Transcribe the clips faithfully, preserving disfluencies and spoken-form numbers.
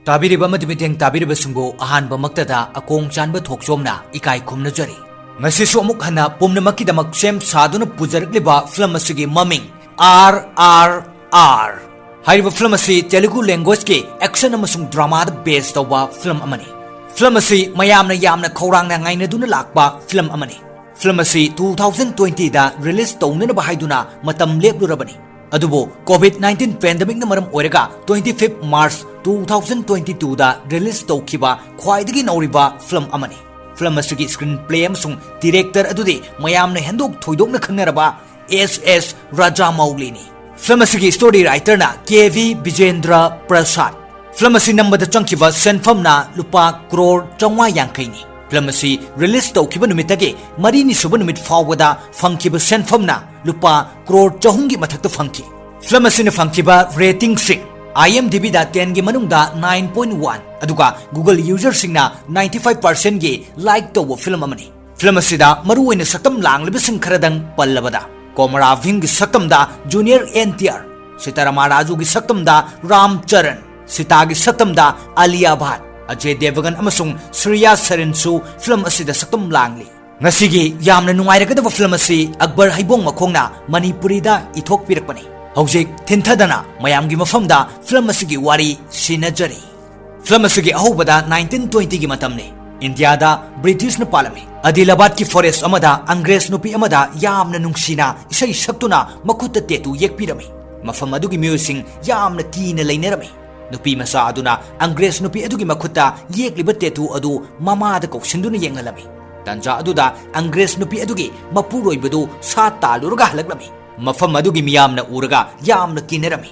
ꯇꯥꯕꯤꯔꯤꯕ ꯑꯃꯗꯤ ꯃꯤꯠꯌꯦꯡ ꯇꯥꯕꯤꯔꯤꯕꯁꯤꯡꯕꯨ ꯑꯍꯥꯟꯕꯃꯛꯇꯗ ꯑꯀꯣꯡ ꯆꯥꯟꯕ ꯊꯣꯛꯆꯣꯝꯅ ꯏꯀꯥꯏ ꯈꯨꯝꯅꯖꯔꯤ꯫ ꯉꯁꯤꯁꯨ ꯑꯃꯨꯛ ꯍꯟꯅ ꯄꯨꯝꯅꯃꯛꯀꯤꯗꯃꯛ ꯁꯦꯝ ꯁꯥꯗꯨꯅ ꯄꯨꯖꯔꯛꯂꯤꯕ ꯐꯤꯂꯝ ꯑꯁꯤꯒꯤ ꯃꯃꯤꯡ ꯑꯥꯔ ꯑꯥꯔ ꯑꯥꯔ꯫ ꯍꯥꯏꯔꯤꯕ ꯐꯤꯂꯝ ꯑꯁꯤ ꯇꯦꯂꯨꯒꯨ languageꯀꯤ action ꯑꯃꯁꯨꯡ dramaꯗ base ꯇꯧꯕ ꯐꯤꯂꯝ ꯑꯃꯅꯤ꯫ ꯐꯤꯂꯝ ꯑꯁꯤ ꯃꯌꯥꯝꯅ ꯌꯥꯝꯅ ꯈꯧꯔꯥꯡꯅ ꯉꯥꯏꯅꯗꯨꯅ ꯂꯥꯛꯄ ꯐꯤꯂꯝ ꯑꯃꯅꯤ꯫ ꯐꯤꯂꯝ ꯑꯁꯤ two thousand twentyꯗ release ꯇꯧꯅꯅꯕ ꯍꯥꯏꯗꯨꯅ ꯃꯇꯝ ꯂꯦꯞꯂꯨꯔꯕꯅꯤ꯫ ꯑꯗꯨꯕꯨ COVID nineteen pandemicꯅ ꯃꯔꯝ ꯑꯣꯏꯔꯒ twenty fifth March two thousand twenty twoda release ꯇꯧꯈꯤꯕ ꯈ꯭ꯋꯥꯏꯗꯒꯤ ꯅꯧꯔꯤꯕ ꯐꯤꯂꯝ ꯑꯃꯅꯤ꯫ ꯐꯤꯂꯝ ꯑꯁꯤꯒꯤ screenplay ꯑꯃꯁꯨꯡ director ꯑꯗꯨꯗꯤ ꯃꯌꯥꯝꯅ ꯍꯦꯟꯗꯣꯛ ꯊꯣꯏꯗꯣꯛꯅ ꯈꯪꯅꯔꯕ ꯑꯦꯁ ꯑꯦꯁ ꯔꯥꯖꯥꯃꯧꯂꯤꯅꯤ꯫ ꯐꯤꯂꯝ ꯑꯁꯤꯒꯤ story writerꯅ ꯀꯦ ꯚꯤ ꯕꯤꯖꯦꯟꯗ꯭ꯔ ꯄ꯭ꯔꯁꯥꯗ꯫ ꯐꯤꯂꯝ ꯑꯁꯤ ꯅꯝꯕꯗ ꯆꯪꯈꯤꯕ ꯁꯦꯟꯐꯝꯅ ꯂꯨꯄꯥ ꯀ꯭ꯔꯣꯔ ꯆꯥꯝꯃꯉꯥ ꯌꯥꯡꯈꯩꯅꯤ꯫ ꯐꯤꯂꯝ ꯑꯁꯤ release ꯇꯧꯈꯤꯕ ꯅꯨꯃꯤꯠꯇꯒꯤ ꯃꯔꯤꯅꯤ ꯁꯨꯕ ꯅꯨꯃꯤꯠ ꯐꯥꯎꯕꯗ ꯐꯪꯈꯤꯕ ꯁꯦꯟꯐꯝꯅ ꯂꯨꯄꯥ ꯀ꯭ꯔꯣꯔ ꯆꯍꯨꯝꯒꯤ ꯃꯊꯛꯇ ꯐꯪꯈꯤ꯫ ꯐꯤꯂꯝ ꯑꯁꯤꯅ ꯐꯪꯈꯤꯕ ratingꯁꯤꯡ: IMDbꯗ tenꯒꯤ ꯃꯅꯨꯡꯗ nine point one, ꯑꯗꯨꯒ Google userꯁꯤꯡꯅ ninety five percentꯒꯤ like ꯇꯧꯕ ꯐꯤꯂꯝ ꯑꯃꯅꯤ꯫ ꯐꯤꯂꯝ ꯑꯁꯤꯗ ꯃꯔꯨꯑꯣꯏꯅ ꯁꯛꯇꯝ ꯂꯥꯡꯂꯤꯕꯁꯤꯡ ꯈꯔꯗꯪ ꯄꯜꯂꯕꯗ, ꯀꯣꯃꯔꯥ ꯚꯤꯝꯒꯤ ꯁꯛꯇꯝꯗ junior N T R, Sitarama ꯔꯥꯖꯨꯒꯤ ꯁꯛꯇꯝꯗ ꯔꯥꯝ ꯆꯔꯟ, ꯁꯤꯇꯥꯒꯤ ꯁꯛꯇꯝꯗ ꯑꯂꯤꯌꯥ ꯚꯥꯠ, ꯑꯖꯦ ꯗꯦꯕꯒꯟ ꯑꯃꯁꯨꯡ ꯁ꯭ꯔꯤꯌꯥ ꯁꯔꯤꯟꯁꯨ ꯐꯤꯂꯝ ꯑꯁꯤꯗ ꯁꯛꯇꯝ ꯂꯥꯡꯂꯤ꯫ ꯉꯁꯤꯒꯤ ꯌꯥꯝꯅ ꯅꯨꯡꯉꯥꯏꯔꯒꯗꯕ ꯐꯤꯂꯝ ꯑꯁꯤ ꯑꯛꯕꯔ ꯍꯩꯕꯣꯡ ꯃꯈꯣꯡꯅ ꯃꯅꯤꯄꯨꯔꯤꯗ ꯏꯊꯣꯛꯄꯤꯔꯛꯄꯅꯤ꯫ ꯍꯧꯖꯤꯛ ꯊꯤꯟꯊꯗꯅ ꯃꯌꯥꯝꯒꯤ ꯃꯐꯝꯗ ꯐꯤꯂꯝ ꯑꯁꯤꯒꯤ ꯋꯥꯔꯤ ꯁꯤꯟꯅꯖꯔꯤ꯫ ꯐꯤꯂꯝ ꯑꯁꯤꯒꯤ ꯑꯍꯧꯕꯗ nineteen twentyꯒꯤ ꯃꯇꯝꯅꯤ꯫ ꯏꯟꯗꯤꯌꯥꯗ ꯕ꯭ꯔꯤꯇꯤꯁꯅ ꯄꯥꯜꯂꯝꯃꯤ꯫ ꯑꯗꯤꯂꯥꯕꯥꯗꯀꯤ forest ꯑꯃꯗ ꯑꯪꯒ꯭ꯔꯦꯖ ꯅꯨꯄꯤ ꯑꯃꯗ ꯌꯥꯝꯅ ꯅꯨꯡꯁꯤꯅ ꯏꯁꯩ ꯁꯛꯇꯨꯅ ꯃꯈꯨꯠꯇ tattoo ꯌꯦꯛꯄꯤꯔꯝꯃꯤ꯫ ꯃꯐꯝ ꯑꯗꯨꯒꯤ ꯃꯤꯑꯣꯏꯁꯤꯡ ꯌꯥꯝꯅ ꯀꯤꯅ ꯂꯩꯅꯔꯝꯃꯤ꯫ ꯅꯨꯄꯤ ꯃꯆꯥ ꯑꯗꯨꯅ ꯑꯪꯒ꯭ꯔꯦꯖ ꯅꯨꯄꯤ ꯑꯗꯨꯒꯤ ꯃꯈꯨꯠꯇ ꯌꯦꯛꯂꯤꯕ tattoo ꯑꯗꯨ ꯃꯃꯥꯗ ꯀꯧꯁꯤꯟꯗꯨꯅ ꯌꯦꯡꯍꯜꯂꯝꯃꯤ꯫ ꯇꯟꯖꯥ ꯑꯗꯨꯗ ꯑꯪꯒ꯭ꯔꯦꯖ ꯅꯨꯄꯤ ꯑꯗꯨꯒꯤ ꯃꯄꯨꯔꯣꯏꯕꯗꯨ ꯁꯥ ꯇꯥꯜꯂꯨꯔꯒ ꯍꯜꯂꯛꯂꯝꯃꯤ꯫ ꯃꯐꯝ ꯑꯗꯨꯒꯤ ꯃꯤꯌꯥꯝꯅ ꯎꯔꯒ ꯌꯥꯝꯅ ꯀꯤꯅꯔꯝꯃꯤ꯫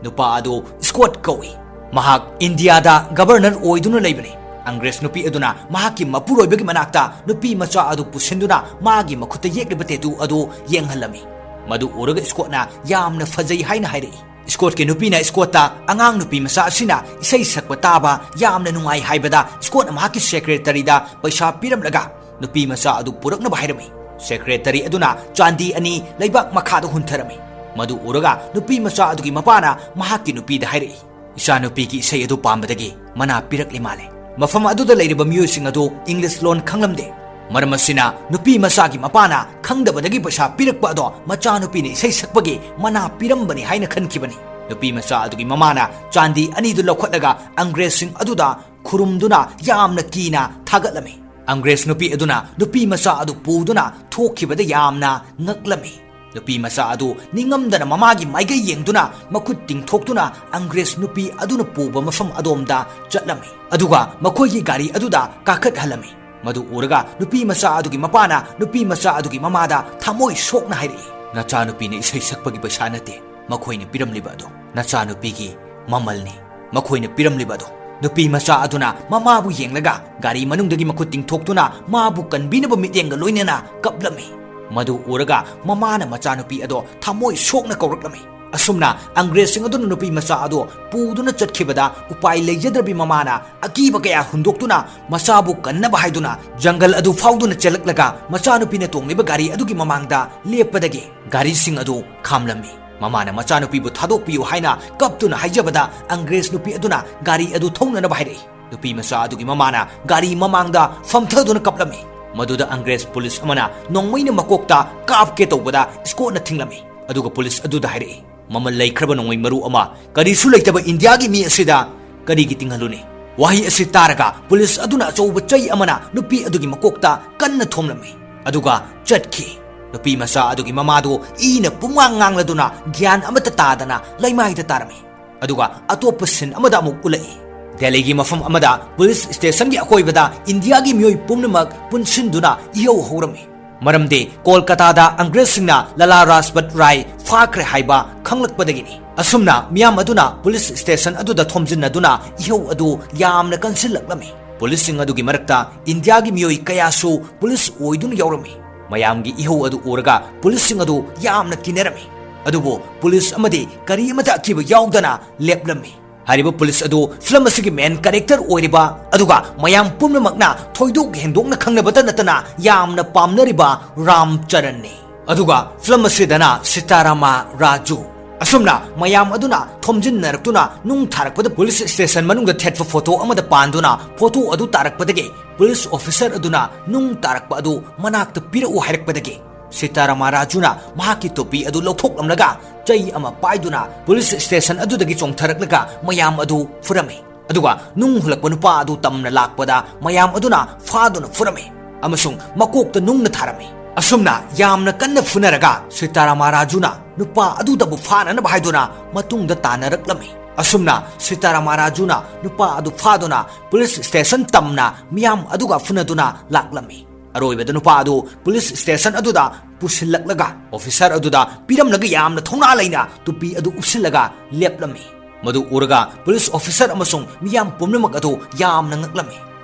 ꯅꯨꯄꯥ ꯑꯗꯨ ꯁ꯭ꯀꯣꯠ ꯀꯧꯏ꯫ ꯃꯍꯥꯛ ꯏꯟꯗꯤꯌꯥꯗ ꯒꯕꯔꯅꯔ ꯑꯣꯏꯗꯨꯅ ꯂꯩꯕꯅꯤ꯫ ꯑꯪꯒ꯭ꯔꯦꯖ ꯅꯨꯄꯤ ꯑꯗꯨꯅ ꯃꯍꯥꯛꯀꯤ ꯃꯄꯨꯔꯣꯏꯕꯒꯤ ꯃꯅꯥꯛꯇ ꯅꯨꯄꯤ ꯃꯆꯥ ꯑꯗꯨ ꯄꯨꯁꯤꯟꯗꯨꯅ ꯃꯥꯒꯤ ꯃꯈꯨꯠꯇ ꯌꯦꯛꯂꯤꯕ tattoo ꯑꯗꯨ ꯌꯦꯡꯍꯜꯂꯝꯃꯤ꯫ ꯃꯗꯨ ꯎꯔꯒ ꯁ꯭ꯀꯣꯠꯅ ꯌꯥꯝꯅ ꯐꯖꯩ ꯍꯥꯏꯅ ꯍꯥꯏꯔꯛꯏ꯫ ꯁ꯭ꯀꯣꯠꯀꯤ ꯅꯨꯄꯤꯅ ꯁ꯭ꯀꯣꯠꯇ ꯑꯉꯥꯡ ꯅꯨꯄꯤ ꯃꯆꯥ ꯑꯁꯤꯅ ꯏꯁꯩ ꯁꯛꯄ ꯇꯥꯕ ꯌꯥꯝꯅ ꯅꯨꯡꯉꯥꯏ ꯍꯥꯏꯕꯗ ꯁ꯭ꯀꯣꯠꯅ ꯃꯍꯥꯛꯀꯤ ꯁꯦꯀ꯭ꯔꯦꯇꯔꯤꯗ ꯄꯩꯁꯥ ꯄꯤꯔꯝꯂꯒ ꯅꯨꯄꯤ ꯃꯆꯥ ꯑꯗꯨ ꯄꯨꯔꯛꯅꯕ ꯍꯥꯏꯔꯝꯃꯤ꯫ ꯁꯦꯀ꯭ꯔꯦꯇꯔꯤ ꯑꯗꯨꯅ ꯆꯥꯟꯗꯤ ꯑꯅꯤ ꯂꯩꯕꯥꯛ ꯃꯈꯥꯗ ꯍꯨꯟꯊꯔꯝꯃꯤ꯫ ꯃꯗꯨ ꯎꯔꯒ ꯅꯨꯄꯤ ꯃꯆꯥ ꯑꯗꯨꯒꯤ ꯃꯄꯥꯅ ꯃꯍꯥꯛꯀꯤ ꯅꯨꯄꯤꯗ ꯍꯥꯏꯔꯛꯏ, ꯏꯆꯥꯅꯨꯄꯤꯒꯤ ꯏꯁꯩ ꯑꯗꯨ ꯄꯥꯝꯕꯗꯒꯤ ꯃꯅꯥ ꯄꯤꯔꯛꯂꯤ ꯃꯥꯜꯂꯦ꯫ ꯃꯐꯝ ꯑꯗꯨꯗ ꯂꯩꯔꯤꯕ ꯃꯤꯑꯣꯏꯁꯤꯡ ꯑꯗꯨ ꯏꯪꯂꯤꯁ ꯂꯣꯟ ꯈꯪꯂꯝꯗꯦ꯫ ꯃꯔꯝ ꯑꯁꯤꯅ ꯅꯨꯄꯤ ꯃꯆꯥꯒꯤ ꯃꯄꯥꯅ ꯈꯪꯗꯕꯗꯒꯤ ꯄꯩꯁꯥ ꯄꯤꯔꯛꯄ ꯑꯗꯣ ꯃꯆꯥꯅꯨꯄꯤꯅ ꯏꯁꯩ ꯁꯛꯄꯒꯤ ꯃꯅꯥ ꯄꯤꯔꯝꯕꯅꯤ ꯍꯥꯏꯅ ꯈꯟꯈꯤꯕꯅꯤ꯫ ꯅꯨꯄꯤ ꯃꯆꯥ ꯑꯗꯨꯒꯤ ꯃꯃꯥꯅ ꯆꯥꯟꯗꯤ ꯑꯅꯤꯗꯨ ꯂꯧꯈꯠꯂꯒ ꯑꯪꯒ꯭ꯔꯦꯖꯁꯤꯡ ꯑꯗꯨꯗ ꯈꯨꯔꯨꯝꯗꯨꯅ ꯌꯥꯝꯅ ꯀꯤꯅ ꯊꯥꯒꯠꯂꯝꯃꯤ꯫ ꯑꯪꯒ꯭ꯔꯦꯖ ꯅꯨꯄꯤ ꯑꯗꯨꯅ ꯅꯨꯄꯤ ꯃꯆꯥ ꯑꯗꯨ ꯄꯨꯗꯨꯅ ꯊꯣꯛꯈꯤꯕꯗ ꯌꯥꯝꯅ ꯉꯛꯂꯝꯃꯤ꯫ ꯅꯨꯄꯤ ꯃꯆꯥ ꯑꯗꯨ ꯅꯤꯡꯉꯝꯗꯅ ꯃꯃꯥꯒꯤ ꯃꯥꯏꯀꯩ ꯌꯦꯡꯗꯨꯅ ꯃꯈꯨꯠ ꯇꯤꯡꯊꯣꯛꯇꯨꯅ ꯑꯪꯒ꯭ꯔꯦꯖ ꯅꯨꯄꯤ ꯑꯗꯨꯅ ꯄꯨꯕ ꯃꯐꯝ ꯑꯗꯣꯝꯗ ꯆꯠꯂꯝꯃꯤ꯫ ꯑꯗꯨꯒ ꯃꯈꯣꯏꯒꯤ ꯒꯥꯔꯤ ꯑꯗꯨꯗ ꯀꯥꯈꯠꯍꯜꯂꯝꯃꯤ꯫ ꯃꯗꯨ ꯎꯔꯒ ꯅꯨꯄꯤ ꯃꯆꯥ ꯑꯗꯨꯒꯤ ꯃꯄꯥꯅ ꯅꯨꯄꯤ ꯃꯆꯥ ꯑꯗꯨꯒꯤ ꯃꯃꯥꯗ ꯊꯃꯣꯏ ꯁꯣꯛꯅ ꯍꯥꯏꯔꯛꯏ, "ꯅꯆꯥꯅꯨꯄꯤꯅ ꯏꯁꯩ ꯁꯛꯄꯒꯤ ꯄꯩꯁꯥ ꯅꯠꯇꯦ ꯃꯈꯣꯏꯅ ꯄꯤꯔꯝꯂꯤꯕ ꯑꯗꯣ, ꯅꯆꯥꯅꯨꯄꯤꯒꯤ ꯃꯃꯜꯅꯤ ꯃꯈꯣꯏꯅ ꯄꯤꯔꯝꯂꯤꯕ ꯑꯗꯣ꯫" ꯅꯨꯄꯤ ꯃꯆꯥ ꯑꯗꯨꯅ ꯃꯃꯥꯕꯨ ꯌꯦꯡꯂꯒ ꯒꯥꯔꯤ ꯃꯅꯨꯡꯗꯒꯤ ꯃꯈꯨꯠ ꯇꯤꯡꯊꯣꯛꯇꯨꯅ ꯃꯥꯕꯨ ꯀꯟꯕꯤꯅꯕ ꯃꯤꯠꯌꯦꯡꯒ ꯂꯣꯏꯅꯅ ꯀꯞꯂꯝꯃꯤ꯫ ꯃꯗꯨ ꯎꯔꯒ ꯃꯃꯥꯅ ꯃꯆꯥꯅꯨꯄꯤ ꯑꯗꯣ ꯊꯃꯣꯏ ꯁꯣꯛꯅ ꯀꯧꯔꯛꯂꯝꯃꯤ꯫ ꯑꯁꯨꯝꯅ ꯑꯪꯒ꯭ꯔꯦꯖꯁꯤꯡ ꯑꯗꯨꯅ ꯅꯨꯄꯤ ꯃꯆꯥ ꯑꯗꯨ ꯄꯨꯗꯨꯅ ꯆꯠꯈꯤꯕꯗ ꯎꯄꯥꯏ ꯂꯩꯖꯗ꯭ꯔꯕꯤ ꯃꯃꯥꯅ ꯑꯀꯤꯕ ꯀꯌꯥ ꯍꯨꯟꯗꯣꯛꯇꯨꯅ ꯃꯆꯥꯕꯨ ꯀꯟꯅꯕ ꯍꯥꯏꯗꯨꯅ ꯖꯪꯒꯜ ꯑꯗꯨ ꯐꯥꯎꯗꯨꯅ ꯆꯦꯜꯂꯛꯂꯒ ꯃꯆꯥꯅꯨꯄꯤꯅ ꯇꯣꯡꯂꯤꯕ ꯒꯥꯔꯤ ꯑꯗꯨꯒꯤ ꯃꯃꯥꯡꯗ ꯂꯦꯞꯄꯗꯒꯤ ꯒꯥꯔꯤꯁꯤꯡ ꯑꯗꯨ ꯈꯥꯝꯂꯝꯃꯤ꯫ ꯃꯃꯥꯅ ꯃꯆꯥꯅꯨꯄꯤꯕꯨ ꯊꯥꯗꯣꯛꯄꯤꯌꯨ ꯍꯥꯏꯅ ꯀꯞꯇꯨꯅ ꯍꯥꯏꯖꯕꯗ ꯑꯪꯒ꯭ꯔꯦꯖ ꯅꯨꯄꯤ ꯑꯗꯨꯅ ꯒꯥꯔꯤ ꯑꯗꯨ ꯊꯧꯅꯅꯕ ꯍꯥꯏꯔꯛꯏ꯫ ꯅꯨꯄꯤ ꯃꯆꯥ ꯑꯗꯨꯒꯤ ꯃꯃꯥꯅ ꯒꯥꯔꯤ ꯃꯃꯥꯡꯗ ꯐꯝꯊꯗꯨꯅ ꯀꯞꯂꯝꯃꯤ꯫ ꯃꯗꯨꯗ ꯑꯪꯒ꯭ꯔꯦꯖ ꯄꯨꯂꯤꯁ ꯑꯃꯅ ꯅꯣꯡꯃꯩꯅ ꯃꯀꯣꯛꯇ ꯀꯥꯞꯀꯦ ꯇꯧꯕꯗ ꯏꯁꯀꯣꯠꯅ ꯊꯤꯡꯂꯝꯃꯤ꯫ ꯑꯗꯨꯒ ꯄꯨꯂꯤꯁ ꯑꯗꯨꯗ ꯍꯥꯏꯔꯛꯏ, "ꯃꯃꯜ ꯂꯩꯈ꯭ꯔꯕ ꯅꯣꯡꯃꯩ ꯃꯔꯨ ꯑꯃ ꯀꯔꯤꯁꯨ ꯂꯩꯇꯕ ꯏꯟꯗꯤꯌꯥꯒꯤ ꯃꯤ ꯑꯁꯤꯗ ꯀꯔꯤꯒꯤ ꯇꯤꯡꯍꯜꯂꯨꯅꯤ?" ꯋꯥꯍꯩ ꯑꯁꯤ ꯇꯥꯔꯒ ꯄꯨꯂꯤꯁ ꯑꯗꯨꯅ ꯑꯆꯧꯕ ꯆꯩ ꯑꯃꯅ ꯅꯨꯄꯤ ꯑꯗꯨꯒꯤ ꯃꯀꯣꯛꯇ ꯀꯟꯅ ꯊꯣꯝꯂꯝꯃꯤ꯫ ꯑꯗꯨꯒ ꯆꯠꯈꯤ꯫ ꯅꯨꯄꯤ ꯃꯆꯥ ꯑꯗꯨꯒꯤ ꯃꯃꯥꯗꯨ ꯏꯅ ꯄꯨꯝꯉꯥꯡ ꯉꯥꯡꯂꯗꯨꯅ ꯒ꯭ꯌꯥꯟ ꯑꯃꯠꯇ ꯇꯥꯗꯅ ꯂꯩꯃꯥꯏꯗ ꯇꯥꯔꯝꯃꯤ꯫ ꯑꯗꯨꯒ ꯑꯇꯣꯞꯄ ꯁꯤꯟ ꯑꯃꯗ ꯑꯃꯨꯛ ꯎꯠꯂꯛꯏ꯫ ꯗꯦꯜꯂꯤꯒꯤ ꯃꯐꯝ ꯑꯃꯗ ꯄꯨꯂꯤꯁ ꯁ꯭ꯇꯦꯁꯟꯒꯤ ꯑꯀꯣꯏꯕꯗ ꯏꯟꯗꯤꯌꯥꯒꯤ ꯃꯤꯑꯣꯏ ꯄꯨꯝꯅꯃꯛ ꯄꯨꯟꯁꯤꯟꯗꯨꯅ ꯏꯍꯧ ꯍꯧꯔꯝꯃꯤ꯫ ꯃꯔꯝꯗꯤ ꯀꯣꯜꯀꯇꯥꯗ ꯑꯪꯒ꯭ꯔꯦꯖꯁꯤꯡꯅ ꯂꯂꯥ ꯔꯥꯖꯄꯠ ꯔꯥꯏ ꯐꯥꯈ꯭ꯔꯦ ꯍꯥꯏꯕ ꯈꯪꯂꯛꯄꯗꯒꯤꯅꯤ꯫ ꯑꯁꯨꯝꯅ ꯃꯤꯌꯥꯝ ꯑꯗꯨꯅ ꯄꯨꯂꯤꯁ ꯁ꯭ꯇꯦꯁꯟ ꯑꯗꯨꯗ ꯊꯣꯝꯖꯤꯟꯅꯗꯨꯅ ꯏꯍꯧ ꯑꯗꯨ ꯌꯥꯝꯅ ꯀꯟꯁꯤꯜꯂꯛꯂꯝꯃꯤ꯫ ꯄꯨꯂꯤꯁꯁꯤꯡ ꯑꯗꯨꯒꯤ ꯃꯔꯛꯇ ꯏꯟꯗꯤꯌꯥꯒꯤ ꯃꯤꯑꯣꯏ ꯀꯌꯥꯁꯨ ꯄꯨꯂꯤꯁ ꯑꯣꯏꯗꯨꯅ ꯌꯥꯎꯔꯝꯃꯤ꯫ ꯃꯌꯥꯝꯒꯤ ꯏꯍꯧ ꯑꯗꯨ ꯎꯔꯒ ꯄꯨꯂꯤꯁꯁꯤꯡ ꯑꯗꯨ ꯌꯥꯝꯅ ꯀꯤꯅꯔꯝꯃꯤ꯫ ꯑꯗꯨꯕꯨ ꯄꯨꯂꯤꯁ ꯑꯃꯗꯤ ꯀꯔꯤ ꯑꯃꯠꯇ ꯑꯀꯤꯕ ꯌꯥꯎꯗꯅ ꯂꯦꯞꯂꯝꯃꯤ꯫ ꯍꯥꯏꯔꯤꯕ ꯄꯨꯂꯤꯁ ꯑꯗꯨ ꯐꯤꯂꯝ ꯑꯁꯤꯒꯤ ꯃꯦꯟ ꯀꯦꯔꯦꯛꯇꯔ ꯑꯣꯏꯔꯤꯕ ꯑꯗꯨꯒ ꯃꯌꯥꯝ ꯄꯨꯝꯅꯃꯛꯅ ꯊꯣꯏꯗꯣꯛ ꯍꯦꯟꯗꯣꯛꯅ ꯈꯪꯅꯕꯇ ꯅꯠꯇꯅ ꯌꯥꯝꯅ ꯄꯥꯝꯅꯔꯤꯕ ꯔꯥꯝ ꯆꯔꯟꯅꯤ꯫ ꯑꯗꯨꯒ ꯐꯤꯂꯝ ꯑꯁꯤꯗꯅ ꯁꯤꯇꯥꯔꯥꯃꯥ ꯔꯥꯖꯨ, ꯑꯁꯨꯝꯅ ꯃꯌꯥꯝ ꯑꯗꯨꯅ ꯊꯣꯝꯖꯤꯟꯅꯔꯛꯇꯨꯅ ꯅꯨꯡ ꯊꯥꯔꯛꯄꯗ, ꯄꯨꯂꯤꯁ ꯁ꯭ꯇꯦꯁꯟ ꯃꯅꯨꯡꯗ ꯊꯦꯠꯄ ꯐꯣꯇꯣ ꯑꯃꯗ ꯄꯥꯟꯗꯨꯅ ꯐꯣꯇꯣ ꯑꯗꯨ ꯇꯥꯔꯛꯄꯗꯒꯤ ꯄꯨꯂꯤꯁ ꯑꯣꯐꯤꯁꯔ ꯑꯗꯨꯅ ꯅꯨꯡ ꯇꯥꯔꯛꯄ ꯑꯗꯨ ꯃꯅꯥꯛꯇ ꯄꯤꯔꯛꯎ ꯍꯥꯏꯔꯛꯄꯗꯒꯤ ꯁꯤꯇꯥꯔꯥꯃꯥ ꯔꯥꯖꯨꯅ ꯃꯍꯥꯛꯀꯤ ꯇꯣꯄꯤ ꯑꯗꯨ ꯂꯧꯊꯣꯛꯂꯝꯂꯒ ꯆꯩ ꯑꯃ ꯄꯥꯏꯗꯨꯅ ꯄꯨꯂꯤꯁ ꯁ꯭ꯇꯦꯁꯟ ꯑꯗꯨꯗꯒꯤ ꯆꯣꯡꯊꯔꯛꯂꯒ ꯃꯌꯥꯝ ꯑꯗꯨ ꯐꯨꯔꯝꯃꯤ꯫ ꯑꯗꯨꯒ ꯅꯨꯡ ꯍꯨꯜꯂꯛꯄ ꯅꯨꯄꯥ ꯑꯗꯨ ꯇꯝꯅ ꯂꯥꯛꯄꯗ ꯃꯌꯥꯝ ꯑꯗꯨꯅ ꯐꯥꯗꯨꯅ ꯐꯨꯔꯝꯃꯤ ꯑꯃꯁꯨꯡ ꯃꯀꯣꯛꯇ ꯅꯨꯡꯅ ꯊꯥꯔꯝꯃꯤ꯫ ꯑꯁꯨꯝꯅ ꯌꯥꯝꯅ ꯀꯟꯅ ꯐꯨꯅꯔꯒ ꯁꯤꯇꯥꯔꯥꯃꯥ ꯔꯥꯖꯨꯅ ꯅꯨꯄꯥ ꯑꯗꯨꯗꯕꯨ ꯐꯥꯅꯅꯕ ꯍꯥꯏꯗꯨꯅ ꯃꯇꯨꯡꯗ ꯇꯥꯟꯅꯔꯛꯂꯝꯃꯤ꯫ ꯑꯁꯨꯝꯅ ꯁꯤꯇꯥꯔꯥꯃꯥ ꯔꯥꯖꯨꯅ ꯅꯨꯄꯥ ꯑꯗꯨ ꯐꯥꯗꯨꯅ ꯄꯨꯂꯤꯁ ꯁ꯭ꯇꯦꯁꯟ ꯇꯝꯅ ꯃꯤꯌꯥꯝ ꯑꯗꯨꯒ ꯐꯨꯅꯗꯨꯅ ꯂꯥꯛꯂꯝꯃꯤ꯫ ꯑꯔꯣꯏꯕꯗ ꯅꯨꯄꯥ ꯑꯗꯨ ꯄꯨꯂꯤꯁ ꯁ꯭ꯇꯦꯁꯟ ꯑꯗꯨꯗ ꯄꯨꯁꯤꯜꯂꯛꯂꯒ ꯑꯣꯐꯤꯁꯔ ꯑꯗꯨꯗ ꯄꯤꯔꯝꯂꯒ ꯌꯥꯝꯅ ꯊꯧꯅꯥ ꯂꯩꯅ ꯇꯨꯄꯤ ꯑꯗꯨ ꯎꯞꯁꯤꯜꯂꯒ ꯂꯦꯞꯂꯝꯃꯤ꯫ ꯃꯗꯨ ꯎꯔꯒ ꯄꯨꯂꯤꯁ ꯑꯣꯐꯤꯁꯔ ꯑꯃꯁꯨꯡ ꯃꯤꯌꯥꯝ ꯄꯨꯝꯅꯃꯛ ꯑꯗꯨ ꯌꯥꯝꯅ ꯉꯛꯂꯝꯃꯤ꯫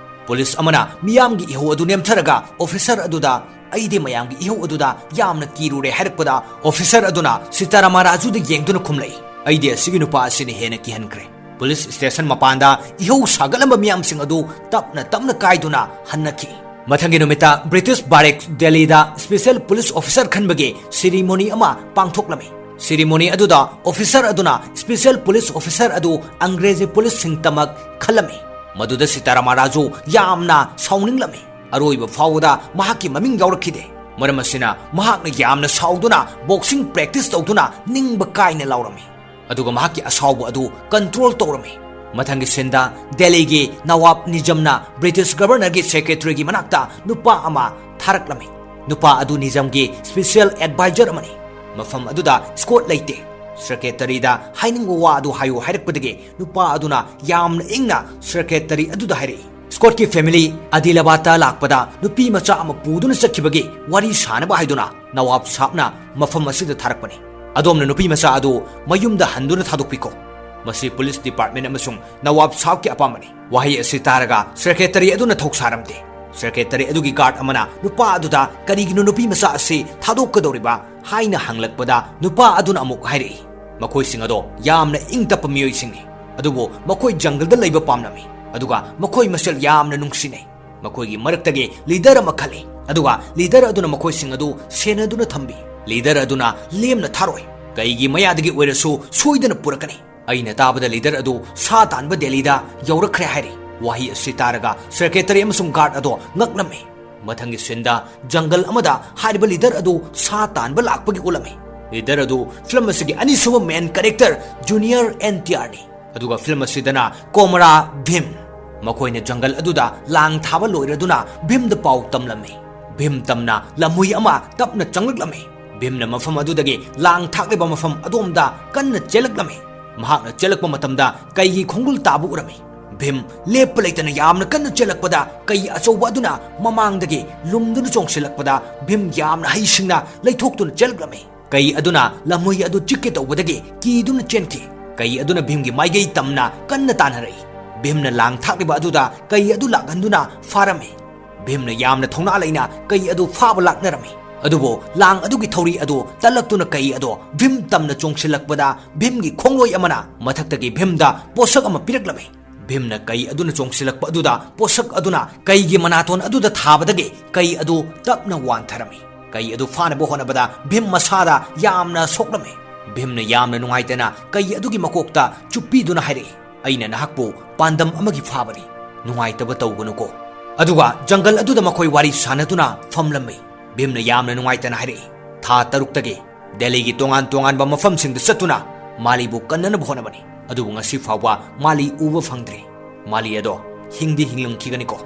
ꯄꯨꯂꯤꯁ ꯑꯃꯅ ꯃꯤꯌꯥꯝꯒꯤ ꯏꯍꯧ ꯑꯗꯨ ꯅꯦꯝꯊꯔꯒ ꯑꯣꯐꯤꯁꯔ ꯑꯗꯨꯗ, "ꯑꯩꯗꯤ ꯃꯌꯥꯝꯒꯤ ꯏꯍꯧ ꯑꯗꯨꯗ ꯌꯥꯝꯅ ꯀꯤꯔꯨꯔꯦ" ꯍꯥꯏꯔꯛꯄꯗ, ꯑꯣꯐꯤꯁꯔ ꯑꯗꯨꯅ ꯁꯤꯇꯥꯔꯥꯃꯥ ꯔꯥꯖꯨꯗ ꯌꯦꯡꯗꯨꯅ ꯈꯨꯝꯂꯛꯏ, "ꯑꯩꯗꯤ ꯑꯁꯤꯒꯤ ꯅꯨꯄꯥ ꯑꯁꯤꯅ ꯍꯦꯟꯅ ꯀꯤꯍꯟꯈ꯭ꯔꯦ"꯫ ꯄꯨꯂꯤꯁ ꯁ꯭ꯇꯦꯁꯟ ꯃꯄꯥꯟꯗ ꯏꯍꯧ ꯁꯥꯒꯠꯂꯝꯕ ꯃꯤꯌꯥꯝꯁꯤꯡ ꯑꯗꯨ ꯇꯞꯅ ꯇꯞꯅ ꯀꯥꯏꯗꯨꯅ ꯍꯟꯅꯈꯤ꯫ ꯃꯊꯪꯒꯤ ꯅꯨꯃꯤꯠꯇ ꯕ꯭ꯔꯤꯇꯤꯁ ꯕꯥꯔꯦꯛ ꯗꯦꯜꯂꯤꯗ ꯁ꯭ꯄꯦꯁꯦꯜ ꯄꯨꯂꯤꯁ ꯑꯣꯐꯤꯁꯔ ꯈꯟꯕꯒꯤ ꯁꯦꯔꯤꯃꯣꯅꯤ ꯑꯃ ꯄꯥꯡꯊꯣꯛꯂꯝꯃꯤ꯫ ꯁꯦꯔꯤꯃꯣꯅꯤ ꯑꯗꯨꯗ ꯑꯣꯐꯤꯁꯔ ꯑꯗꯨꯅ ꯁ꯭ꯄꯦꯁꯦꯜ ꯄꯨꯂꯤꯁ ꯑꯣꯐꯤꯁꯔ ꯑꯗꯨ ꯑꯪꯒ꯭ꯔꯦꯖꯤ ꯄꯨꯂꯤꯁꯁꯤꯡꯇꯃꯛ ꯈꯜꯂꯝꯃꯤ꯫ ꯃꯗꯨꯗ ꯁꯤꯇꯥꯔꯥꯃꯥ ꯔꯥꯖꯨ ꯌꯥꯝꯅ ꯁꯥꯎꯅꯤꯡꯂꯝꯃꯤ꯫ ꯑꯔꯣꯏꯕ ꯐꯥꯎꯕꯗ ꯃꯍꯥꯛꯀꯤ ꯃꯃꯤꯡ ꯌꯥꯎꯔꯛꯈꯤꯗꯦ꯫ ꯃꯔꯝ ꯑꯁꯤꯅ ꯃꯍꯥꯛꯅ ꯌꯥꯝꯅ ꯁꯥꯎꯗꯨꯅ ꯕꯣꯛꯁꯤꯡ ꯄ꯭ꯔꯦꯛꯇꯤꯁ ꯇꯧꯗꯨꯅ ꯅꯤꯡꯕ ꯀꯥꯏꯅ ꯂꯥꯎꯔꯝꯃꯤ꯫ ꯑꯗꯨꯒ ꯃꯍꯥꯛꯀꯤ ꯑꯁꯥꯎꯕ ꯑꯗꯨ ꯀꯟꯇ꯭ꯔꯣꯜ ꯇꯧꯔꯝꯃꯤ꯫ ꯃꯊꯪꯒꯤ ꯁꯤꯟꯗ ꯗꯦꯜꯂꯤꯒꯤ ꯅꯋꯥꯕ ꯅꯤꯖꯝꯅ ꯕ꯭ꯔꯤꯇꯤꯁ ꯒꯕꯔꯅꯔꯒꯤ ꯁꯦꯀ꯭ꯔꯦꯇꯔꯤꯒꯤ ꯃꯅꯥꯛꯇ ꯅꯨꯄꯥ ꯑꯃ ꯊꯥꯔꯛꯂꯝꯃꯤ꯫ ꯅꯨꯄꯥ ꯑꯗꯨ ꯅꯤꯖꯝꯒꯤ ꯁ꯭ꯄꯦꯁꯤꯌꯦꯜ ꯑꯦꯗꯚꯥꯏꯖꯔ ꯑꯃꯅꯤ꯫ ꯃꯐꯝ ꯑꯗꯨꯗ ꯁ꯭ꯀꯣꯠ ꯂꯩꯇꯦ꯫ ꯁꯦꯀ꯭ꯔꯦꯇꯔꯤꯗ ꯍꯥꯏꯅꯤꯡꯕ ꯋꯥ ꯑꯗꯨ ꯍꯥꯏꯌꯨ ꯍꯥꯏꯔꯛꯄꯗꯒꯤ ꯅꯨꯄꯥ ꯑꯗꯨꯅ ꯌꯥꯝꯅ ꯏꯪꯅ ꯁꯦꯀ꯭ꯔꯦꯇꯔꯤ ꯑꯗꯨꯗ ꯍꯥꯏꯔꯛꯏ, "ꯁ꯭ꯀꯣꯠꯀꯤ ꯐꯦꯃꯤꯂꯤ ꯑꯗꯤꯂꯥꯕꯥꯗꯇ ꯂꯥꯛꯄꯗ ꯅꯨꯄꯤ ꯃꯆꯥ ꯑꯃ ꯄꯨꯗꯨꯅ ꯆꯠꯈꯤꯕꯒꯤ ꯋꯥꯔꯤ ꯁꯥꯅꯕ ꯍꯥꯏꯗꯨꯅ ꯅꯋꯥꯕ ꯁꯥꯍꯕꯅ ꯃꯐꯝ ꯑꯁꯤꯗ ꯊꯥꯔꯛꯄꯅꯤ꯫ ꯑꯗꯣꯝꯅ ꯅꯨꯄꯤ ꯃꯆꯥ ꯑꯗꯨ ꯃꯌꯨꯝꯗ ꯍꯟꯗꯨꯅ ꯊꯥꯗꯣꯛꯄꯤꯈꯣ꯫ ꯃꯁꯤ ꯄꯨꯂꯤꯁ ꯗꯤꯄꯥꯔꯠꯃꯦꯟ ꯑꯃꯁꯨꯡ ꯅꯋꯥꯕ ꯁꯥꯍꯕꯀꯤ ꯑꯄꯥꯝꯕꯅꯤ"꯫ ꯋꯥꯍꯩ ꯑꯁꯤ ꯇꯥꯔꯒ ꯁꯦꯀ꯭ꯔꯦꯇꯔꯤ ꯑꯗꯨꯅ ꯊꯧꯁꯥꯔꯝꯗꯦ꯫ ꯁꯦꯀ꯭ꯔꯦꯇꯔꯤ ꯑꯗꯨꯒꯤ ꯒꯥꯔꯗ ꯑꯃꯅ ꯅꯨꯄꯥ ꯑꯗꯨꯗ, "ꯀꯔꯤꯒꯤꯅꯣ ꯅꯨꯄꯤ ꯃꯆꯥ ꯑꯁꯤ ꯊꯥꯗꯣꯛꯀꯗꯧꯔꯤꯕ?" ꯍꯥꯏꯅ ꯍꯪꯂꯛꯄꯗ, ꯅꯨꯄꯥ ꯑꯗꯨꯅ ꯑꯃꯨꯛ ꯍꯥꯏꯔꯛꯏ, "ꯃꯈꯣꯏꯁꯤꯡ ꯑꯗꯣ ꯌꯥꯝꯅ ꯏꯪ ꯇꯞꯄ ꯃꯤꯑꯣꯏꯁꯤꯡꯅꯤ, ꯑꯗꯨꯕꯨ ꯃꯈꯣꯏ ꯖꯪꯒꯜꯗ ꯂꯩꯕ ꯄꯥꯝꯂꯝꯃꯤ, ꯑꯗꯨꯒ ꯃꯈꯣꯏ ꯃꯁꯦꯜ ꯌꯥꯝꯅ ꯅꯨꯡꯁꯤꯅꯩ꯫ ꯃꯈꯣꯏꯒꯤ ꯃꯔꯛꯇꯒꯤ ꯂꯤꯗꯔ ꯑꯃ ꯈꯜꯂꯤ, ꯑꯗꯨꯒ ꯂꯤꯗꯔ ꯑꯗꯨꯅ ꯃꯈꯣꯏꯁꯤꯡ ꯑꯗꯨ ꯁꯦꯟꯅꯗꯨꯅ ꯊꯝꯕꯤ꯫ ꯂꯤꯗꯔ ꯑꯗꯨꯅ ꯂꯦꯝꯅ ꯊꯥꯔꯣꯏ꯫ ꯀꯩꯒꯤ ꯃꯌꯥꯗꯒꯤ ꯑꯣꯏꯔꯁꯨ ꯁꯣꯏꯗꯅ ꯄꯨꯔꯛꯀꯅꯤ꯫ ꯑꯩꯅ ꯇꯥꯕꯗ ꯂꯤꯗꯔ ꯑꯗꯨ ꯁꯥ ꯇꯥꯟꯕ ꯗꯦꯜꯂꯤꯗ ꯌꯧꯔꯛꯈ꯭ꯔꯦ ꯍꯥꯏꯔꯤ꯫ ꯋꯥꯍꯩ ꯑꯁꯤ ꯇꯥꯔꯒ ꯁꯦꯀ꯭ꯔꯦꯇꯔꯤ ꯑꯃꯁꯨꯡ ꯒꯥꯔꯗ ꯑꯗꯣ ꯉꯛꯂꯝꯃꯤ꯫ ꯃꯊꯪꯒꯤ ꯁꯤꯟꯗ ꯖꯪꯒꯜ ꯑꯃꯗ ꯍꯥꯏꯔꯤꯕ ꯂꯤꯗꯔ ꯑꯗꯨ ꯁꯥ ꯇꯥꯟꯕ ꯂꯥꯛꯄꯒꯤ ꯎꯠꯂꯝꯃꯤ꯫ ꯂꯤꯗꯔ ꯑꯗꯨ ꯐꯤꯂꯝ ꯑꯁꯤꯒꯤ ꯑꯅꯤꯁꯨꯕ ꯃꯦꯟ ꯀꯦꯔꯦꯛꯇꯔ ꯖꯨꯅꯤꯌꯔ ꯑꯦꯟ ꯇꯤ ꯑꯥꯔꯅꯤ꯫ ꯑꯗꯨꯒ ꯐꯤꯂꯝ ꯑꯁꯤꯗꯅ ꯀꯣꯃꯔꯥ ꯚꯤꯝ꯫ ꯃꯈꯣꯏꯅ ꯖꯪꯒꯜ ꯑꯗꯨꯗ ꯂꯥꯡ ꯊꯥꯕ ꯂꯣꯏꯔꯗꯨꯅ ꯚꯤꯝꯗ ꯄꯥꯎ ꯇꯝꯂꯝꯃꯤ꯫ ꯚꯤꯝ ꯇꯝꯅ ꯂꯝꯍꯨꯏ ꯑꯃ ꯇꯞꯅ ꯆꯪꯂꯛꯂꯝꯃꯤ꯫ ꯚꯤꯝꯅ ꯃꯐꯝ ꯑꯗꯨꯗꯒꯤ ꯂꯥꯡ ꯊꯥꯛꯂꯤꯕ ꯃꯐꯝ ꯑꯗꯣꯝꯗ ꯀꯟꯅ ꯆꯦꯜꯂꯛꯂꯝꯃꯤ꯫ ꯃꯍꯥꯛꯅ ꯆꯦꯜꯂꯛꯄ ꯃꯇꯝꯗ ꯀꯩꯒꯤ ꯈꯣꯡꯒꯨꯜ ꯇꯥꯕ ꯎꯔꯝꯃꯤ꯫ ꯚꯤꯝ ꯂꯦꯞꯄ ꯂꯩꯇꯅ ꯌꯥꯝꯅ ꯀꯟꯅ ꯆꯦꯜꯂꯛꯄꯗ ꯀꯩ ꯑꯆꯧꯕ ꯑꯗꯨꯅ ꯃꯃꯥꯡꯗꯒꯤ ꯂꯨꯝꯗꯨꯅ ꯆꯣꯡꯁꯤꯜꯂꯛꯄꯗ ꯚꯤꯝ ꯌꯥꯝꯅ ꯍꯩꯁꯤꯡꯅ ꯂꯩꯊꯣꯛꯇꯨꯅ ꯆꯦꯜꯂꯛꯂꯝꯃꯤ꯫ ꯀꯩ ꯑꯗꯨꯅ ꯂꯝꯍꯨꯏ ꯑꯗꯨ ꯆꯤꯛꯀꯦ ꯇꯧꯕꯗꯒꯤ ꯀꯤꯗꯨꯅ ꯆꯦꯟꯈꯤ꯫ ꯀꯩ ꯑꯗꯨꯅ ꯚꯤꯝꯒꯤ ꯃꯥꯏꯀꯩ ꯇꯝꯅ ꯀꯟꯅ ꯇꯥꯟꯅꯔꯛꯏ꯫ ꯚꯤꯝꯅ ꯂꯥꯡ ꯊꯥꯛꯂꯤꯕ ꯑꯗꯨꯗ ꯀꯩ ꯑꯗꯨ ꯂꯥꯛꯍꯟꯗꯨꯅ ꯐꯥꯔꯝꯃꯤ꯫ ꯚꯤꯝꯅ ꯌꯥꯝꯅ ꯊꯧꯅꯥ ꯂꯩꯅ ꯀꯩ ꯑꯗꯨ ꯐꯥꯕ ꯂꯥꯛꯅꯔꯝꯃꯤ꯫ ꯑꯗꯨꯕꯨ ꯂꯥꯡ ꯑꯗꯨꯒꯤ ꯊꯧꯔꯤ ꯑꯗꯨ ꯇꯠꯂꯛꯇꯨꯅ ꯀꯩ ꯑꯗꯨ ꯚꯤꯝ ꯇꯝꯅ ꯆꯣꯡꯁꯤꯜꯂꯛꯄꯗ ꯚꯤꯝꯒꯤ ꯈꯣꯡꯂꯣꯏ ꯑꯃꯅ ꯃꯊꯛꯇꯒꯤ ꯚꯤꯝꯗ ꯄꯣꯠꯁꯛ ꯑꯃ ꯄꯤꯔꯛꯂꯝꯃꯤ꯫ ꯚꯤꯝꯅ ꯀꯩ ꯑꯗꯨꯅ ꯆꯣꯡꯁꯤꯜꯂꯛꯄ ꯑꯗꯨꯗ ꯄꯣꯠꯁꯛ ꯑꯗꯨꯅ ꯀꯩꯒꯤ ꯃꯅꯥꯇꯣꯟ ꯑꯗꯨꯗ ꯊꯥꯕꯗꯒꯤ ꯀꯩ ꯑꯗꯨ ꯇꯞꯅ ꯋꯥꯟꯊꯔꯝꯃꯤ꯫ ꯀꯩ ꯑꯗꯨ ꯐꯥꯅꯕ ꯍꯣꯠꯅꯕꯗ ꯚꯤꯝ ꯃꯁꯥꯗ ꯌꯥꯝꯅ ꯁꯣꯛꯂꯝꯃꯤ꯫ ꯚꯤꯝꯅ ꯌꯥꯝꯅ ꯅꯨꯡꯉꯥꯏꯇꯅ ꯀꯩ ꯑꯗꯨꯒꯤ ꯃꯀꯣꯛꯇ ꯆꯨꯞꯄꯤꯗꯨꯅ ꯍꯥꯏꯔꯛꯏ, "ꯑꯩꯅ ꯅꯍꯥꯛꯄꯨ ꯄꯥꯟꯗꯝ ꯑꯃꯒꯤ ꯐꯥꯕꯅꯤ꯫ ꯅꯨꯡꯉꯥꯏꯇꯕ ꯇꯧꯒꯅꯨꯀꯣ꯫" ꯑꯗꯨꯒ ꯖꯪꯒꯜ ꯑꯗꯨꯗ ꯃꯈꯣꯏ ꯋꯥꯔꯤ ꯁꯥꯟꯅꯗꯨꯅ ꯐꯝꯂꯝꯃꯤ꯫ ꯚꯤꯝꯅ ꯌꯥꯝꯅ ꯅꯨꯡꯉꯥꯏꯇꯅ ꯍꯥꯏꯔꯛꯏ, "ꯊꯥ ꯇꯔꯨꯛꯇꯒꯤ ꯗꯦꯜꯂꯤꯒꯤ ꯇꯣꯉꯥꯟ ꯇꯣꯉꯥꯟꯕ ꯃꯐꯝꯁꯤꯡꯗ ꯆꯠꯇꯨꯅ ꯃꯥꯂꯤꯕꯨ ꯀꯟꯅꯅꯕ ꯍꯣꯠꯅꯕꯅꯤ꯫ ꯑꯗꯨꯕꯨ ꯉꯁꯤ ꯐꯥꯎꯕ ꯃꯥꯂꯤ ꯎꯕ ꯐꯪꯗ꯭ꯔꯤ꯫ ꯃꯥꯂꯤ ꯑꯗꯣ ꯍꯤꯡꯗꯤ ꯍꯤꯡꯂꯝꯈꯤꯒꯅꯤꯀꯣ꯫"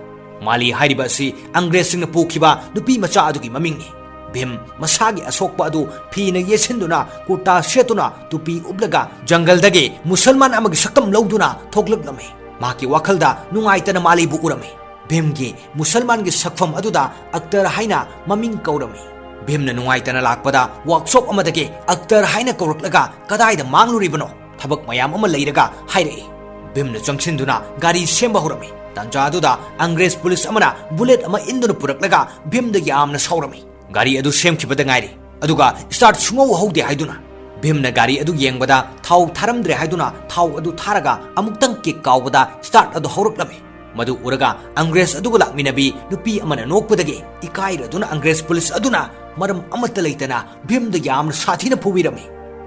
ꯃꯥꯂꯤ ꯍꯥꯏꯔꯤꯕ ꯑꯁꯤ ꯑꯪꯒ꯭ꯔꯦꯖꯁꯤꯡꯅ ꯄꯨꯈꯤꯕ ꯅꯨꯄꯤ ꯃꯆꯥ ꯑꯗꯨꯒꯤ ꯃꯃꯤꯡꯅꯤ꯫ ꯚꯤꯝ ꯃꯁꯥꯒꯤ ꯑꯁꯣꯛꯄ ꯑꯗꯨ ꯐꯤꯅ ꯌꯦꯠꯁꯤꯟꯗꯨꯅ, ꯀꯨꯔꯇꯥ ꯁꯦꯠꯇꯨꯅ, ꯇꯨꯄꯤ ꯎꯞꯂꯒ ꯖꯪꯒꯜꯗꯒꯤ ꯃꯨꯁꯜꯃꯥꯟ ꯑꯃꯒꯤ ꯁꯛꯇꯝ ꯂꯧꯗꯨꯅ ꯊꯣꯛꯂꯛꯂꯝꯃꯤ꯫ ꯃꯍꯥꯛꯀꯤ ꯋꯥꯈꯜꯗ ꯅꯨꯡꯉꯥꯏꯇꯅ ꯃꯥꯂꯤꯕꯨ ꯎꯔꯝꯃꯤ꯫ ꯚꯤꯝꯒꯤ ꯃꯨꯁꯜꯃꯥꯟꯒꯤ ꯁꯛꯐꯝ ꯑꯗꯨꯗ ꯑꯛꯇꯔ ꯍꯥꯏꯅ ꯃꯃꯤꯡ ꯀꯧꯔꯝꯃꯤ꯫ ꯚꯤꯝꯅ ꯅꯨꯡꯉꯥꯏꯇꯅ ꯂꯥꯛꯄꯗ ꯋꯥꯔꯛꯁꯣꯞ ꯑꯃꯗꯒꯤ ꯑꯛꯇꯔ ꯍꯥꯏꯅ ꯀꯧꯔꯛꯂꯒ ꯀꯗꯥꯏꯗ ꯃꯥꯡꯂꯨꯔꯤꯕꯅꯣ? ꯊꯕꯛ ꯃꯌꯥꯝ ꯑꯃ ꯂꯩꯔꯒ ꯍꯥꯏꯔꯛꯏ꯫ ꯚꯤꯝꯅ ꯆꯪꯁꯤꯟꯗꯨꯅ ꯒꯥꯔꯤ ꯁꯦꯝꯕ ꯍꯧꯔꯝꯃꯤ꯫ ꯇꯥꯟꯖꯥ ꯑꯗꯨꯗ ꯑꯪꯒ꯭ꯔꯦꯖ ꯄꯨꯂꯤꯁ ꯑꯃꯅ ꯕꯨꯂꯦꯠ ꯑꯃ ꯏꯟꯗꯨꯅ ꯄꯨꯔꯛꯂꯒ ꯚꯤꯝꯗ ꯌꯥꯝꯅ ꯁꯥꯎꯔꯝꯃꯤ꯫ ꯒꯥꯔꯤ ꯑꯗꯨ ꯁꯦꯝꯈꯤꯕꯗ ꯉꯥꯏꯔꯤ, ꯑꯗꯨꯒ ꯁ꯭ꯇꯥꯔꯠ ꯁꯨꯡꯍꯧ ꯍꯧꯗꯦ ꯍꯥꯏꯗꯨꯅ꯫ ꯚꯤꯝꯅ ꯒꯥꯔꯤ ꯑꯗꯨ ꯌꯦꯡꯕꯗ ꯊꯥꯎ ꯊꯥꯔꯝꯗ꯭ꯔꯦ ꯍꯥꯏꯗꯨꯅ ꯊꯥꯎ ꯑꯗꯨ ꯊꯥꯔꯒ ꯑꯃꯨꯛꯇꯪ ꯀꯤꯛ ꯀꯥꯎꯕꯗ ꯁ꯭ꯇꯥꯔꯠ ꯑꯗꯨ ꯍꯧꯔꯛꯂꯝꯃꯤ꯫ ꯃꯗꯨ ꯎꯔꯒ ꯑꯪꯒ꯭ꯔꯦꯖ ꯑꯗꯨꯒ ꯂꯥꯛꯃꯤꯟꯅꯕꯤ ꯅꯨꯄꯤ ꯑꯃꯅ ꯅꯣꯛꯄꯗꯒꯤ ꯏꯀꯥꯏꯔꯗꯨꯅ ꯑꯪꯒ꯭ꯔꯦꯖ ꯄꯨꯂꯤꯁ ꯑꯗꯨꯅ ꯃꯔꯝ ꯑꯃꯠꯇ ꯂꯩꯇꯅ ꯚꯤꯝꯗ ꯌꯥꯝꯅ ꯁꯥꯊꯤꯅ ꯐꯨꯕꯤꯔꯝꯃꯤ꯫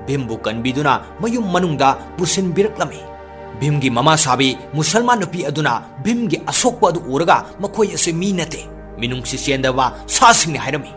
ꯚꯤꯝꯕꯨ ꯀꯟꯕꯤꯗꯨꯅ ꯃꯌꯨꯝ ꯃꯅꯨꯡꯗ ꯄꯨꯁꯤꯟꯕꯤꯔꯛꯂꯝꯃꯤ꯫ ꯚꯤꯝꯒꯤ ꯃꯃꯥ ꯁꯥꯕꯤ ꯃꯨꯁꯜꯃꯥꯟ ꯅꯨꯄꯤ ꯑꯗꯨꯅ ꯚꯤꯝꯒꯤ ꯑꯁꯣꯛꯄ ꯑꯗꯨ ꯎꯔꯒ "ꯃꯈꯣꯏ ꯑꯁꯤ ꯃꯤ ꯅꯠꯇꯦ, ꯃꯤꯅꯨꯡꯁꯤ ꯆꯦꯟꯗꯕ ꯁꯥꯁꯤꯡꯅꯤ" ꯍꯥꯏꯔꯝꯃꯤ꯫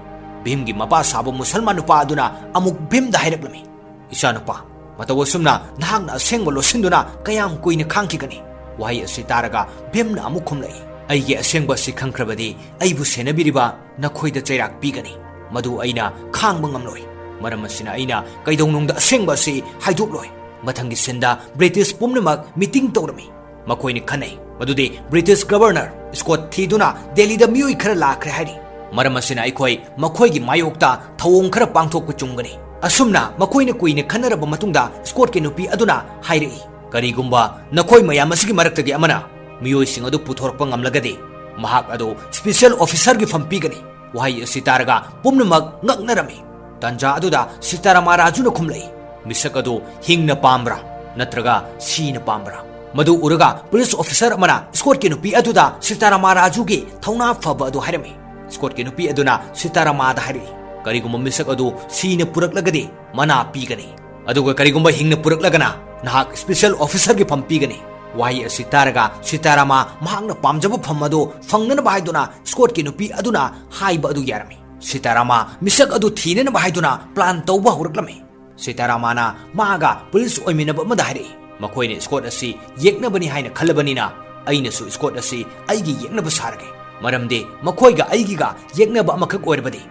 ꯚꯤꯝꯒꯤ ꯃꯄꯥ ꯁꯥꯕ ꯃꯨꯁꯜꯃꯥꯟ ꯅꯨꯄꯥ ꯑꯗꯨꯅ ꯑꯃꯨꯛ ꯚꯤꯝꯗ ꯍꯥꯏꯔꯛꯂꯝꯃꯤ, "ꯏꯆꯥꯅꯨꯄꯥ, ꯃꯇꯧ ꯑꯁꯨꯝꯅ ꯅꯍꯥꯛꯅ ꯑꯁꯦꯡꯕ ꯂꯣꯠꯁꯤꯟꯗꯨꯅ ꯀꯌꯥꯝ ꯀꯨꯏꯅ ꯈꯥꯡꯈꯤꯒꯅꯤ?" ꯋꯥꯍꯩ ꯑꯁꯤ ꯇꯥꯔꯒ ꯚꯤꯝꯅ ꯑꯃꯨꯛ ꯈꯨꯝꯂꯛꯏ, "ꯑꯩꯒꯤ ꯑꯁꯦꯡꯕ ꯑꯁꯤ ꯈꯪꯈ꯭ꯔꯕꯗꯤ ꯑꯩꯕꯨ ꯁꯦꯟꯅꯕꯤꯔꯤꯕ ꯅꯈꯣꯏꯗ ꯆꯩꯔꯥꯛ ꯄꯤꯒꯅꯤ꯫ ꯃꯗꯨ ꯑꯩꯅ ꯈꯥꯡꯕ ꯉꯝꯂꯣꯏ꯫ ꯃꯔꯝ ꯑꯁꯤꯅ ꯑꯩꯅ ꯀꯩꯗꯧꯅꯨꯡꯗ ꯑꯁꯦꯡꯕ ꯑꯁꯤ ꯍꯥꯏꯗꯣꯛꯂꯣꯏ꯫" ꯃꯊꯪꯒꯤ ꯁꯤꯟꯗ ꯕ꯭ꯔꯤꯇꯤꯁ ꯄꯨꯝꯅꯃꯛ ꯃꯤꯇꯤꯡ ꯇꯧꯔꯝꯃꯤ꯫ ꯃꯈꯣꯏꯅ ꯈꯟꯅꯩ ꯃꯗꯨꯗꯤ ꯕ꯭ꯔꯤꯇꯤꯁ ꯒꯕꯔꯅꯔ ꯁ꯭ꯀꯣꯠ ꯊꯤꯗꯨꯅ ꯗꯦꯜꯂꯤꯗ ꯃꯤꯑꯣꯏ ꯈꯔ ꯂꯥꯛꯈ꯭ꯔꯦ ꯍꯥꯏꯔꯤ꯫ ꯃꯔꯝ ꯑꯁꯤꯅ ꯑꯩꯈꯣꯏ ꯃꯈꯣꯏꯒꯤ ꯃꯥꯌꯣꯛꯇ ꯊꯧꯑꯣꯡ ꯈꯔ ꯄꯥꯡꯊꯣꯛꯄ ꯆꯨꯝꯒꯅꯤ꯫ ꯑꯁꯨꯝꯅ ꯃꯈꯣꯏꯅ ꯀꯨꯏꯅ ꯈꯟꯅꯔꯕ ꯃꯇꯨꯡꯗ ꯁ꯭ꯀꯣꯠꯀꯤ ꯅꯨꯄꯤ ꯑꯗꯨꯅ ꯍꯥꯏꯔꯛꯏ, "ꯀꯔꯤꯒꯨꯝꯕ ꯅꯈꯣꯏ ꯃꯌꯥꯝ ꯑꯁꯤꯒꯤ ꯃꯔꯛꯇꯒꯤ ꯑꯃꯅ ꯃꯤꯑꯣꯏꯁꯤꯡ ꯑꯗꯨ ꯄꯨꯊꯣꯔꯛꯄ ꯉꯝꯂꯒꯗꯤ, ꯃꯍꯥꯛ ꯑꯗꯨ ꯁ꯭ꯄꯦꯁꯤꯌꯦꯜ ꯑꯣꯐꯤꯁꯔꯒꯤ ꯐꯝ ꯄꯤꯒꯅꯤ꯫" ꯋꯥꯍꯩ ꯑꯁꯤ ꯇꯥꯔꯒ ꯄꯨꯝꯅꯃꯛ ꯉꯛꯅꯔꯝꯃꯤ꯫ ꯇꯟꯖꯥ ꯑꯗꯨꯗ ꯁꯤꯇꯥꯔꯥꯃꯥ ꯔꯥꯖꯨꯅ ꯈꯨꯝꯂꯛꯏ, "ꯃꯤꯁꯛ ꯑꯗꯨ ꯍꯤꯡꯅ ꯄꯥꯝꯕ꯭ꯔꯥ ꯅꯠꯇ꯭ꯔꯒ ꯁꯤꯅ ꯄꯥꯝꯕ꯭ꯔꯥ?" ꯃꯗꯨ ꯎꯔꯒ ꯄꯨꯂꯤꯁ ꯑꯣꯐꯤꯁꯔ ꯑꯃꯅ ꯁ꯭ꯀꯣꯠꯀꯤ ꯅꯨꯄꯤ ꯑꯗꯨꯗ ꯁꯤꯇꯥꯔꯥꯃꯥ ꯔꯥꯖꯨꯒꯤ ꯊꯧꯅꯥ ꯐꯕ ꯑꯗꯨ ꯍꯥꯏꯔꯝꯃꯤ꯫ ꯁ꯭ꯀꯣꯠꯀꯤ ꯅꯨꯄꯤ ꯑꯗꯨꯅ ꯁꯤꯇꯥꯔꯥꯃꯥꯗ ꯍꯥꯏꯔꯛꯏ, "ꯀꯔꯤꯒꯨꯝꯕ ꯃꯤꯁꯛ ꯑꯗꯨ ꯁꯤꯅ ꯄꯨꯔꯛꯂꯒꯗꯤ ꯃꯅꯥ ꯄꯤꯒꯅꯤ, ꯑꯗꯨꯒ ꯀꯔꯤꯒꯨꯝꯕ ꯍꯤꯡꯅ ꯄꯨꯔꯛꯂꯒꯅ ꯅꯍꯥꯛ ꯁ꯭ꯄꯦꯁꯤꯌꯦꯜ ꯑꯣꯐꯤꯁꯔꯒꯤ ꯐꯝ ꯄꯤꯒꯅꯤ꯫" ꯋꯥꯍꯩ ꯑꯁꯤ ꯇꯥꯔꯒ ꯁꯤꯇꯥꯔꯥꯃꯥ ꯃꯍꯥꯛꯅ ꯄꯥꯝꯖꯕ ꯐꯝ ꯑꯗꯨ ꯐꯪꯅꯅꯕ ꯍꯥꯏꯗꯨꯅ ꯁ꯭ꯀꯣꯠꯀꯤ ꯅꯨꯄꯤ ꯑꯗꯨꯅ ꯍꯥꯏꯕ ꯑꯗꯨ ꯌꯥꯔꯝꯃꯤ꯫ ꯁꯤꯇꯥꯔꯥꯃꯥ ꯃꯤꯁꯛ ꯑꯗꯨ ꯊꯤꯅꯅꯕ ꯍꯥꯏꯗꯨꯅ ꯄ꯭ꯂꯥꯟ ꯇꯧꯕ ꯍꯧꯔꯛꯂꯝꯃꯤ꯫ ꯁꯤꯇꯥꯔꯥꯃꯥꯅ ꯃꯥꯒ ꯄꯨꯂꯤꯁ ꯑꯣꯏꯃꯤꯟꯅꯕ ꯑꯃꯗ ꯍꯥꯏꯔꯛꯏ, "ꯃꯈꯣꯏꯅ ꯁ꯭ꯀꯣꯠ ꯑꯁꯤ ꯌꯦꯛꯅꯕꯅꯤ ꯍꯥꯏꯅ ꯈꯜꯂꯕꯅꯤꯅ, ꯑꯩꯅꯁꯨ ꯁ꯭ꯀꯣꯠ ꯑꯁꯤ ꯑꯩꯒꯤ ꯌꯦꯛꯅꯕ ꯁꯥꯔꯒꯦ, ꯃꯔꯝꯗꯤ ꯃꯈꯣꯏꯒ ꯑꯩꯒꯤꯒ ꯌꯦꯛꯅꯕ ꯑꯃꯈꯛ ꯑꯣꯏꯔꯕꯗꯤ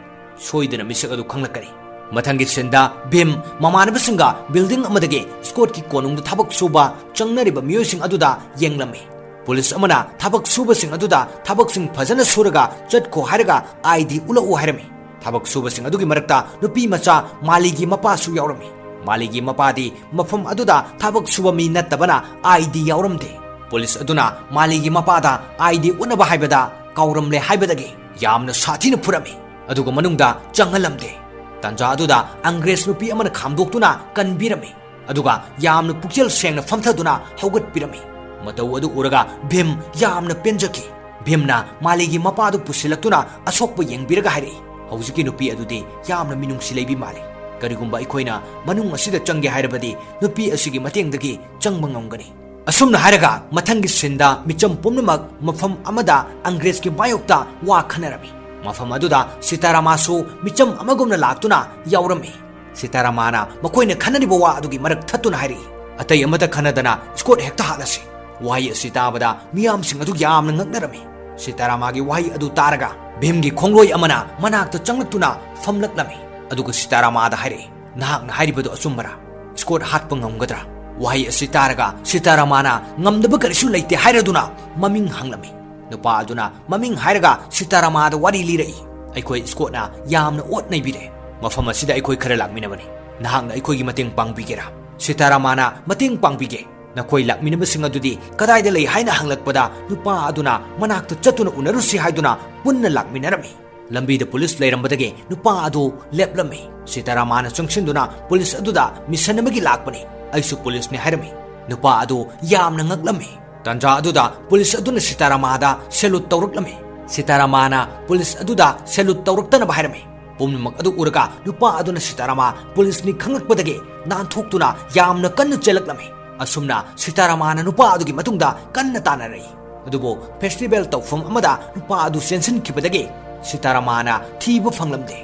ꯁꯣꯏꯗꯅ ꯃꯤꯁꯛ ꯑꯗꯨ ꯈꯪꯂꯛꯀꯅꯤ꯫" ꯃꯊꯪꯒꯤ ꯁꯤꯟꯗ ꯚꯤꯝ ꯃꯃꯥꯟꯅꯕꯁꯤꯡꯒ ꯕꯤꯜꯗꯤꯡ ꯑꯃꯗꯒꯤ ꯁ꯭ꯀꯣꯠꯀꯤ ꯀꯣꯅꯨꯡꯗ ꯊꯕꯛ ꯁꯨꯕ ꯆꯪꯅꯔꯤꯕ ꯃꯤꯑꯣꯏꯁꯤꯡ ꯑꯗꯨꯗ ꯌꯦꯡꯂꯝꯃꯤ꯫ ꯄꯨꯂꯤꯁ ꯑꯃꯅ ꯊꯕꯛ ꯁꯨꯕꯁꯤꯡ ꯑꯗꯨꯗ ꯊꯕꯛꯁꯤꯡ ꯐꯖꯅ ꯁꯨꯔꯒ ꯆꯠꯈꯣ ꯍꯥꯏꯔꯒ ꯑꯥꯏ ꯗꯤ ꯎꯠꯂꯛꯎ ꯍꯥꯏꯔꯝꯃꯤ꯫ ꯊꯕꯛ ꯁꯨꯕꯁꯤꯡ ꯑꯗꯨꯒꯤ ꯃꯔꯛꯇ ꯅꯨꯄꯤ ꯃꯆꯥ ꯃꯥꯂꯤꯒꯤ ꯃꯄꯥꯁꯨ ꯌꯥꯎꯔꯝꯃꯤ꯫ ꯃꯥꯂꯤꯒꯤ ꯃꯄꯥꯗꯤ ꯃꯐꯝ ꯑꯗꯨꯗ ꯊꯕꯛ ꯁꯨꯕ ꯃꯤ ꯅꯠꯇꯕꯅ ꯑꯥꯏ ꯗꯤ ꯌꯥꯎꯔꯝꯗꯦ꯫ ꯄꯨꯂꯤꯁ ꯑꯗꯨꯅ ꯃꯥꯂꯤꯒꯤ ꯃꯄꯥꯗ ꯑꯥꯏ ꯗꯤ ꯎꯠꯅꯕ ꯍꯥꯏꯕꯗ ꯀꯥꯎꯔꯝꯂꯦ ꯍꯥꯏꯕꯗꯒꯤ ꯌꯥꯝꯅ ꯁꯥꯊꯤꯅ ꯐꯨꯔꯝꯃꯤ, ꯑꯗꯨꯒ ꯃꯅꯨꯡꯗ ꯆꯪꯍꯜꯂꯝꯗꯦ꯫ ꯇꯥꯟꯖꯥ ꯑꯗꯨꯗ ꯑꯪꯒ꯭ꯔꯦꯖ ꯅꯨꯄꯤ ꯑꯃꯅ ꯈꯥꯝꯗꯣꯛꯇꯨꯅ ꯀꯟꯕꯤꯔꯝꯃꯤ, ꯑꯗꯨꯒ ꯌꯥꯝꯅ ꯄꯨꯛꯆꯦꯜ ꯁꯦꯡꯅ ꯐꯝꯊꯗꯨꯅ ꯍꯧꯒꯠꯄꯤꯔꯝꯃꯤ꯫ ꯃꯇꯧ ꯑꯗꯨ ꯎꯔꯒ ꯚꯤꯝ ꯌꯥꯝꯅ ꯄꯦꯟꯖꯈꯤ꯫ ꯚꯤꯝꯅ ꯃꯥꯂꯤꯒꯤ ꯃꯄꯥꯗꯨ ꯄꯨꯁꯤꯜꯂꯛꯇꯨꯅ ꯑꯁꯣꯛꯄ ꯌꯦꯡꯕꯤꯔꯒ ꯍꯥꯏꯔꯛꯏ, "ꯍꯧꯖꯤꯛꯀꯤ ꯅꯨꯄꯤ ꯑꯗꯨꯗꯤ ꯌꯥꯝꯅ ꯃꯤꯅꯨꯡꯁꯤ ꯂꯩꯕꯤ ꯃꯥꯜꯂꯤ꯫ ꯀꯔꯤꯒꯨꯝꯕ ꯑꯩꯈꯣꯏꯅ ꯃꯅꯨꯡ ꯑꯁꯤꯗ ꯆꯪꯒꯦ ꯍꯥꯏꯔꯕꯗꯤ ꯅꯨꯄꯤ ꯑꯁꯤꯒꯤ ꯃꯇꯦꯡꯗꯒꯤ ꯆꯪꯕ ꯉꯝꯒꯅꯤ꯫ ꯑꯁꯨꯝꯅ ꯍꯥꯏꯔꯒ ꯃꯊꯪꯒꯤ ꯁꯤꯟꯗ ꯃꯤꯆꯝ ꯄꯨꯝꯅꯃꯛ ꯃꯐꯝ ꯑꯃꯗ ꯑꯪꯒ꯭ꯔꯦꯖꯀꯤ ꯃꯥꯌꯣꯛꯇ ꯋꯥ ꯈꯟꯅꯔꯝꯃꯤ꯫ ꯃꯐꯝ ꯑꯗꯨꯗ ꯁꯤꯇꯥꯔꯥꯃꯥꯁꯨ ꯃꯤꯆꯝ ꯑꯃꯒꯨꯝꯅ ꯂꯥꯛꯇꯨꯅ ꯌꯥꯎꯔꯝꯃꯤ꯫ ꯁꯤꯇꯥꯔꯥꯃꯥꯅ ꯃꯈꯣꯏꯅ ꯈꯟꯅꯔꯤꯕ ꯋꯥ ꯑꯗꯨꯒꯤ ꯃꯔꯛ ꯊꯠꯇꯨꯅ ꯍꯥꯏꯔꯛꯏ, "ꯑꯇꯩ ꯑꯃꯠꯇ ꯈꯟꯅꯗꯅ ꯁ꯭ꯀꯣꯠ ꯍꯦꯛꯇ ꯍꯥꯠꯂꯁꯤ!" ꯋꯥꯍꯩ ꯑꯁꯤ ꯇꯥꯕꯗ ꯃꯤꯌꯥꯝꯁꯤꯡ ꯑꯗꯨ ꯌꯥꯝꯅ ꯉꯛꯅꯔꯝꯃꯤ꯫ ꯁꯤꯇꯥꯔꯥꯃꯥꯒꯤ ꯋꯥꯍꯩ ꯑꯗꯨ ꯇꯥꯔꯒ ꯚꯤꯝꯒꯤ ꯈꯣꯡꯂꯣꯏ ꯑꯃꯅ ꯃꯅꯥꯛꯇ ꯆꯪꯂꯛꯇꯨꯅ ꯐꯝꯂꯛꯂꯝꯃꯤ꯫ ꯑꯗꯨꯒ ꯁꯤꯇꯥꯔꯥꯃꯥꯗ ꯍꯥꯏꯔꯛꯏ, "ꯅꯍꯥꯛꯅ ꯍꯥꯏꯔꯤꯕꯗꯨ ꯑꯆꯨꯝꯕꯔꯥ? ꯁ꯭ꯀꯣꯠ ꯍꯥꯠꯄ ꯉꯝꯒꯗ꯭ꯔꯥ?" ꯋꯥꯍꯩ ꯑꯁꯤ ꯇꯥꯔꯒ ꯁꯤꯇꯥꯔꯥꯃꯥꯅ ꯉꯝꯗꯕ ꯀꯔꯤꯁꯨ ꯂꯩꯇꯦ ꯍꯥꯏꯔꯗꯨꯅ ꯃꯃꯤꯡ ꯍꯪꯂꯝꯃꯤ꯫ ꯅꯨꯄꯥ ꯑꯗꯨꯅ ꯃꯃꯤꯡ ꯍꯥꯏꯔꯒ ꯁꯤꯇꯥꯔꯥꯃꯥꯗ ꯋꯥꯔꯤ ꯂꯤꯔꯛꯏ, "ꯑꯩꯈꯣꯏ ꯁ꯭ꯀꯣꯠꯅ ꯌꯥꯝꯅ ꯑꯣꯠ ꯅꯩꯕꯤꯔꯦ꯫ ꯃꯐꯝ ꯑꯁꯤꯗ ꯑꯩꯈꯣꯏ ꯈꯔ ꯂꯥꯛꯃꯤꯟꯅꯕꯅꯤ꯫ ꯅꯍꯥꯛꯅ ꯑꯩꯈꯣꯏꯒꯤ ꯃꯇꯦꯡ ꯄꯥꯡꯕꯤꯒꯦꯔꯥ?" ꯁꯤꯇꯥꯔꯥꯃꯥꯅ, "ꯃꯇꯦꯡ ꯄꯥꯡꯕꯤꯒꯦ꯫ ꯅꯈꯣꯏ ꯂꯥꯛꯃꯤꯟꯅꯕꯁꯤꯡ ꯑꯗꯨꯗꯤ ꯀꯗꯥꯏꯗ ꯂꯩ?" ꯍꯥꯏꯅ ꯍꯪꯂꯛꯄꯗ ꯅꯨꯄꯥ ꯑꯗꯨꯅ ꯃꯅꯥꯛꯇ ꯆꯠꯇꯨꯅ ꯎꯅꯔꯨꯁꯤ ꯍꯥꯏꯗꯨꯅ ꯄꯨꯟꯅ ꯂꯥꯛꯃꯤꯟꯅꯔꯝꯃꯤ꯫ ꯂꯝꯕꯤꯗ ꯄꯨꯂꯤꯁ ꯂꯩꯔꯝꯕꯗꯒꯤ ꯅꯨꯄꯥ ꯑꯗꯨ ꯂꯦꯞꯂꯝꯃꯤ꯫ ꯁꯤꯇꯥꯔꯥꯃꯥꯅ ꯆꯪꯁꯤꯟꯗꯨꯅ ꯄꯨꯂꯤꯁ ꯑꯗꯨꯗ, "ꯃꯤꯁꯟ ꯑꯃꯒꯤ ꯂꯥꯛꯄꯅꯤ, ꯑꯩꯁꯨ ꯄꯨꯂꯤꯁꯅꯤ" ꯍꯥꯏꯔꯝꯃꯤ꯫ ꯅꯨꯄꯥ ꯑꯗꯨ ꯌꯥꯝꯅ ꯉꯛꯂꯝꯃꯤ꯫ ꯇꯥꯟꯖꯥ ꯑꯗꯨꯗ ꯄꯨꯂꯤꯁ ꯑꯗꯨꯅ ꯁꯤꯇꯥꯔꯥꯃꯥꯗ ꯁꯦꯂꯨꯠ ꯇꯧꯔꯛꯂꯝꯃꯤ꯫ ꯁꯤꯇꯥꯔꯥꯃꯥꯅ ꯄꯨꯂꯤꯁ ꯑꯗꯨꯗ ꯁꯦꯂꯨꯠ ꯇꯧꯔꯛꯇꯅꯕ ꯍꯥꯏꯔꯝꯃꯤ꯫ ꯄꯨꯝꯅꯃꯛ ꯑꯗꯨ ꯎꯔꯒ ꯅꯨꯄꯥ ꯑꯗꯨꯅ ꯁꯤꯇꯥꯔꯥꯃꯥ ꯄꯨꯂꯤꯁꯅꯤ ꯈꯪꯂꯛꯄꯗꯒꯤ ꯅꯥꯟꯊꯣꯛꯇꯨꯅ ꯌꯥꯝꯅ ꯀꯟꯅ ꯆꯦꯜꯂꯛꯂꯝꯃꯤ꯫ ꯑꯁꯨꯝꯅ ꯁꯤꯇꯥꯔꯥꯃꯥꯅ ꯅꯨꯄꯥ ꯑꯗꯨꯒꯤ ꯃꯇꯨꯡꯗ ꯀꯟꯅ ꯇꯥꯟꯅꯔꯛꯏ꯫ ꯑꯗꯨꯕꯨ ꯐꯦꯁꯇꯤꯚꯦꯜ ꯇꯧꯐꯝ ꯑꯃꯗ ꯅꯨꯄꯥ ꯑꯗꯨ ꯆꯦꯟꯁꯤꯟꯈꯤꯕꯗꯒꯤ ꯁꯤꯇꯥꯔꯥꯃꯥꯅ ꯊꯤꯕ ꯐꯪꯂꯝꯗꯦ꯫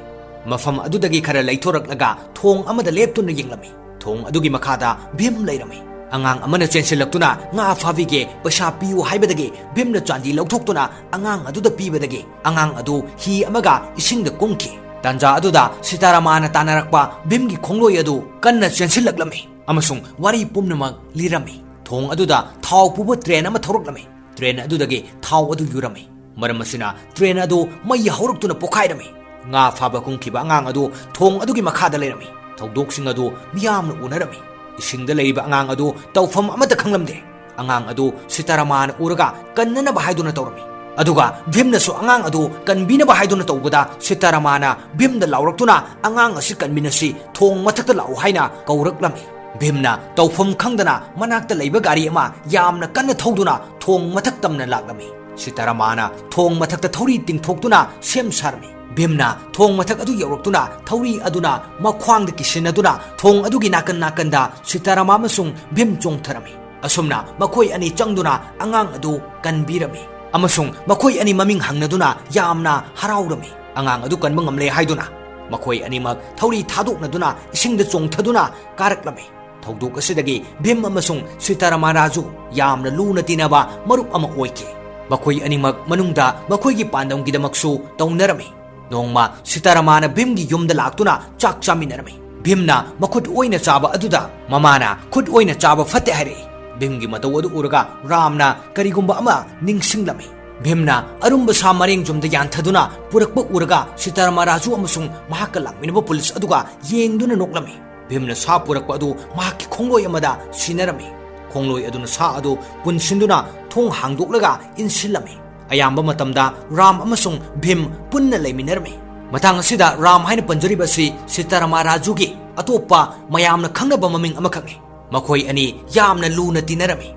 ꯃꯐꯝ ꯑꯗꯨꯗꯒꯤ ꯈꯔ ꯂꯩꯊꯣꯔꯛꯂꯒ ꯊꯣꯡ ꯑꯃꯗ ꯂꯦꯞꯇꯨꯅ ꯌꯦꯡꯂꯝꯃꯤ꯫ ꯊꯣꯡ ꯑꯗꯨꯒꯤ ꯃꯈꯥꯗ ꯚꯤꯝ ꯂꯩꯔꯝꯃꯤ꯫ ꯑꯉꯥꯡ ꯑꯃꯅ ꯆꯦꯟꯁꯤꯜꯂꯛꯇꯨꯅ, "ꯉꯥ ꯐꯥꯕꯤꯒꯦ, ꯄꯩꯁꯥ ꯄꯤꯌꯨ" ꯍꯥꯏꯕꯗꯒꯤ ꯚꯤꯝꯅ ꯆꯥꯟꯗꯤ ꯂꯧꯊꯣꯛꯇꯨꯅ ꯑꯉꯥꯡ ꯑꯗꯨꯗ ꯄꯤꯕꯗꯒꯤ ꯑꯉꯥꯡ ꯑꯗꯨ ꯍꯤ ꯑꯃꯒ ꯏꯁꯤꯡꯗ ꯀꯨꯝꯈꯤ꯫ ꯇꯥꯟꯖꯥ ꯑꯗꯨꯗ ꯁꯤꯇꯥꯔꯥꯃꯥꯅ ꯇꯥꯟꯅꯔꯛꯄ ꯚꯤꯝꯒꯤ ꯈꯣꯡꯂꯣꯏ ꯑꯗꯨ ꯀꯟꯅ ꯆꯦꯟꯁꯤꯜꯂꯛꯂꯝꯃꯤ ꯑꯃꯁꯨꯡ ꯋꯥꯔꯤ ꯄꯨꯝꯅꯃꯛ ꯂꯤꯔꯝꯃꯤ꯫ ꯊꯣꯡ ꯑꯗꯨꯗ ꯊꯥꯎ ꯄꯨꯕ ꯇ꯭ꯔꯦꯟ ꯑꯃ ꯊꯧꯔꯛꯂꯝꯃꯤ꯫ ꯇ꯭ꯔꯦꯟ ꯑꯗꯨꯗꯒꯤ ꯊꯥꯎ ꯑꯗꯨ ꯌꯨꯔꯝꯃꯤ꯫ ꯃꯔꯝ ꯑꯁꯤꯅ ꯇ꯭ꯔꯦꯟ ꯑꯗꯨ ꯃꯩ ꯍꯧꯔꯛꯇꯨꯅ ꯄꯣꯈꯥꯏꯔꯝꯃꯤ꯫ ꯉꯥ ꯐꯥꯕ ꯀꯨꯝꯈꯤꯕ ꯑꯉꯥꯡ ꯑꯗꯨ ꯊꯣꯡ ꯑꯗꯨꯒꯤ ꯃꯈꯥꯗ ꯂꯩꯔꯝꯃꯤ꯫ ꯊꯧꯗꯣꯛꯁꯤꯡ ꯑꯗꯨ ꯃꯤꯌꯥꯝꯅ ꯎꯅꯔꯝꯃꯤ꯫ ꯏꯁꯤꯡꯗ ꯂꯩꯔꯤꯕ ꯑꯉꯥꯡ ꯑꯗꯨ ꯇꯧꯐꯝ ꯑꯃꯠꯇ ꯈꯪꯂꯝꯗꯦ꯫ ꯑꯉꯥꯡ ꯑꯗꯨ ꯁꯤꯇꯥꯔꯥꯃꯥꯅ ꯎꯔꯒ ꯀꯟꯅꯅꯕ ꯍꯥꯏꯗꯨꯅ ꯇꯧꯔꯝꯃꯤ꯫ ꯑꯗꯨꯒ ꯚꯤꯝꯅꯁꯨ ꯑꯉꯥꯡ ꯑꯗꯨ ꯀꯟꯕꯤꯅꯕ ꯍꯥꯏꯗꯨꯅ ꯇꯧꯕꯗ ꯁꯤꯇꯥꯔꯥꯃꯥꯅ ꯚꯤꯝꯗ ꯂꯥꯎꯔꯛꯇꯨꯅ, "ꯑꯉꯥꯡ ꯑꯁꯤ ꯀꯟꯃꯤꯟꯅꯁꯤ, ꯊꯣꯡ ꯃꯊꯛꯇ ꯂꯥꯛꯎ" ꯍꯥꯏꯅ ꯀꯧꯔꯛꯂꯝꯃꯤ꯫ ꯚꯤꯝꯅ ꯇꯧꯐꯝ ꯈꯪꯗꯅ ꯃꯅꯥꯛꯇ ꯂꯩꯕ ꯒꯥꯔꯤ ꯑꯃ ꯌꯥꯝꯅ ꯀꯟꯅ ꯊꯧꯗꯨꯅ ꯊꯣꯡ ꯃꯊꯛ ꯇꯝꯅ ꯂꯥꯛꯂꯝꯃꯤ꯫ ꯁꯤꯇꯥꯔꯥꯃꯥꯅ ꯊꯣꯡ ꯃꯊꯛꯇ ꯊꯧꯔꯤ ꯇꯤꯡꯊꯣꯛꯇꯨꯅ ꯁꯦꯝ ꯁꯥꯔꯝꯃꯤ꯫ ꯚꯤꯝꯅ ꯊꯣꯡ ꯃꯊꯛ ꯑꯗꯨ ꯌꯧꯔꯛꯇꯨꯅ ꯊꯧꯔꯤ ꯑꯗꯨꯅ ꯃꯈ꯭ꯋꯥꯡꯗ ꯀꯤꯁꯤꯟꯅꯗꯨꯅ ꯊꯣꯡ ꯑꯗꯨꯒꯤ ꯅꯥꯀꯟ ꯅꯥꯀꯟꯗ ꯁꯤꯇꯥꯔꯥꯃꯥ ꯑꯃꯁꯨꯡ ꯚꯤꯝ ꯆꯣꯡꯊꯔꯝꯃꯤ꯫ ꯑꯁꯨꯝꯅ ꯃꯈꯣꯏ ꯑꯅꯤ ꯆꯪꯗꯨꯅ ꯑꯉꯥꯡ ꯑꯗꯨ ꯀꯟꯕꯤꯔꯝꯃꯤ ꯑꯃꯁꯨꯡ ꯃꯈꯣꯏ ꯑꯅꯤ ꯃꯃꯤꯡ ꯍꯪꯅꯗꯨꯅ ꯌꯥꯝꯅ ꯍꯔꯥꯎꯔꯝꯃꯤ꯫ ꯑꯉꯥꯡ ꯑꯗꯨ ꯀꯟꯕ ꯉꯝꯂꯦ ꯍꯥꯏꯗꯨꯅ ꯃꯈꯣꯏ ꯑꯅꯤꯃꯛ ꯊꯧꯔꯤ ꯊꯥꯗꯣꯛꯅꯗꯨꯅ ꯏꯁꯤꯡꯗ ꯆꯣꯡꯊꯗꯨꯅ ꯀꯥꯔꯛꯂꯝꯃꯤ꯫ ꯊꯧꯗꯣꯛ ꯑꯁꯤꯗꯒꯤ ꯚꯤꯝ ꯑꯃꯁꯨꯡ ꯁꯤꯇꯥꯔꯥꯃꯥ ꯔꯥꯖꯨ ꯌꯥꯝꯅ ꯂꯨꯅ ꯇꯤꯟꯅꯕ ꯃꯔꯨꯞ ꯑꯃ ꯑꯣꯏꯈꯤ꯫ ꯃꯈꯣꯏ ꯑꯅꯤꯃꯛ ꯃꯅꯨꯡꯗ ꯃꯈꯣꯏꯒꯤ ꯄꯥꯟꯗꯝꯒꯤꯗꯃꯛꯁꯨ ꯇꯧꯅꯔꯝꯃꯤ꯫ ꯅꯣꯡꯃ ꯁꯤꯇꯥꯔꯥꯃꯥꯅ ꯚꯤꯝꯒꯤ ꯌꯨꯝꯗ ꯂꯥꯛꯇꯨꯅ ꯆꯥꯛ ꯆꯥꯃꯤꯟꯅꯔꯝꯃꯤ꯫ ꯚꯤꯝꯅ ꯃꯈꯨꯠ ꯑꯣꯏꯅ ꯆꯥꯕ ꯑꯗꯨꯗ ꯃꯃꯥꯅ ꯈꯨꯠ ꯑꯣꯏꯅ ꯆꯥꯕ ꯐꯠꯇꯦ ꯍꯥꯏꯔꯛꯏ꯫ ꯚꯤꯝꯒꯤ ꯃꯇꯧ ꯑꯗꯨ ꯎꯔꯒ ꯔꯥꯝꯅ ꯀꯔꯤꯒꯨꯝꯕ ꯑꯃ ꯅꯤꯡꯁꯤꯡꯂꯝꯃꯤ꯫ ꯚꯤꯝꯅ ꯑꯔꯨꯝꯕ ꯁꯥ ꯃꯔꯦꯡ ꯌꯨꯝꯗ ꯌꯥꯟꯊꯗꯨꯅ ꯄꯨꯔꯛꯄ ꯎꯔꯒ ꯁꯤꯇꯥꯔꯥꯃꯥ ꯔꯥꯖꯨ ꯑꯃꯁꯨꯡ ꯃꯍꯥꯛꯀ ꯂꯥꯛꯃꯤꯟꯅꯕ ꯄꯨꯂꯤꯁ ꯑꯗꯨꯒ ꯌꯦꯡꯗꯨꯅ ꯅꯣꯛꯂꯝꯃꯤ꯫ ꯚꯤꯝꯅ ꯁꯥ ꯄꯨꯔꯛꯄ ꯑꯗꯨ ꯃꯍꯥꯛꯀꯤ ꯈꯣꯡꯂꯣꯏ ꯑꯃꯗ ꯁꯤꯟꯅꯔꯝꯃꯤ꯫ ꯈꯣꯡꯂꯣꯏ ꯑꯗꯨꯅ ꯁꯥ ꯑꯗꯨ ꯄꯨꯟꯁꯤꯟꯗꯨꯅ ꯊꯣꯡ ꯍꯥꯡꯗꯣꯛꯂꯒ ꯏꯟꯁꯤꯜꯂꯝꯃꯤ꯫ ꯑꯌꯥꯝꯕ ꯃꯇꯝꯗ ꯔꯥꯝ ꯑꯃꯁꯨꯡ ꯚꯤꯝ ꯄꯨꯟꯅ ꯂꯩꯃꯤꯟꯅꯔꯝꯃꯤ꯫ ꯃꯇꯥꯡ ꯑꯁꯤꯗ ꯔꯥꯝ ꯍꯥꯏꯅ ꯄꯟꯖꯔꯤꯕ ꯑꯁꯤ ꯁꯤꯇꯥꯔꯥꯃꯥ ꯔꯥꯖꯨꯒꯤ ꯑꯇꯣꯞꯄ ꯃꯌꯥꯝꯅ ꯈꯪꯅꯕ ꯃꯃꯤꯡ ꯑꯃꯈꯛꯅꯤ꯫ ꯃꯈꯣꯏ ꯑꯅꯤ ꯌꯥꯝꯅ ꯂꯨꯅ ꯇꯤꯟꯅꯔꯝꯃꯤ꯫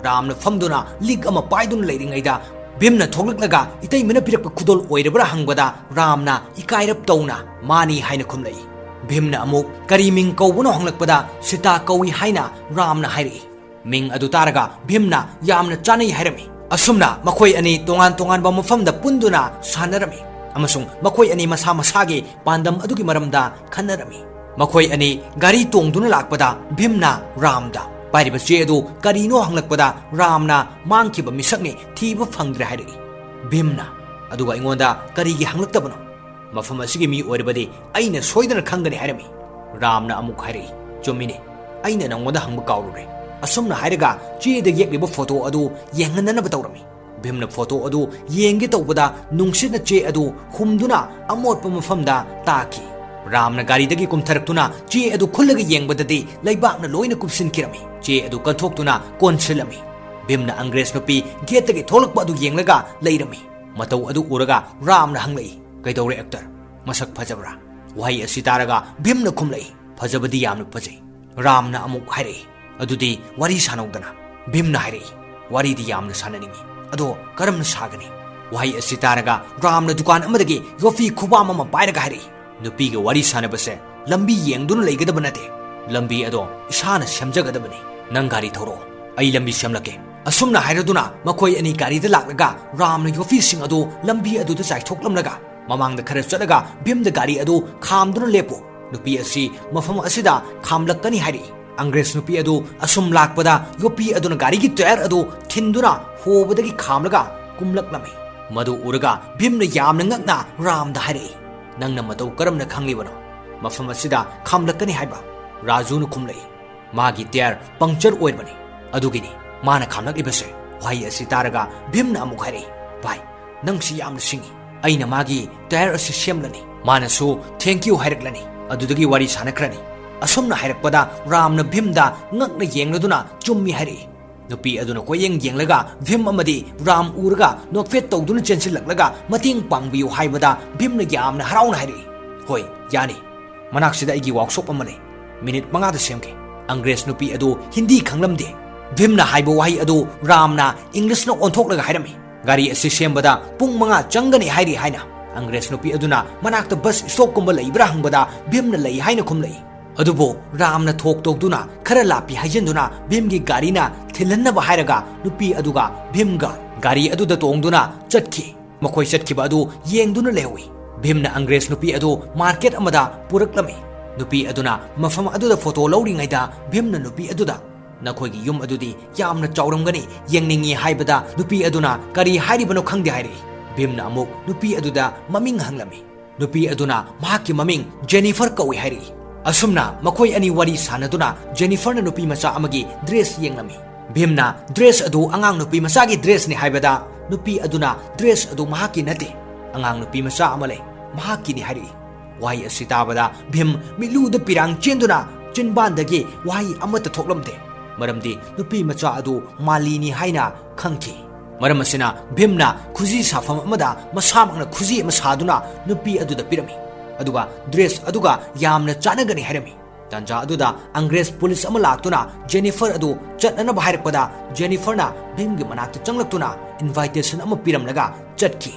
ꯔꯥꯝꯅ ꯐꯝꯗꯨꯅ ꯂꯤꯛ ꯑꯃ ꯄꯥꯏꯗꯨꯅ ꯂꯩꯔꯤꯉꯩꯗ ꯚꯤꯝꯅ ꯊꯣꯛꯂꯛꯂꯒ ꯏꯇꯩꯃꯅ ꯄꯤꯔꯛꯄ ꯈꯨꯗꯣꯜ ꯑꯣꯏꯔꯕ꯭ꯔꯥ ꯍꯪꯕꯗ ꯔꯥꯝꯅ ꯏꯀꯥꯏꯔꯞ ꯇꯧꯅ ꯃꯥꯅꯤ ꯍꯥꯏꯅ ꯈꯨꯝꯂꯛꯏ꯫ ꯚꯤꯝꯅ ꯑꯃꯨꯛ ꯀꯔꯤ ꯃꯤꯡ ꯀꯧꯕꯅꯣ ꯍꯪꯂꯛꯄꯗ ꯁꯤꯇꯥ ꯀꯧꯏ ꯍꯥꯏꯅ ꯔꯥꯝꯅ ꯍꯥꯏꯔꯛꯏ꯫ ꯃꯤꯡ ꯑꯗꯨ ꯇꯥꯔꯒ ꯚꯤꯝꯅ ꯌꯥꯝꯅ ꯆꯥꯅꯩ ꯍꯥꯏꯔꯝꯃꯤ꯫ ꯑꯁꯨꯝꯅ ꯃꯈꯣꯏ ꯑꯅꯤ ꯇꯣꯉꯥꯟ ꯇꯣꯉꯥꯟꯕ ꯃꯐꯝꯗ ꯄꯨꯟꯗꯨꯅ ꯁꯥꯟꯅꯔꯝꯃꯤ ꯑꯃꯁꯨꯡ ꯃꯈꯣꯏ ꯑꯅꯤ ꯃꯁꯥ ꯃꯁꯥꯒꯤ ꯄꯥꯟꯗꯝ ꯑꯗꯨꯒꯤ ꯃꯔꯝꯗ ꯈꯟꯅꯔꯝꯃꯤ꯫ ꯃꯈꯣꯏ ꯑꯅꯤ ꯒꯥꯔꯤ ꯇꯣꯡꯗꯨꯅ ꯂꯥꯛꯄꯗ ꯚꯤꯝꯅ ꯔꯥꯝꯗ ꯄꯥꯏꯔꯤꯕ ꯆꯦ ꯑꯗꯨ ꯀꯔꯤꯅꯣ ꯍꯪꯂꯛꯄꯗ ꯔꯥꯝꯅ ꯃꯥꯡꯈꯤꯕ ꯃꯤꯁꯛꯅꯤ, ꯊꯤꯕ ꯐꯪꯗ꯭ꯔꯦ ꯍꯥꯏꯔꯛꯏ꯫ ꯚꯤꯝꯅ ꯑꯗꯨꯒ ꯑꯩꯉꯣꯟꯗ ꯀꯔꯤꯒꯤ ꯍꯪꯂꯛꯇꯕꯅꯣ? ꯃꯐꯝ ꯑꯁꯤꯒꯤ ꯃꯤ ꯑꯣꯏꯔꯕꯗꯤ ꯑꯩꯅ ꯁꯣꯏꯗꯅ ꯈꯪꯒꯅꯤ ꯍꯥꯏꯔꯝꯃꯤ꯫ ꯔꯥꯝꯅ ꯑꯃꯨꯛ ꯍꯥꯏꯔꯛꯏ, ꯆꯨꯝꯃꯤꯅꯦ, ꯑꯩꯅ ꯅꯪꯉꯣꯟꯗ ꯍꯪꯕ ꯀꯥꯎꯔꯨꯔꯦ꯫ ꯑꯁꯨꯝꯅ ꯍꯥꯏꯔꯒ ꯆꯦꯗ ꯌꯦꯛꯂꯤꯕ ꯐꯣꯇꯣ ꯑꯗꯨ ꯌꯦꯡꯍꯟꯅꯅꯕ ꯇꯧꯔꯝꯃꯤ꯫ ꯚꯤꯝꯅ ꯐꯣꯇꯣ ꯑꯗꯨ ꯌꯦꯡꯒꯦ ꯇꯧꯕꯗ ꯅꯨꯡꯁꯤꯠꯅ ꯆꯦ ꯑꯗꯨ ꯍꯨꯝꯗꯨꯅ ꯑꯃꯣꯠꯄ ꯃꯐꯝꯗ ꯇꯥꯈꯤ꯫ ꯔꯥꯝꯅ ꯒꯥꯔꯤꯗꯒꯤ ꯀꯨꯝꯊꯔꯛꯇꯨꯅ ꯆꯦ ꯑꯗꯨ ꯈꯨꯜꯂꯒ ꯌꯦꯡꯕꯗꯗꯤ ꯂꯩꯕꯥꯛꯅ ꯂꯣꯏꯅ ꯀꯨꯞꯁꯤꯟꯈꯤꯔꯝꯃꯤ꯫ ꯆꯦ ꯑꯗꯨ ꯀꯟꯊꯣꯛꯇꯨꯅ ꯀꯣꯟꯁꯤꯜꯂꯝꯃꯤ꯫ ꯚꯤꯝꯅ ꯑꯪꯒ꯭ꯔꯦꯖ ꯅꯨꯄꯤ ꯒꯦꯠꯇꯒꯤ ꯊꯣꯛꯂꯛꯄ ꯑꯗꯨ ꯌꯦꯡꯂꯒ ꯂꯩꯔꯝꯃꯤ꯫ ꯃꯇꯧ ꯑꯗꯨ ꯎꯔꯒ ꯔꯥꯝꯅ ꯍꯪꯂꯛꯏ, "ꯀꯩꯗꯧꯔꯦ ꯑꯦꯛꯇꯔ? ꯃꯁꯛ ꯐꯖꯕ꯭ꯔꯥ?" ꯋꯥꯍꯩ ꯑꯁꯤ ꯇꯥꯔꯒ ꯚꯤꯝꯅ ꯈꯨꯝꯂꯛꯏ, "ꯐꯖꯕꯗꯤ ꯌꯥꯝꯅ ꯐꯖꯩ꯫" ꯔꯥꯝꯅ ꯑꯃꯨꯛ ꯍꯥꯏꯔꯛꯏ, "ꯑꯗꯨꯗꯤ ꯋꯥꯔꯤ ꯁꯥꯟꯅꯧꯗꯅ꯫" ꯚꯤꯝꯅ ꯍꯥꯏꯔꯛꯏ, "ꯋꯥꯔꯤꯗꯤ ꯌꯥꯝꯅ ꯁꯥꯟꯅꯅꯤꯡꯏ, ꯑꯗꯣ ꯀꯔꯝꯅ ꯁꯥꯒꯅꯤ?" ꯋꯥꯍꯩ ꯑꯁꯤ ꯇꯥꯔꯒ ꯔꯥꯝꯅ ꯗꯨꯀꯥꯟ ꯑꯃꯗꯒꯤ ꯌꯣꯐꯤ ꯈꯨꯕꯥꯝ ꯑꯃ ꯄꯥꯏꯔꯒ ꯍꯥꯏꯔꯛꯏ, "ꯅꯨꯄꯤꯒ ꯋꯥꯔꯤ ꯁꯥꯟꯅꯕꯁꯦ ꯂꯝꯕꯤ ꯌꯦꯡꯗꯨꯅ ꯂꯩꯒꯗꯕ ꯅꯠꯇꯦ꯫ ꯂꯝꯕꯤ ꯑꯗꯣ ꯏꯁꯥꯅ ꯁꯦꯝꯖꯒꯗꯕꯅꯤ꯫ ꯅꯪ ꯒꯥꯔꯤ ꯊꯧꯔꯛꯑꯣ, ꯑꯩ ꯂꯝꯕꯤ ꯁꯦꯝꯂꯛꯀꯦ꯫" ꯑꯁꯨꯝꯅ ꯍꯥꯏꯔꯗꯨꯅ ꯃꯈꯣꯏ ꯑꯅꯤ ꯒꯥꯔꯤꯗ ꯂꯥꯛꯂꯒ ꯔꯥꯝꯅ ꯌꯣꯐꯤꯁꯤꯡ ꯑꯗꯨ ꯂꯝꯕꯤ ꯑꯗꯨꯗ ꯆꯥꯏꯊꯣꯛꯂꯝꯂꯒ ꯃꯃꯥꯡꯗ ꯈꯔ ꯆꯠꯂꯒ ꯚꯤꯝꯗ ꯒꯥꯔꯤ ꯑꯗꯨ "ꯈꯥꯝꯗꯨꯅ ꯂꯦꯞꯄꯨ, ꯅꯨꯄꯤ ꯑꯁꯤ ꯃꯐꯝ ꯑꯁꯤꯗ ꯈꯥꯝꯂꯛꯀꯅꯤ" ꯍꯥꯏꯔꯛꯏ꯫ ꯑꯪꯒ꯭ꯔꯦꯖ ꯅꯨꯄꯤ ꯑꯗꯨ ꯑꯁꯨꯝ ꯂꯥꯛꯄꯗ ꯌꯣꯄꯤ ꯑꯗꯨꯅ ꯒꯥꯔꯤꯒꯤ ꯇꯌꯥꯔ ꯑꯗꯨ ꯊꯤꯟꯗꯨꯅ ꯍꯣꯕꯗꯒꯤ ꯈꯥꯝꯂꯒ ꯀꯨꯝꯂꯛꯂꯝꯃꯤ꯫ ꯃꯗꯨ ꯎꯔꯒ ꯚꯤꯝꯅ ꯌꯥꯝꯅ ꯉꯛꯅ ꯔꯥꯝꯗ ꯍꯥꯏꯔꯛꯏ, "ꯅꯪꯅ ꯃꯇꯧ ꯀꯔꯝꯅ ꯈꯪꯂꯤꯕꯅꯣ ꯃꯐꯝ ꯑꯁꯤꯗ ꯈꯥꯝꯂꯛꯀꯅꯤ ꯍꯥꯏꯕ?" ꯔꯥꯖꯨꯅ ꯈꯨꯝꯂꯛꯏ, "ꯃꯥꯒꯤ ꯇꯌꯥꯔ ꯄꯪꯆꯔ ꯑꯣꯏꯔꯕꯅꯤ, ꯑꯗꯨꯒꯤꯅꯤ ꯃꯥꯅ ꯈꯥꯝꯂꯛꯂꯤꯕꯁꯦ꯫" ꯋꯥꯍꯩ ꯑꯁꯤ ꯇꯥꯔꯒ ꯚꯤꯝꯅ ꯑꯃꯨꯛ ꯍꯥꯏꯔꯛꯏ, "ꯚꯥꯏ, ꯅꯪꯁꯤ ꯌꯥꯝꯅ ꯁꯤꯡꯉꯤ꯫ ꯑꯩꯅ ꯃꯥꯒꯤ ꯇꯌꯥꯔ ꯑꯁꯤ ꯁꯦꯝꯂꯅꯤ, ꯃꯥꯅꯁꯨ thank you ꯍꯥꯏꯔꯛꯂꯅꯤ, ꯑꯗꯨꯗꯒꯤ ꯋꯥꯔꯤ ꯁꯥꯟꯅꯈ꯭ꯔꯅꯤ꯫" ꯑꯁꯨꯝꯅ ꯍꯥꯏꯔꯛꯄꯗ ꯔꯥꯝꯅ ꯚꯤꯝꯗ ꯉꯛꯅ ꯌꯦꯡꯂꯗꯨꯅ "ꯆꯨꯝꯃꯤ" ꯍꯥꯏꯔꯛꯏ꯫ ꯅꯨꯄꯤ ꯑꯗꯨꯅ ꯀꯣꯏꯌꯦꯡ ꯌꯦꯡꯂꯒ ꯚꯤꯝ ꯑꯃꯗꯤ ꯔꯥꯝ ꯎꯔꯒ ꯅꯣꯛꯐꯦꯠ ꯇꯧꯗꯨꯅ ꯆꯦꯟꯁꯤꯜꯂꯛꯂꯒ "ꯃꯇꯦꯡ ꯄꯥꯡꯕꯤꯌꯨ" ꯍꯥꯏꯕꯗ ꯚꯤꯝꯅ ꯌꯥꯝꯅ ꯍꯔꯥꯎꯅ ꯍꯥꯏꯔꯛꯏ, "ꯍꯣꯏ, ꯌꯥꯅꯤ꯫ ꯃꯅꯥꯛꯁꯤꯗ ꯑꯩꯒꯤ ꯋꯥꯛꯁꯣꯞ ꯑꯃ ꯂꯩ꯫ ꯃꯤꯅꯤꯠ ꯃꯉꯥꯗ ꯁꯦꯝꯒꯦ꯫" ꯑꯪꯒ꯭ꯔꯦꯖ ꯅꯨꯄꯤ ꯑꯗꯨ ꯍꯤꯟꯗꯤ ꯈꯪꯂꯝꯗꯦ꯫ ꯚꯤꯝꯅ ꯍꯥꯏꯕ ꯋꯥꯍꯩ ꯑꯗꯨ ꯔꯥꯝꯅ ꯏꯪꯂꯤꯁꯅ ꯑꯣꯟꯊꯣꯛꯂꯒ ꯍꯥꯏꯔꯝꯃꯤ, "ꯒꯥꯔꯤ ꯑꯁꯤ ꯁꯦꯝꯕꯗ ꯄꯨꯡ ꯃꯉꯥ ꯆꯪꯒꯅꯤ ꯍꯥꯏꯔꯤ" ꯍꯥꯏꯅ꯫ ꯑꯪꯒ꯭ꯔꯦꯖ ꯅꯨꯄꯤ ꯑꯗꯨꯅ ꯃꯅꯥꯛꯇ ꯕꯁ ꯁ꯭ꯇꯣꯞꯀꯨꯝꯕ ꯂꯩꯕ꯭ꯔꯥ ꯍꯪꯕꯗ ꯚꯤꯝꯅ "ꯂꯩ" ꯍꯥꯏꯅ ꯈꯨꯝꯂꯛꯏ꯫ ꯑꯗꯨꯕꯨ ꯔꯥꯝꯅ ꯊꯣꯛ ꯇꯧꯗꯨꯅ ꯈꯔ ꯂꯥꯞꯄꯤ ꯍꯥꯏꯖꯤꯟꯗꯨꯅ ꯚꯤꯝꯒꯤ ꯒꯥꯔꯤꯅ ꯊꯤꯜꯍꯟꯅꯕ ꯍꯥꯏꯔꯒ ꯅꯨꯄꯤ ꯑꯗꯨꯒ ꯚꯤꯝꯒ ꯒꯥꯔꯤ ꯑꯗꯨꯗ ꯇꯣꯡꯗꯨꯅ ꯆꯠꯈꯤ꯫ ꯃꯈꯣꯏ ꯆꯠꯈꯤꯕ ꯑꯗꯨ ꯌꯦꯡꯗꯨꯅ ꯂꯩꯍꯧꯏ꯫ ꯚꯤꯝꯅ ꯑꯪꯒ꯭ꯔꯦꯖ ꯅꯨꯄꯤ ꯑꯗꯨ ꯃꯥꯔꯀꯦꯠ ꯑꯃꯗ ꯄꯨꯔꯛꯂꯝꯃꯤ꯫ ꯅꯨꯄꯤ ꯑꯗꯨꯅ ꯃꯐꯝ ꯑꯗꯨꯗ ꯐꯣꯇꯣ ꯂꯧꯔꯤꯉꯩꯗ ꯚꯤꯝꯅ ꯅꯨꯄꯤ ꯑꯗꯨꯗ, "ꯅꯈꯣꯏꯒꯤ ꯌꯨꯝ ꯑꯗꯨꯗꯤ ꯌꯥꯝꯅ ꯆꯥꯎꯔꯝꯒꯅꯤ, ꯌꯦꯡꯅꯤꯡꯏ" ꯍꯥꯏꯕꯗ ꯅꯨꯄꯤ ꯑꯗꯨꯅ "ꯀꯔꯤ ꯍꯥꯏꯔꯤꯕꯅꯣ ꯈꯪꯗꯦ" ꯍꯥꯏꯔꯛꯏ꯫ ꯚꯤꯝꯅ ꯑꯃꯨꯛ ꯅꯨꯄꯤ ꯑꯗꯨꯗ ꯃꯃꯤꯡ ꯍꯪꯂꯝꯃꯤ꯫ ꯅꯨꯄꯤ ꯑꯗꯨꯅ ꯃꯍꯥꯛꯀꯤ ꯃꯃꯤꯡ ꯖꯦꯅꯤꯐꯔ ꯀꯧꯏ ꯍꯥꯏꯔꯛꯏ꯫ ꯑꯁꯨꯝꯅ ꯃꯈꯣꯏ ꯑꯅꯤ ꯋꯥꯔꯤ ꯁꯥꯟꯅꯗꯨꯅ ꯖꯦꯅꯤꯐꯔꯅ ꯅꯨꯄꯤ ꯃꯆꯥ ꯑꯃꯒꯤ ꯗ꯭ꯔꯦꯁ ꯌꯦꯡꯂꯝꯃꯤ꯫ ꯚꯤꯝꯅ ꯗ꯭ꯔꯦꯁ ꯑꯗꯨ ꯑꯉꯥꯡ ꯅꯨꯄꯤ ꯃꯆꯥꯒꯤ ꯗ꯭ꯔꯦꯁꯅꯤ ꯍꯥꯏꯕꯗ ꯅꯨꯄꯤ ꯑꯗꯨꯅ ꯗ꯭ꯔꯦꯁ ꯑꯗꯨ ꯃꯍꯥꯛꯀꯤ ꯅꯠꯇꯦ, ꯑꯉꯥꯡ ꯅꯨꯄꯤ ꯃꯆꯥ ꯑꯃ ꯂꯩ, ꯃꯍꯥꯛꯀꯤꯅꯤ ꯍꯥꯏꯔꯛꯏ꯫ ꯋꯥꯍꯩ ꯑꯁꯤ ꯇꯥꯕꯗ ꯚꯤꯝ ꯃꯤꯠꯂꯨꯗ ꯄꯤꯔꯥꯡ ꯆꯦꯟꯗꯨꯅ ꯆꯤꯟꯕꯥꯟꯗꯒꯤ ꯋꯥꯍꯩ ꯑꯃꯠꯇ ꯊꯣꯛꯂꯝꯗꯦ, ꯃꯔꯝꯗꯤ ꯅꯨꯄꯤ ꯃꯆꯥ ꯑꯗꯨ ꯃꯥꯂꯤꯅꯤ ꯍꯥꯏꯅ ꯈꯪꯈꯤ꯫ ꯃꯔꯝ ꯑꯁꯤꯅ ꯚꯤꯝꯅ ꯈꯨꯖꯤ ꯁꯥꯐꯝ ꯑꯃꯗ ꯃꯁꯥꯃꯛꯅ ꯈꯨꯖꯤ ꯑꯃ ꯁꯥꯗꯨꯅ ꯅꯨꯄꯤ ꯑꯗꯨꯗ ꯄꯤꯔꯝꯃꯤ, ꯑꯗꯨꯒ ꯗ꯭ꯔꯦꯁ ꯑꯗꯨꯒ ꯌꯥꯝꯅ ꯆꯥꯟꯅꯒꯅꯤ ꯍꯥꯏꯔꯝꯃꯤ꯫ ꯇꯥꯟꯖꯥ ꯑꯗꯨꯗ ꯑꯪꯒ꯭ꯔꯦꯖ ꯄꯨꯂꯤꯁ ꯑꯃ ꯂꯥꯛꯇꯨꯅ ꯖꯦꯅꯤꯐꯔ ꯑꯗꯨ ꯆꯠꯅꯅꯕ ꯍꯥꯏꯔꯛꯄꯗ, ꯖꯦꯅꯤꯐꯔꯅ ꯚꯤꯝꯒꯤ ꯃꯅꯥꯛꯇ ꯆꯪꯂꯛꯇꯨꯅ ꯏꯟꯚꯥꯏꯇꯦꯁꯟ ꯑꯃ ꯄꯤꯔꯝꯂꯒ ꯆꯠꯈꯤ꯫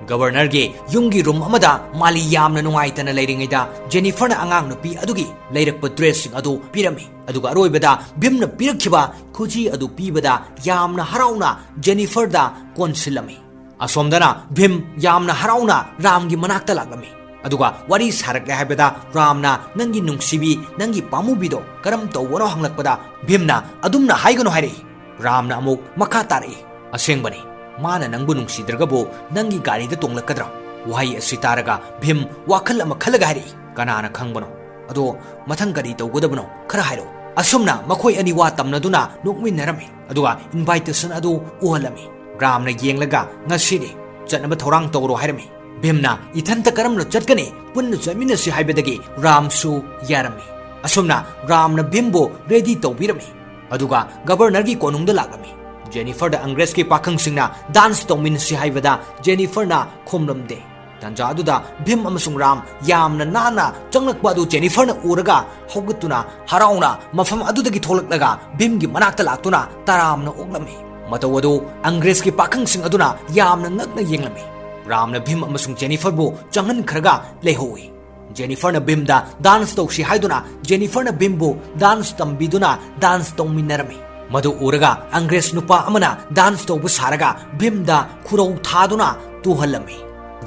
ꯒꯕꯔꯅꯔꯒꯤ ꯌꯨꯝꯒꯤ ꯔꯨꯝ ꯑꯃꯗ ꯃꯥꯂꯤ ꯌꯥꯝꯅ ꯅꯨꯡꯉꯥꯏꯇꯅ ꯂꯩꯔꯤꯉꯩꯗ ꯖꯦꯅꯤꯐꯔꯅ ꯑꯉꯥꯡ ꯅꯨꯄꯤ ꯑꯗꯨꯒꯤ ꯂꯩꯔꯛꯄ ꯗ꯭ꯔꯦꯁꯁꯤꯡ ꯑꯗꯨ ꯄꯤꯔꯝꯃꯤ, ꯑꯗꯨꯒ ꯑꯔꯣꯏꯕꯗ ꯚꯤꯝꯅ ꯄꯤꯔꯛꯈꯤꯕ ꯈꯨꯖꯤ ꯑꯗꯨ ꯄꯤꯕꯗ ꯌꯥꯝꯅ ꯍꯔꯥꯎꯅ ꯖꯦꯅꯤꯐꯔꯗ ꯀꯣꯟꯁꯤꯜꯂꯝꯃꯤ꯫ ꯑꯁꯣꯝꯗꯅ ꯚꯤꯝ ꯌꯥꯝꯅ ꯍꯔꯥꯎꯅ ꯔꯥꯝꯒꯤ ꯃꯅꯥꯛꯇ ꯂꯥꯛꯂꯝꯃꯤ꯫ ꯑꯗꯨꯒ ꯋꯥꯔꯤ ꯁꯥꯔꯛꯂꯦ ꯍꯥꯏꯕꯗ ꯔꯥꯝꯅ, "ꯅꯪꯒꯤ ꯅꯨꯡꯁꯤꯕꯤ, ꯅꯪꯒꯤ ꯄꯥꯝꯃꯨꯕꯤꯗꯣ ꯀꯔꯝ ꯇꯧꯕꯅꯣ?" ꯍꯪꯂꯛꯄꯗ ꯚꯤꯝꯅ, "ꯑꯗꯨꯝꯅ ꯍꯥꯏꯒꯅꯨ" ꯍꯥꯏꯔꯛꯏ꯫ ꯔꯥꯝꯅ ꯑꯃꯨꯛ ꯃꯈꯥ ꯇꯥꯔꯛꯏ, "ꯑꯁꯦꯡꯕꯅꯤ, ꯃꯥꯅ ꯅꯪꯕꯨ ꯅꯨꯡꯁꯤꯗ꯭ꯔꯒꯕꯨ ꯅꯪꯒꯤ ꯒꯥꯔꯤꯗ ꯇꯣꯡꯂꯛꯀꯗ꯭ꯔꯥ?" ꯋꯥꯍꯩ ꯑꯁꯤ ꯇꯥꯔꯒ ꯚꯤꯝ ꯋꯥꯈꯜ ꯑꯃ ꯈꯜꯂꯒ ꯍꯥꯏꯔꯛꯏ, "ꯀꯅꯥꯅ ꯈꯪꯕꯅꯣ? ꯑꯗꯣ ꯃꯊꯪ ꯀꯔꯤ ꯇꯧꯒꯗꯕꯅꯣ? ꯈꯔ ꯍꯥꯏꯔꯛꯑꯣ꯫" ꯑꯁꯨꯝꯅ ꯃꯈꯣꯏ ꯑꯅꯤ ꯋꯥ ꯇꯝꯅꯗꯨꯅ ꯅꯣꯛꯃꯤꯟꯅꯔꯝꯃꯤ꯫ ꯑꯗꯨꯒ ꯏꯟꯚꯥꯏꯇꯦꯁꯟ ꯑꯗꯨ ꯎꯍꯜꯂꯝꯃꯤ꯫ ꯔꯥꯝꯅ ꯌꯦꯡꯂꯒ, "ꯉꯁꯤꯗꯤ ꯆꯠꯅꯕ ꯊꯧꯔꯥꯡ ꯇꯧꯔꯣ" ꯍꯥꯏꯔꯝꯃꯤ꯫ ꯚꯤꯝꯅ, "ꯏꯊꯟꯇ ꯀꯔꯝꯅ ꯆꯠꯀꯅꯤ? ꯄꯨꯟꯅ ꯆꯠꯃꯤꯟꯅꯁꯤ" ꯍꯥꯏꯕꯗꯒꯤ ꯔꯥꯝꯁꯨ ꯌꯥꯔꯝꯃꯤ꯫ ꯑꯁꯨꯝꯅ ꯔꯥꯝꯅ ꯚꯤꯝꯕꯨ ꯔꯦꯗꯤ ꯇꯧꯕꯤꯔꯝꯃꯤ꯫ ꯑꯗꯨꯒ ꯒꯕꯔꯅꯔꯒꯤ ꯀꯣꯅꯨꯡꯗ ꯂꯥꯛꯂꯝꯃꯤ꯫ ꯖꯦꯅꯤꯐꯔꯗ ꯑꯪꯒ꯭ꯔꯦꯖꯀꯤ ꯄꯥꯈꯪꯁꯤꯡꯅ ꯗꯥꯟꯁ ꯇꯧꯃꯤꯟꯅꯁꯤ ꯍꯥꯏꯕꯗ ꯖꯦꯅꯤꯐꯔꯅ ꯈꯨꯝꯂꯝꯗꯦ꯫ ꯇꯥꯟꯖꯥ ꯑꯗꯨꯗ ꯚꯤꯝ ꯑꯃꯁꯨꯡ ꯔꯥꯝ ꯌꯥꯝꯅ ꯅꯥꯟꯅ ꯆꯪꯂꯛꯄ ꯑꯗꯨ ꯖꯦꯅꯤꯐꯔꯅ ꯎꯔꯒ ꯍꯧꯒꯠꯇꯨꯅ ꯍꯔꯥꯎꯅ ꯃꯐꯝ ꯑꯗꯨꯗꯒꯤ ꯊꯣꯛꯂꯛꯂꯒ ꯚꯤꯝꯒꯤ ꯃꯅꯥꯛꯇ ꯂꯥꯛꯇꯨꯅ ꯇꯔꯥꯝꯅ ꯑꯣꯛꯂꯝꯃꯤ꯫ ꯃꯇꯧ ꯑꯗꯨ ꯑꯪꯒ꯭ꯔꯦꯖꯀꯤ ꯄꯥꯈꯪꯁꯤꯡ ꯑꯗꯨꯅ ꯌꯥꯝꯅ ꯉꯛꯅ ꯌꯦꯡꯂꯝꯃꯤ꯫ ꯔꯥꯝꯅ ꯚꯤꯝ ꯑꯃꯁꯨꯡ ꯖꯦꯅꯤꯐꯔꯕꯨ ꯆꯪꯍꯟꯈ꯭ꯔꯒ ꯂꯩꯍꯧꯏ꯫ ꯖꯦꯅꯤꯐꯔꯅ ꯚꯤꯝꯗ ꯗꯥꯟꯁ ꯇꯧꯁꯤ ꯍꯥꯏꯗꯨꯅ ꯖꯦꯅꯤꯐꯔꯅ ꯚꯤꯝꯕꯨ ꯗꯥꯟꯁ ꯇꯝꯕꯤꯗꯨꯅ ꯗꯥꯟꯁ ꯇꯧꯃꯤꯟꯅꯔꯝꯃꯤ꯫ ꯃꯗꯨ ꯎꯔꯒ ꯑꯪꯒ꯭ꯔꯦꯖ ꯅꯨꯄꯥ ꯑꯃꯅ ꯗꯥꯟꯁ ꯇꯧꯕ ꯁꯥꯔꯒ ꯚꯤꯝꯗ ꯈꯨꯔꯧ ꯊꯥꯗꯨꯅ ꯇꯨꯍꯜꯂꯝꯃꯤ꯫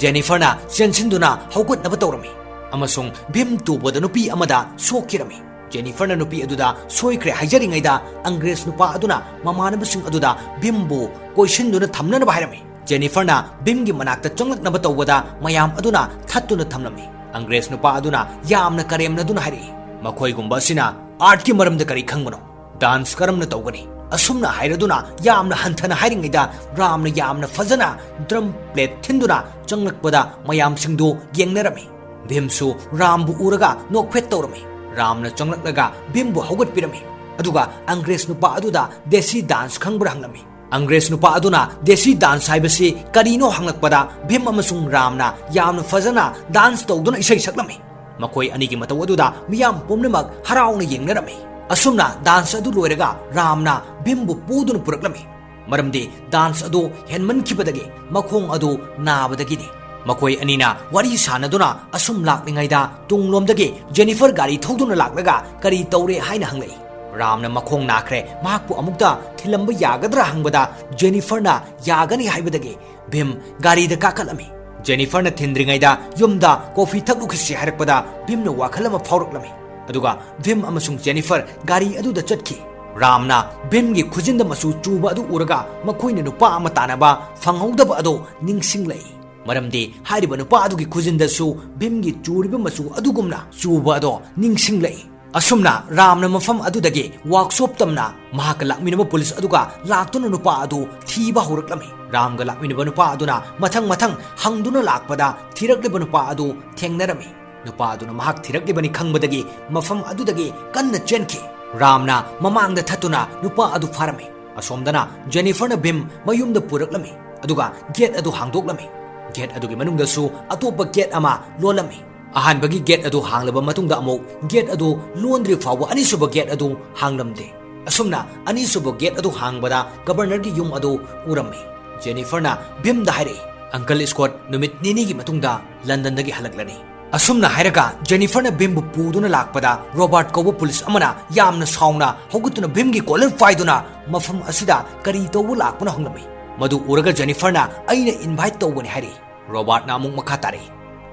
ꯖꯦꯅꯤꯐꯔꯅ ꯆꯦꯟꯁꯤꯟꯗꯨꯅ ꯍꯧꯒꯠꯅꯕ ꯇꯧꯔꯝꯃꯤ ꯑꯃꯁꯨꯡ ꯚꯤꯝ ꯇꯨꯕꯗ ꯅꯨꯄꯤ ꯑꯃꯗ ꯁꯣꯛꯈꯤꯔꯝꯃꯤ꯫ ꯖꯦꯅꯤꯐꯔꯅ ꯅꯨꯄꯤ ꯑꯗꯨꯗ ꯁꯣꯏꯈ꯭ꯔꯦ ꯍꯥꯏꯖꯔꯤꯉꯩꯗ ꯑꯪꯒ꯭ꯔꯦꯖ ꯅꯨꯄꯥ ꯑꯗꯨꯅ ꯃꯃꯥꯟꯅꯕꯁꯤꯡ ꯑꯗꯨꯗ ꯚꯤꯝꯕꯨ ꯀꯣꯏꯁꯤꯟꯗꯨꯅ ꯊꯝꯅꯅꯕ ꯍꯥꯏꯔꯝꯃꯤ꯫ ꯖꯦꯅꯤꯐꯔꯅ ꯚꯤꯝꯒꯤ ꯃꯅꯥꯛꯇ ꯆꯪꯂꯛꯅꯕ ꯇꯧꯕꯗ ꯃꯌꯥꯝ ꯑꯗꯨꯅ ꯊꯠꯇꯨꯅ ꯊꯝꯂꯝꯃꯤ꯫ ꯑꯪꯒ꯭ꯔꯦꯖ ꯅꯨꯄꯥ ꯑꯗꯨꯅ ꯌꯥꯝꯅ ꯀꯔꯦꯝꯅꯗꯨꯅ ꯍꯥꯏꯔꯛꯏ, "ꯃꯈꯣꯏꯒꯨꯝꯕ ꯑꯁꯤꯅ ꯑꯥꯔꯠꯀꯤ ꯃꯔꯝꯗ ꯀꯔꯤ ꯈꯪꯕꯅꯣ? ꯗꯥꯟꯁ ꯀꯔꯝꯅ ꯇꯧꯒꯅꯤ?" ꯑꯁꯨꯝꯅ ꯍꯥꯏꯔꯗꯨꯅ ꯌꯥꯝꯅ ꯍꯟꯊꯅ ꯍꯥꯏꯔꯤꯉꯩꯗ ꯔꯥꯝꯅ ꯌꯥꯝꯅ ꯐꯖꯅ ꯗ꯭ꯔꯝ ꯄ꯭ꯂꯦꯠ ꯊꯤꯟꯗꯨꯅ ꯆꯪꯂꯛꯄꯗ ꯃꯌꯥꯝꯁꯤꯡꯗꯨ ꯌꯦꯡꯅꯔꯝꯃꯤ꯫ ꯚꯤꯝꯁꯨ ꯔꯥꯝꯕꯨ ꯎꯔꯒ ꯅꯣꯛꯐꯦꯠ ꯇꯧꯔꯝꯃꯤ꯫ ꯔꯥꯝꯅ ꯆꯪꯂꯛꯂꯒ ꯚꯤꯝꯕꯨ ꯍꯧꯒꯠꯄꯤꯔꯝꯃꯤ꯫ ꯑꯗꯨꯒ ꯑꯪꯒ꯭ꯔꯦꯖ ꯅꯨꯄꯥ ꯑꯗꯨꯗ ꯗꯦꯁꯤ ꯗꯥꯟꯁ ꯈꯪꯕ꯭ꯔꯥ ꯍꯪꯂꯝꯃꯤ꯫ ꯑꯪꯒ꯭ꯔꯦꯖ ꯅꯨꯄꯥ ꯑꯗꯨꯅ ꯗꯦꯁꯤ ꯗꯥꯟꯁ ꯍꯥꯏꯕꯁꯤ ꯀꯔꯤꯅꯣ ꯍꯪꯂꯛꯄꯗ ꯚꯤꯝ ꯑꯃꯁꯨꯡ ꯔꯥꯝꯅ ꯌꯥꯝꯅ ꯐꯖꯅ ꯗꯥꯟꯁ ꯇꯧꯗꯨꯅ ꯏꯁꯩ ꯁꯛꯂꯝꯃꯤ꯫ ꯃꯈꯣꯏ ꯑꯅꯤꯒꯤ ꯃꯇꯧ ꯑꯗꯨꯗ ꯃꯤꯌꯥꯝ ꯄꯨꯝꯅꯃꯛ ꯍꯔꯥꯎꯅ ꯌꯦꯡꯅꯔꯝꯃꯤ꯫ ꯑꯁꯨꯝꯅ ꯗꯥꯟꯁ ꯑꯗꯨ ꯂꯣꯏꯔꯒ ꯔꯥꯝꯅ ꯚꯤꯝꯕꯨ ꯄꯨꯗꯨꯅ ꯄꯨꯔꯛꯂꯝꯃꯤ, ꯃꯔꯝꯗꯤ ꯗꯥꯟꯁ ꯑꯗꯨ ꯍꯦꯟꯃꯟꯈꯤꯕꯗꯒꯤ ꯃꯈꯣꯡ ꯑꯗꯨ ꯅꯥꯕꯗꯒꯤꯅꯤ꯫ ꯃꯈꯣꯏ ꯑꯅꯤꯅ ꯋꯥꯔꯤ ꯁꯥꯟꯅꯗꯨꯅ ꯑꯁꯨꯝ ꯂꯥꯛꯂꯤꯉꯩꯗ ꯇꯨꯡꯂꯣꯝꯗꯒꯤ ꯖꯦꯅꯤꯐꯔ ꯒꯥꯔꯤ ꯊꯧꯗꯨꯅ ꯂꯥꯛꯂꯒ ꯀꯔꯤ ꯇꯧꯔꯦ ꯍꯥꯏꯅ ꯍꯪꯂꯛꯏ꯫ ꯔꯥꯝꯅ ꯃꯈꯣꯡ ꯅꯥꯈ꯭ꯔꯦ, ꯃꯍꯥꯛꯄꯨ ꯑꯃꯨꯛꯇ ꯊꯤꯜꯂꯝꯕ ꯌꯥꯒꯗ꯭ꯔꯥ ꯍꯪꯕꯗ ꯖꯦꯅꯤꯐꯔꯅ ꯌꯥꯒꯅꯤ ꯍꯥꯏꯕꯗꯒꯤ ꯚꯤꯝ ꯒꯥꯔꯤꯗ ꯀꯥꯈꯠꯂꯝꯃꯤ꯫ ꯖꯦꯅꯤꯐꯔꯅ ꯊꯤꯟꯗ꯭ꯔꯤꯉꯩꯗ ꯌꯨꯝꯗ ꯀꯣꯐꯤ ꯊꯛꯂꯨꯈꯤꯁꯤ ꯍꯥꯏꯔꯛꯄꯗ ꯚꯤꯝꯅ ꯋꯥꯈꯜ ꯑꯃ ꯐꯥꯎꯔꯛꯂꯝꯃꯤ꯫ ꯑꯗꯨꯒ ꯚꯤꯝ ꯑꯃꯁꯨꯡ ꯖꯦꯅꯤꯐꯔ ꯒꯥꯔꯤ ꯑꯗꯨꯗ ꯆꯠꯈꯤ꯫ ꯔꯥꯝꯅ ꯚꯤꯝꯒꯤ ꯈꯨꯖꯤꯟꯗ ꯃꯆꯨ ꯆꯨꯕ ꯑꯗꯨ ꯎꯔꯒ ꯃꯈꯣꯏꯅ ꯅꯨꯄꯥ ꯑꯃ ꯇꯥꯟꯅꯕ ꯐꯪꯍꯧꯗꯕ ꯑꯗꯨ ꯅꯤꯡꯁꯤꯡꯂꯛꯏ, ꯃꯔꯝꯗꯤ ꯍꯥꯏꯔꯤꯕ ꯅꯨꯄꯥ ꯑꯗꯨꯒꯤ ꯈꯨꯖꯤꯟꯗꯁꯨ ꯚꯤꯝꯒꯤ ꯆꯨꯔꯤꯕ ꯃꯆꯨ ꯑꯗꯨꯒꯨꯝꯅ ꯆꯨꯕ ꯑꯗꯣ ꯅꯤꯡꯁꯤꯡꯂꯛꯏ꯫ ꯑꯁꯨꯝꯅ ꯔꯥꯝꯅ ꯃꯐꯝ ꯑꯗꯨꯗꯒꯤ ꯋꯥꯔꯛꯁꯣꯞ ꯇꯝꯅ ꯃꯍꯥꯛꯀ ꯂꯥꯛꯃꯤꯟꯅꯕ ꯄꯨꯂꯤꯁ ꯑꯗꯨꯒ ꯂꯥꯛꯇꯨꯅ ꯅꯨꯄꯥ ꯑꯗꯨ ꯊꯤꯕ ꯍꯧꯔꯛꯂꯝꯃꯤ꯫ ꯔꯥꯝꯒ ꯂꯥꯛꯃꯤꯟꯅꯕ ꯅꯨꯄꯥ ꯑꯗꯨꯅ ꯃꯊꯪ ꯃꯊꯪ ꯍꯪꯗꯨꯅ ꯂꯥꯛꯄꯗ ꯊꯤꯔꯛꯂꯤꯕ ꯅꯨꯄꯥ ꯑꯗꯨ ꯊꯦꯡꯅꯔꯝꯃꯤ꯫ ꯅꯨꯄꯥ ꯑꯗꯨꯅ ꯃꯍꯥꯛ ꯊꯤꯔꯛꯂꯤꯕꯅꯤ ꯈꯪꯕꯗꯒꯤ ꯃꯐꯝ ꯑꯗꯨꯗꯒꯤ ꯀꯟꯅ ꯆꯦꯟꯈꯤ꯫ ꯔꯥꯝꯅ ꯃꯃꯥꯡꯗ ꯊꯠꯇꯨꯅ ꯅꯨꯄꯥ ꯑꯗꯨ ꯐꯥꯔꯝꯃꯤ꯫ ꯑꯁꯣꯝꯗꯅ ꯖꯦꯅꯤꯐꯔꯅ ꯚꯤꯝ ꯃꯌꯨꯝꯗ ꯄꯨꯔꯛꯂꯝꯃꯤ, ꯑꯗꯨꯒ ꯒꯦꯠ ꯑꯗꯨ ꯍꯥꯡꯗꯣꯛꯂꯝꯃꯤ꯫ ꯒꯦꯠ ꯑꯗꯨꯒꯤ ꯃꯅꯨꯡꯗꯁꯨ ꯑꯇꯣꯞꯄ ꯒꯦꯠ ꯑꯃ ꯂꯣꯜꯂꯝꯃꯤ꯫ ꯑꯍꯥꯟꯕꯒꯤ ꯒꯦꯠ ꯑꯗꯨ ꯍꯥꯡꯂꯕ ꯃꯇꯨꯡꯗ ꯑꯃꯨꯛ ꯒꯦꯠ ꯑꯗꯨ ꯂꯣꯟꯗ꯭ꯔꯤ ꯐꯥꯎꯕ ꯑꯅꯤꯁꯨꯕ ꯒꯦꯠ ꯑꯗꯨ ꯍꯥꯡꯂꯝꯗꯦ꯫ ꯑꯁꯨꯝꯅ ꯑꯅꯤꯁꯨꯕ ꯒꯦꯠ ꯑꯗꯨ ꯍꯥꯡꯕꯗ ꯒꯕꯔꯅꯔꯒꯤ ꯌꯨꯝ ꯑꯗꯨ ꯎꯔꯝꯃꯤ꯫ ꯖꯦꯅꯤꯐꯔꯅ ꯚꯤꯝꯗ ꯍꯥꯏꯔꯛꯏ, "ꯑꯪꯀꯜ ꯁ꯭ꯀꯣꯠ ꯅꯨꯃꯤꯠ ꯅꯤꯅꯤꯒꯤ ꯃꯇꯨꯡꯗ ꯂꯟꯗꯟꯗꯒꯤ ꯍꯜꯂꯛꯂꯅꯤ꯫" ꯑꯁꯨꯝꯅ ꯍꯥꯏꯔꯒ ꯖꯦꯅꯤꯐꯔꯅ ꯚꯤꯝꯕꯨ ꯄꯨꯗꯨꯅ ꯂꯥꯛꯄꯗ ꯔꯣꯕꯥꯔꯠ ꯀꯧꯕ ꯄꯨꯂꯤꯁ ꯑꯃꯅ ꯌꯥꯝꯅ ꯁꯥꯎꯅ ꯍꯧꯒꯠꯇꯨꯅ ꯚꯤꯝꯒꯤ ꯀꯣꯂꯔ ꯄꯥꯏꯗꯨꯅ ꯃꯐꯝ ꯑꯁꯤꯗ ꯀꯔꯤ ꯇꯧꯕ ꯂꯥꯛꯄꯅꯣ ꯍꯪꯂꯝꯃꯤ꯫ ꯃꯗꯨ ꯎꯔꯒ ꯖꯦꯅꯤꯐꯔꯅ "ꯑꯩꯅ ꯏꯟꯚꯥꯏꯠ ꯇꯧꯕꯅꯤ" ꯍꯥꯏꯔꯛꯏ꯫ ꯔꯣꯕꯥꯔꯠꯅ ꯑꯃꯨꯛ ꯃꯈꯥ ꯇꯥꯔꯛꯏ,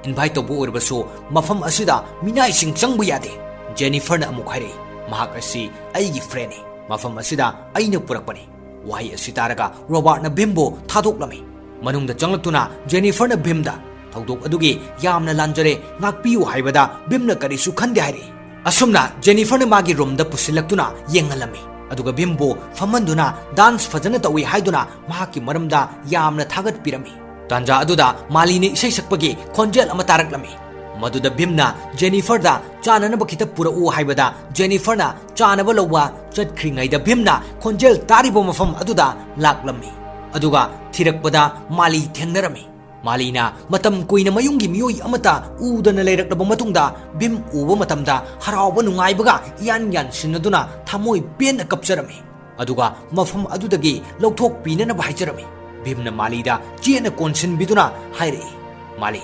"ꯏꯟꯚꯥꯏꯠ ꯇꯧꯕ ꯑꯣꯏꯔꯕꯁꯨ ꯃꯐꯝ ꯑꯁꯤꯗ ꯃꯤꯅꯥꯏꯁꯤꯡ ꯆꯪꯕ ꯌꯥꯗꯦ꯫" ꯖꯦꯅꯤꯐꯔꯅ ꯑꯃꯨꯛ ꯍꯥꯏꯔꯛꯏ, "ꯃꯍꯥꯛ ꯑꯁꯤ ꯑꯩꯒꯤ ꯐ꯭ꯔꯦꯟꯅꯤ, ꯃꯐꯝ ꯑꯁꯤꯗ ꯑꯩꯅ ꯄꯨꯔꯛꯄꯅꯤ꯫" ꯋꯥꯍꯩ ꯑꯁꯤ ꯇꯥꯔꯒ ꯔꯣꯕꯥꯔꯠꯅ ꯚꯤꯝꯕꯨ ꯊꯥꯗꯣꯛꯂꯝꯃꯤ꯫ ꯃꯅꯨꯡꯗ ꯆꯪꯂꯛꯇꯨꯅ ꯖꯦꯅꯤꯐꯔꯅ ꯚꯤꯝꯗ, "ꯊꯧꯗꯣꯛ ꯑꯗꯨꯒꯤ ꯌꯥꯝꯅ ꯂꯥꯟꯖꯔꯦ, ꯉꯥꯛꯄꯤꯌꯨ" ꯍꯥꯏꯕꯗ ꯚꯤꯝꯅ ꯀꯔꯤꯁꯨ ꯈꯟꯗꯦ ꯍꯥꯏꯔꯛꯏ꯫ ꯑꯁꯨꯝꯅ ꯖꯦꯅꯤꯐꯔꯅ ꯃꯥꯒꯤ ꯔꯨꯝꯗ ꯄꯨꯁꯤꯜꯂꯛꯇꯨꯅ ꯌꯦꯡꯍꯜꯂꯝꯃꯤ, ꯑꯗꯨꯒ ꯚꯤꯝꯕꯨ ꯐꯝꯍꯟꯗꯨꯅ ꯗꯥꯟꯁ ꯐꯖꯅ ꯇꯧꯏ ꯍꯥꯏꯗꯨꯅ ꯃꯍꯥꯛꯀꯤ ꯃꯔꯝꯗ ꯌꯥꯝꯅ ꯊꯥꯒꯠꯄꯤꯔꯝꯃꯤ꯫ ꯇꯥꯟꯖꯥ ꯑꯗꯨꯗ ꯃꯥꯂꯤꯅ ꯏꯁꯩ ꯁꯛꯄꯒꯤ ꯈꯣꯟꯖꯦꯜ ꯑꯃ ꯇꯥꯔꯛꯂꯝꯃꯤ꯫ ꯃꯗꯨꯗ ꯚꯤꯝꯅ ꯖꯦꯅꯤꯐꯔꯗ "ꯆꯥꯅꯅꯕ ꯈꯤꯇ ꯄꯨꯔꯛꯎ" ꯍꯥꯏꯕꯗ ꯖꯦꯅꯤꯐꯔꯅ ꯆꯥꯅꯕ ꯂꯧꯕ ꯆꯠꯈ꯭ꯔꯤꯉꯩꯗ ꯚꯤꯝꯅ ꯈꯣꯟꯖꯦꯜ ꯇꯥꯔꯤꯕ ꯃꯐꯝ ꯑꯗꯨꯗ ꯂꯥꯛꯂꯝꯃꯤ꯫ ꯑꯗꯨꯒ ꯊꯤꯔꯛꯄꯗ ꯃꯥꯂꯤ ꯊꯦꯡꯅꯔꯝꯃꯤ꯫ ꯃꯥꯂꯤꯅ ꯃꯇꯝ ꯀꯨꯏꯅ ꯃꯌꯨꯝꯒꯤ ꯃꯤꯑꯣꯏ ꯑꯃꯠꯇ ꯎꯗꯅ ꯂꯩꯔꯛꯂꯕ ꯃꯇꯨꯡꯗ ꯚꯤꯝ ꯎꯕ ꯃꯇꯝꯗ ꯍꯔꯥꯎꯕ ꯅꯨꯡꯉꯥꯏꯕꯒ ꯏꯌꯥꯟ ꯌꯥꯟꯁꯤꯟꯅꯗꯨꯅ ꯊꯃꯣꯏ ꯄꯦꯟꯅ ꯀꯞꯆꯔꯝꯃꯤ꯫ ꯑꯗꯨꯒ ꯃꯐꯝ ꯑꯗꯨꯗꯒꯤ ꯂꯧꯊꯣꯛꯄꯤꯅꯅꯕ ꯍꯥꯏꯖꯔꯝꯃꯤ꯫ ꯚꯤꯝꯅ ꯃꯥꯂꯤꯗ ꯆꯦꯠꯅ ꯀꯣꯟꯁꯤꯟꯕꯤꯗꯨꯅ ꯍꯥꯏꯔꯛꯏ, "ꯃꯥꯂꯤ,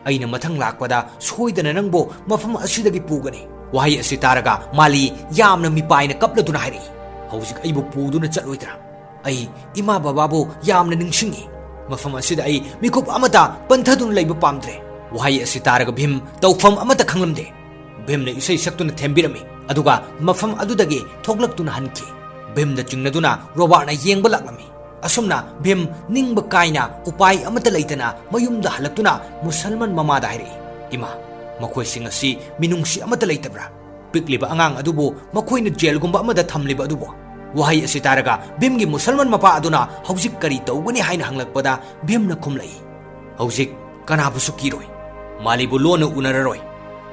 ꯑꯩꯅ ꯃꯊꯪ ꯂꯥꯛꯄꯗ ꯁꯣꯏꯗꯅ ꯅꯪꯕꯨ ꯃꯐꯝ ꯑꯁꯤꯗꯒꯤ ꯄꯨꯒꯅꯤ꯫" ꯋꯥꯍꯩ ꯑꯁꯤ ꯇꯥꯔꯒ ꯃꯥꯂꯤ ꯌꯥꯝꯅ ꯃꯤꯄꯥꯏꯅ ꯀꯞꯂꯗꯨꯅ ꯍꯥꯏꯔꯛꯏ, "ꯍꯧꯖꯤꯛ ꯑꯩꯕꯨ ꯄꯨꯗꯨꯅ ꯆꯠꯂꯣꯏꯗ꯭ꯔꯥ? ꯑꯩ ꯏꯃꯥ ꯕꯕꯥꯕꯨ ꯌꯥꯝꯅ ꯅꯤꯡꯁꯤꯡꯉꯤ꯫ ꯃꯐꯝ ꯑꯁꯤꯗ ꯑꯩ ꯃꯤꯀꯨꯞ ꯑꯃꯇ ꯄꯟꯊꯗꯨꯅ ꯂꯩꯕ ꯄꯥꯝꯗ꯭ꯔꯦ꯫" ꯋꯥꯍꯩ ꯑꯁꯤ ꯇꯥꯔꯒ ꯚꯤꯝ ꯇꯧꯐꯝ ꯑꯃꯠꯇ ꯈꯪꯂꯝꯗꯦ꯫ ꯚꯤꯝꯅ ꯏꯁꯩ ꯁꯛꯇꯨꯅ ꯊꯦꯝꯕꯤꯔꯝꯃꯤ, ꯑꯗꯨꯒ ꯃꯐꯝ ꯑꯗꯨꯗꯒꯤ ꯊꯣꯛꯂꯛꯇꯨꯅ ꯍꯟꯈꯤ꯫ ꯚꯤꯝꯗ ꯆꯤꯡꯅꯗꯨꯅ ꯔꯣꯕꯥꯔꯠꯅ ꯌꯦꯡꯕ ꯂꯥꯛꯂꯝꯃꯤ꯫ ꯑꯁꯨꯝꯅ ꯚꯤꯝ ꯅꯤꯡꯕ ꯀꯥꯏꯅ ꯎꯄꯥꯏ ꯑꯃꯠꯇ ꯂꯩꯇꯅ ꯃꯌꯨꯝꯗ ꯍꯜꯂꯛꯇꯨꯅ ꯃꯨꯁꯜꯃꯥꯟ ꯃꯃꯥꯗ ꯍꯥꯏꯔꯛꯏ, "ꯏꯃꯥ, ꯃꯈꯣꯏꯁꯤꯡ ꯑꯁꯤ ꯃꯤꯅꯨꯡꯁꯤ ꯑꯃꯠꯇ ꯂꯩꯇꯕ꯭ꯔꯥ? ꯄꯤꯛꯂꯤꯕ ꯑꯉꯥꯡ ꯑꯗꯨꯕꯨ ꯃꯈꯣꯏꯅ ꯖꯦꯜꯒꯨꯝꯕ ꯑꯃꯗ ꯊꯝꯂꯤꯕ ꯑꯗꯨꯕꯨ?" ꯋꯥꯍꯩ ꯑꯁꯤ ꯇꯥꯔꯒ ꯚꯤꯝꯒꯤ ꯃꯨꯁꯜꯃꯥꯟ ꯃꯄꯥ ꯑꯗꯨꯅ ꯍꯧꯖꯤꯛ ꯀꯔꯤ ꯇꯧꯒꯅꯤ ꯍꯥꯏꯅ ꯍꯪꯂꯛꯄꯗ ꯚꯤꯝꯅ ꯈꯨꯝꯂꯛꯏ, "ꯍꯧꯖꯤꯛ ꯀꯅꯥꯕꯨꯁꯨ ꯀꯤꯔꯣꯏ꯫ ꯃꯥꯂꯤꯕꯨ ꯂꯣꯟꯅ ꯎꯅꯔꯔꯣꯏ꯫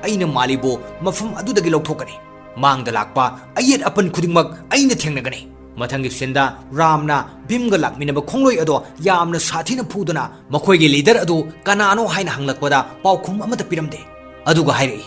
ꯑꯩꯅ ꯃꯥꯂꯤꯕꯨ ꯃꯐꯝ ꯑꯗꯨꯗꯒꯤ ꯂꯧꯊꯣꯛꯀꯅꯤ꯫ ꯃꯥꯡꯗ ꯂꯥꯛꯄ ꯑꯌꯦꯠ ꯑꯄꯟ ꯈꯨꯗꯤꯡꯃꯛ ꯑꯩꯅ ꯊꯦꯡꯅꯒꯅꯤ꯫" ꯃꯊꯪꯒꯤ ꯁꯤꯟꯗ ꯔꯥꯝꯅ ꯚꯤꯝꯒ ꯂꯥꯛꯃꯤꯟꯅꯕ ꯈꯣꯡꯂꯣꯏ ꯑꯗꯣ ꯌꯥꯝꯅ ꯁꯥꯊꯤꯅ ꯐꯨꯗꯨꯅ ꯃꯈꯣꯏꯒꯤ ꯂꯤꯗꯔ ꯑꯗꯨ ꯀꯅꯥꯅꯣ ꯍꯥꯏꯅ ꯍꯪꯂꯛꯄꯗ ꯄꯥꯎꯈꯨꯝ ꯑꯃꯠꯇ ꯄꯤꯔꯝꯗꯦ꯫ ꯑꯗꯨꯒ ꯍꯥꯏꯔꯛꯏ,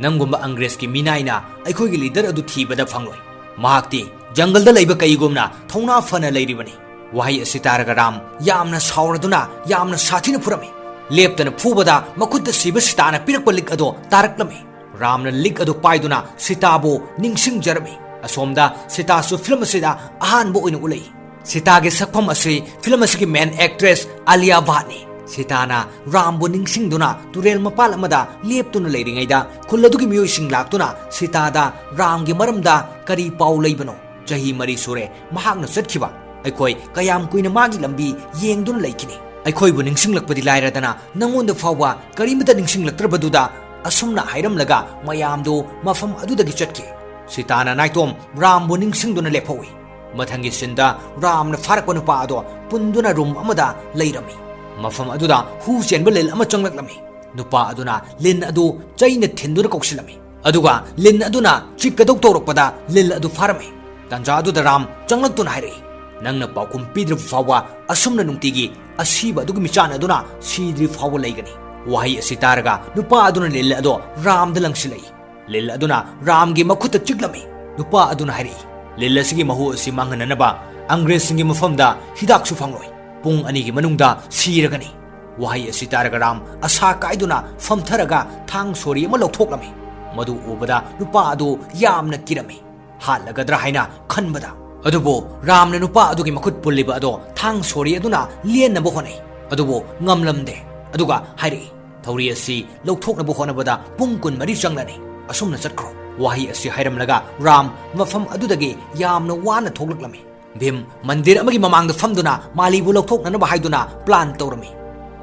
"ꯅꯪꯒꯨꯝꯕ ꯑꯪꯒ꯭ꯔꯦꯖꯀꯤ ꯃꯤꯅꯥꯏꯅ ꯑꯩꯈꯣꯏꯒꯤ ꯂꯤꯗꯔ ꯑꯗꯨ ꯊꯤꯕꯗ ꯐꯪꯂꯣꯏ꯫ ꯃꯍꯥꯛꯇꯤ ꯖꯪꯒꯜꯗ ꯂꯩꯕ ꯀꯩꯒꯨꯝꯅ ꯊꯧꯅꯥ ꯐꯅ ꯂꯩꯔꯤꯕꯅꯤ꯫" ꯋꯥꯍꯩ ꯑꯁꯤ ꯇꯥꯔꯒ ꯔꯥꯝ ꯌꯥꯝꯅ ꯁꯥꯎꯔꯗꯨꯅ ꯌꯥꯝꯅ ꯁꯥꯊꯤꯅ ꯐꯨꯔꯝꯃꯤ꯫ ꯂꯦꯞꯇꯅ ꯐꯨꯕꯗ ꯃꯈꯨꯠꯇ ꯁꯤꯕ ꯁꯤꯇꯥꯅ ꯄꯤꯔꯛꯄ ꯂꯤꯛ ꯑꯗꯣ ꯇꯥꯔꯛꯂꯝꯃꯤ꯫ ꯔꯥꯝꯅ ꯂꯤꯛ ꯑꯗꯨ ꯄꯥꯏꯗꯨꯅ ꯁꯤꯇꯥꯕꯨ ꯅꯤꯡꯁꯤꯡꯖꯔꯝꯃꯤ꯫ ꯑꯁꯣꯝꯗ ꯁꯤꯇꯥꯁꯨ ꯐꯤꯂꯝ ꯑꯁꯤꯗ ꯑꯍꯥꯟꯕ ꯑꯣꯏꯅ ꯎꯠꯂꯛꯏ꯫ ꯁꯤꯇꯥꯒꯤ ꯁꯛꯐꯝ ꯑꯁꯤ ꯐꯤꯂꯝ ꯑꯁꯤꯒꯤ ꯃꯦꯟ ꯑꯦꯛꯇ꯭ꯔꯦꯁ ꯑꯂꯤꯌꯥ ꯚꯥꯠꯅꯤ꯫ ꯁꯤꯇꯥꯅ ꯔꯥꯝꯕꯨ ꯅꯤꯡꯁꯤꯡꯗꯨꯅ ꯇꯨꯔꯦꯜ ꯃꯄꯥꯜ ꯑꯃꯗ ꯂꯦꯞꯇꯨꯅ ꯂꯩꯔꯤꯉꯩꯗ ꯈꯨꯜ ꯑꯗꯨꯒꯤ ꯃꯤꯑꯣꯏꯁꯤꯡ ꯂꯥꯛꯇꯨꯅ ꯁꯤꯇꯥꯗ ꯔꯥꯝꯒꯤ ꯃꯔꯝꯗ ꯀꯔꯤ ꯄꯥꯎ ꯂꯩꯕꯅꯣ? ꯆꯍꯤ ꯃꯔꯤ ꯁꯨꯔꯦ ꯃꯍꯥꯛꯅ ꯆꯠꯈꯤꯕ꯫ ꯑꯩꯈꯣꯏ ꯀꯌꯥꯝ ꯀꯨꯏꯅ ꯃꯥꯒꯤ ꯂꯝꯕꯤ ꯌꯦꯡꯗꯨꯅ ꯂꯩꯈꯤꯅꯤ? ꯑꯩꯈꯣꯏꯕꯨ ꯅꯤꯡꯁꯤꯡꯂꯛꯄꯗꯤ ꯂꯥꯏꯔꯗꯅ ꯅꯉꯣꯟꯗ ꯐꯥꯎꯕ ꯀꯔꯤꯃꯇ ꯅꯤꯡꯁꯤꯡꯂꯛꯇ꯭ꯔꯕꯗꯨꯗ꯫ ꯑꯁꯨꯝꯅ ꯍꯥꯏꯔꯝꯂꯒ ꯃꯌꯥꯝꯗꯨ ꯃꯐꯝ ꯑꯗꯨꯗꯒꯤ ꯆꯠꯈꯤ꯫ ꯁꯤꯇꯥꯅ ꯅꯥꯏꯇꯣꯝ ꯔꯥꯝꯕꯨ ꯅꯤꯡꯁꯤꯡꯗꯨꯅ ꯂꯦꯞꯍꯧꯏ꯫ ꯃꯊꯪꯒꯤ ꯁꯤꯟꯗ ꯔꯥꯝꯅ ꯐꯥꯔꯛꯄ ꯅꯨꯄꯥ ꯑꯗꯣ ꯄꯨꯟꯗꯨꯅ ꯔꯨꯝ ꯑꯃꯗ ꯂꯩꯔꯝꯃꯤ꯫ ꯃꯐꯝ ꯑꯗꯨꯗ ꯍꯨ ꯆꯦꯟꯕ ꯂꯤꯟ ꯑꯃ ꯆꯪꯂꯛꯂꯝꯃꯤ꯫ ꯅꯨꯄꯥ ꯑꯗꯨꯅ ꯂꯤꯟ ꯑꯗꯨ ꯆꯩꯅ ꯊꯤꯟꯗꯨꯅ ꯀꯧꯁꯤꯜꯂꯝꯃꯤ꯫ ꯑꯗꯨꯒ ꯂꯤꯟ ꯑꯗꯨꯅ ꯆꯤꯛꯀꯗꯧ ꯇꯧꯔꯛꯄꯗ ꯂꯤꯟ ꯑꯗꯨ ꯐꯥꯔꯝꯃꯤ꯫ ꯇꯥꯟꯖꯥ ꯑꯗꯨꯗ ꯔꯥꯝ ꯆꯪꯂꯛꯇꯨꯅ ꯍꯥꯏꯔꯛꯏ, ꯅꯪꯅ ꯄꯥꯎꯈꯨꯝ ꯄꯤꯗ꯭ꯔꯤꯕ ꯐꯥꯎꯕ ꯑꯁꯨꯝꯅ ꯅꯨꯡꯇꯤꯒꯤ ꯑꯁꯤꯕ ꯑꯗꯨꯒꯤ ꯃꯤꯆꯥꯟ ꯑꯗꯨꯅ ꯁꯤꯗ꯭ꯔꯤ ꯐꯥꯎꯕ ꯂꯩꯒꯅꯤ꯫ ꯋꯥꯍꯩ ꯑꯁꯤ ꯇꯥꯔꯒ ꯅꯨꯄꯥ ꯑꯗꯨꯅ ꯂꯤꯜ ꯑꯗꯣ ꯔꯥꯝꯗ ꯂꯪꯁꯤꯜꯂꯛꯏ꯫ ꯂꯤꯜ ꯑꯗꯨꯅ ꯔꯥꯝꯒꯤ ꯃꯈꯨꯠꯇ ꯆꯤꯛꯂꯝꯃꯤ꯫ ꯅꯨꯄꯥ ꯑꯗꯨꯅ ꯍꯥꯏꯔꯛꯏ, "ꯂꯤꯜ ꯑꯁꯤꯒꯤ ꯃꯍꯨ ꯑꯁꯤ ꯃꯥꯡꯍꯟꯅꯅꯕ ꯑꯪꯒ꯭ꯔꯦꯖꯁꯤꯡꯒꯤ ꯃꯐꯝꯗ ꯍꯤꯗꯥꯛꯁꯨ ꯐꯪꯂꯣꯏ꯫ ꯄꯨꯡ ꯑꯅꯤꯒꯤ ꯃꯅꯨꯡꯗ ꯁꯤꯔꯒꯅꯤ꯫" ꯋꯥꯍꯩ ꯑꯁꯤ ꯇꯥꯔꯒ ꯔꯥꯝ ꯑꯁꯥ ꯀꯥꯏꯗꯨꯅ ꯐꯝꯊꯔꯒ ꯊꯥꯡ ꯁꯣꯔꯤ ꯑꯃ ꯂꯧꯊꯣꯛꯂꯝꯃꯤ꯫ ꯃꯗꯨ ꯎꯕꯗ ꯅꯨꯄꯥ ꯑꯗꯨ ꯌꯥꯝꯅ ꯀꯤꯔꯝꯃꯤ꯫ ꯍꯥꯠꯂꯒꯗ꯭ꯔꯥ ꯍꯥꯏꯅ ꯈꯟꯕꯗ꯫ ꯑꯗꯨꯕꯨ ꯔꯥꯝꯅ ꯅꯨꯄꯥ ꯑꯗꯨꯒꯤ ꯃꯈꯨꯠ ꯄꯨꯜꯂꯤꯕ ꯑꯗꯣ ꯊꯥꯡ ꯁꯣꯔꯤ ꯑꯗꯨꯅ ꯂꯦꯟꯅꯕ ꯍꯣꯠꯅꯩ꯫ ꯑꯗꯨꯕꯨ ꯉꯝꯂꯝꯗꯦ꯫ ꯑꯗꯨꯒ ꯍꯥꯏꯔꯛꯏ, "ꯊꯧꯔꯤ ꯑꯁꯤ ꯂꯧꯊꯣꯛꯅꯕ ꯍꯣꯠꯅꯕꯗ ꯄꯨꯡ ꯀꯨꯟꯃꯔꯤ ꯆꯪꯂꯅꯤ꯫ ꯑꯁꯨꯝꯅ ꯆꯠꯈ꯭ꯔꯣ꯫" ꯋꯥꯍꯩ ꯑꯁꯤ ꯍꯥꯏꯔꯝꯂꯒ ꯔꯥꯝ ꯃꯐꯝ ꯑꯗꯨꯗꯒꯤ ꯌꯥꯝꯅ ꯋꯥꯅ ꯊꯣꯛꯂꯛꯂꯝꯃꯤ꯫ ꯚꯤꯝ ꯃꯟꯗꯤꯔ ꯑꯃꯒꯤ ꯃꯃꯥꯡꯗ ꯐꯝꯗꯨꯅ ꯃꯥꯂꯤꯕꯨ ꯂꯧꯊꯣꯛꯅꯅꯕ ꯍꯥꯏꯗꯨꯅ ꯄ꯭ꯂꯥꯟ ꯇꯧꯔꯝꯃꯤ꯫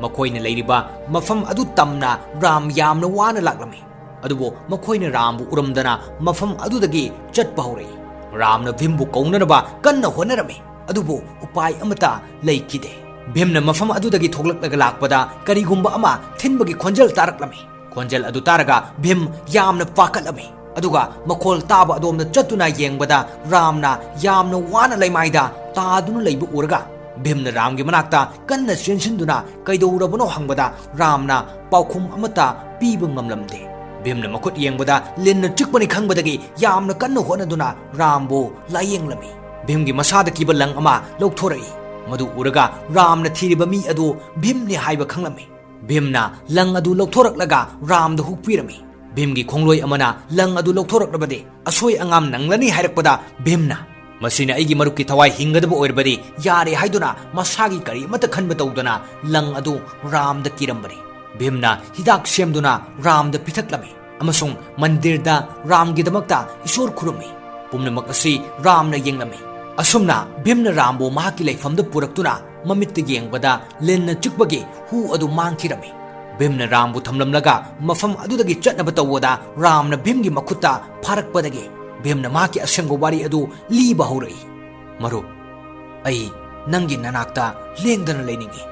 ꯃꯈꯣꯏꯅ ꯂꯩꯔꯤꯕ ꯃꯐꯝ ꯑꯗꯨ ꯇꯝꯅ ꯔꯥꯝ ꯌꯥꯝꯅ ꯋꯥꯅ ꯂꯥꯛꯂꯝꯃꯤ꯫ ꯑꯗꯨꯕꯨ ꯃꯈꯣꯏꯅ ꯔꯥꯝꯕꯨ ꯎꯔꯝꯗꯅ ꯃꯐꯝ ꯑꯗꯨꯗꯒꯤ ꯆꯠꯄ ꯍꯧꯔꯛꯏ꯫ ꯔꯥꯝꯅ ꯚꯤꯝꯕꯨ ꯀꯧꯅꯅꯕ ꯀꯟꯅ ꯍꯣꯠꯅꯔꯝꯃꯤ꯫ ꯑꯗꯨꯕꯨ ꯎꯄꯥꯏ ꯑꯃꯠꯇ ꯂꯩꯈꯤꯗꯦ꯫ ꯚꯤꯝꯅ ꯃꯐꯝ ꯑꯗꯨꯗꯒꯤ ꯊꯣꯛꯂꯛꯂꯒ ꯂꯥꯛꯄꯗ ꯀꯔꯤꯒꯨꯝꯕ ꯑꯃ ꯊꯤꯟꯕꯒꯤ ꯈꯣꯟꯖꯦꯜ ꯇꯥꯔꯛꯂꯝꯃꯤ꯫ ꯈꯣꯟꯖꯦꯜ ꯑꯗꯨ ꯇꯥꯔꯒ ꯚꯤꯝ ꯌꯥꯝꯅ ꯄꯥꯈꯠꯂꯝꯃꯤ꯫ ꯑꯗꯨꯒ ꯃꯈꯣꯜ ꯇꯥꯕ ꯑꯗꯣꯝꯗ ꯆꯠꯇꯨꯅ ꯌꯦꯡꯕꯗ ꯔꯥꯝꯅ ꯌꯥꯝꯅ ꯋꯥꯅ ꯂꯩꯃꯥꯏꯗ ꯇꯥꯗꯨꯅ ꯂꯩꯕ ꯎꯔꯒ ꯚꯤꯝꯅ ꯔꯥꯝꯒꯤ ꯃꯅꯥꯛꯇ ꯀꯟꯅ ꯆꯦꯟꯁꯤꯟꯗꯨꯅ ꯀꯩꯗꯧꯔꯕꯅꯣ ꯍꯪꯕꯗ ꯔꯥꯝꯅ ꯄꯥꯎꯈꯨꯝ ꯑꯃꯠꯇ ꯄꯤꯕ ꯉꯝꯂꯝꯗꯦ꯫ ꯚꯤꯝꯅ ꯃꯈꯨꯠ ꯌꯦꯡꯕꯗ ꯂꯤꯟꯅ ꯆꯤꯛꯄꯅꯤ ꯈꯪꯕꯗꯒꯤ ꯌꯥꯝꯅ ꯀꯟꯅ ꯍꯣꯠꯅꯗꯨꯅ ꯔꯥꯝꯕꯨ ꯂꯥꯌꯦꯡꯂꯝꯃꯤ꯫ ꯚꯤꯝꯒꯤ ꯃꯁꯥꯗ ꯀꯤꯕ ꯂꯪ ꯑꯃ ꯂꯧꯊꯣꯔꯛꯏ꯫ ꯃꯗꯨ ꯎꯔꯒ ꯔꯥꯝꯅ ꯊꯤꯔꯤꯕ ꯃꯤ ꯑꯗꯨ ꯚꯤꯝꯅꯤ ꯍꯥꯏꯕ ꯈꯪꯂꯝꯃꯤ꯫ ꯚꯤꯝꯅ ꯂꯪ ꯑꯗꯨ ꯂꯧꯊꯣꯔꯛꯂꯒ ꯔꯥꯝꯗ ꯍꯨꯛꯄꯤꯔꯝꯃꯤ꯫ ꯚꯤꯝꯒꯤ ꯈꯣꯡꯂꯣꯏ ꯑꯃꯅ ꯂꯪ ꯑꯗꯨ ꯂꯧꯊꯣꯔꯛꯂꯕꯗꯤ ꯑꯁꯣꯏ ꯑꯉꯥꯝ ꯅꯪꯂꯅꯤ ꯍꯥꯏꯔꯛꯄꯗ ꯚꯤꯝꯅ, "ꯃꯁꯤꯅ ꯑꯩꯒꯤ ꯃꯔꯨꯞꯀꯤ ꯊꯋꯥꯏ ꯍꯤꯡꯒꯗꯕ ꯑꯣꯏꯔꯕꯗꯤ ꯌꯥꯔꯦ" ꯍꯥꯏꯗꯨꯅ ꯃꯁꯥꯒꯤ ꯀꯔꯤ ꯑꯃꯠꯇ ꯈꯟꯕ ꯇꯧꯗꯅ ꯂꯪ ꯑꯗꯨ ꯔꯥꯝꯗ ꯀꯤꯔꯝꯕꯅꯤ꯫ ꯚꯤꯝꯅ ꯍꯤꯗꯥꯛ ꯁꯦꯝꯗꯨꯅ ꯔꯥꯝꯗ ꯄꯤꯊꯛꯂꯝꯃꯤ ꯑꯃꯁꯨꯡ ꯃꯟꯗꯤꯔꯗ ꯔꯥꯝꯒꯤꯗꯃꯛꯇ ꯏꯁꯣꯔ ꯈꯨꯔꯨꯝꯃꯤ꯫ ꯄꯨꯝꯅꯃꯛ ꯑꯁꯤ ꯔꯥꯝꯅ ꯌꯦꯡꯂꯝꯃꯤ꯫ ꯑꯁꯨꯝꯅ ꯚꯤꯝꯅ ꯔꯥꯝꯕꯨ ꯃꯍꯥꯛꯀꯤ ꯂꯩꯐꯝꯗ ꯄꯨꯔꯛꯇꯨꯅ ꯃꯃꯤꯠꯇ ꯌꯦꯡꯕꯗ ꯂꯤꯟꯅ ꯆꯤꯛꯄꯒꯤ ꯍꯨ ꯑꯗꯨ ꯃꯥꯡꯈꯤꯔꯝꯃꯤ꯫ ꯚꯤꯝꯅ ꯔꯥꯝꯕꯨ ꯊꯝꯂꯝꯂꯒ ꯃꯐꯝ ꯑꯗꯨꯗꯒꯤ ꯆꯠꯅꯕ ꯇꯧꯕꯗ ꯔꯥꯝꯅ ꯚꯤꯝꯒꯤ ꯃꯈꯨꯠꯇ ꯐꯥꯔꯛꯄꯗꯒꯤ ꯚꯤꯝꯅ ꯃꯍꯥꯛꯀꯤ ꯑꯁꯦꯡꯕ ꯋꯥꯔꯤ ꯑꯗꯨ ꯂꯤꯕ ꯍꯧꯔꯛꯏ꯫ "ꯃꯔꯨꯞ, ꯑꯩ ꯅꯪꯒꯤ ꯅꯅꯥꯛꯇ ꯂꯦꯡꯗꯅ ꯂꯩꯅꯤꯡꯏ,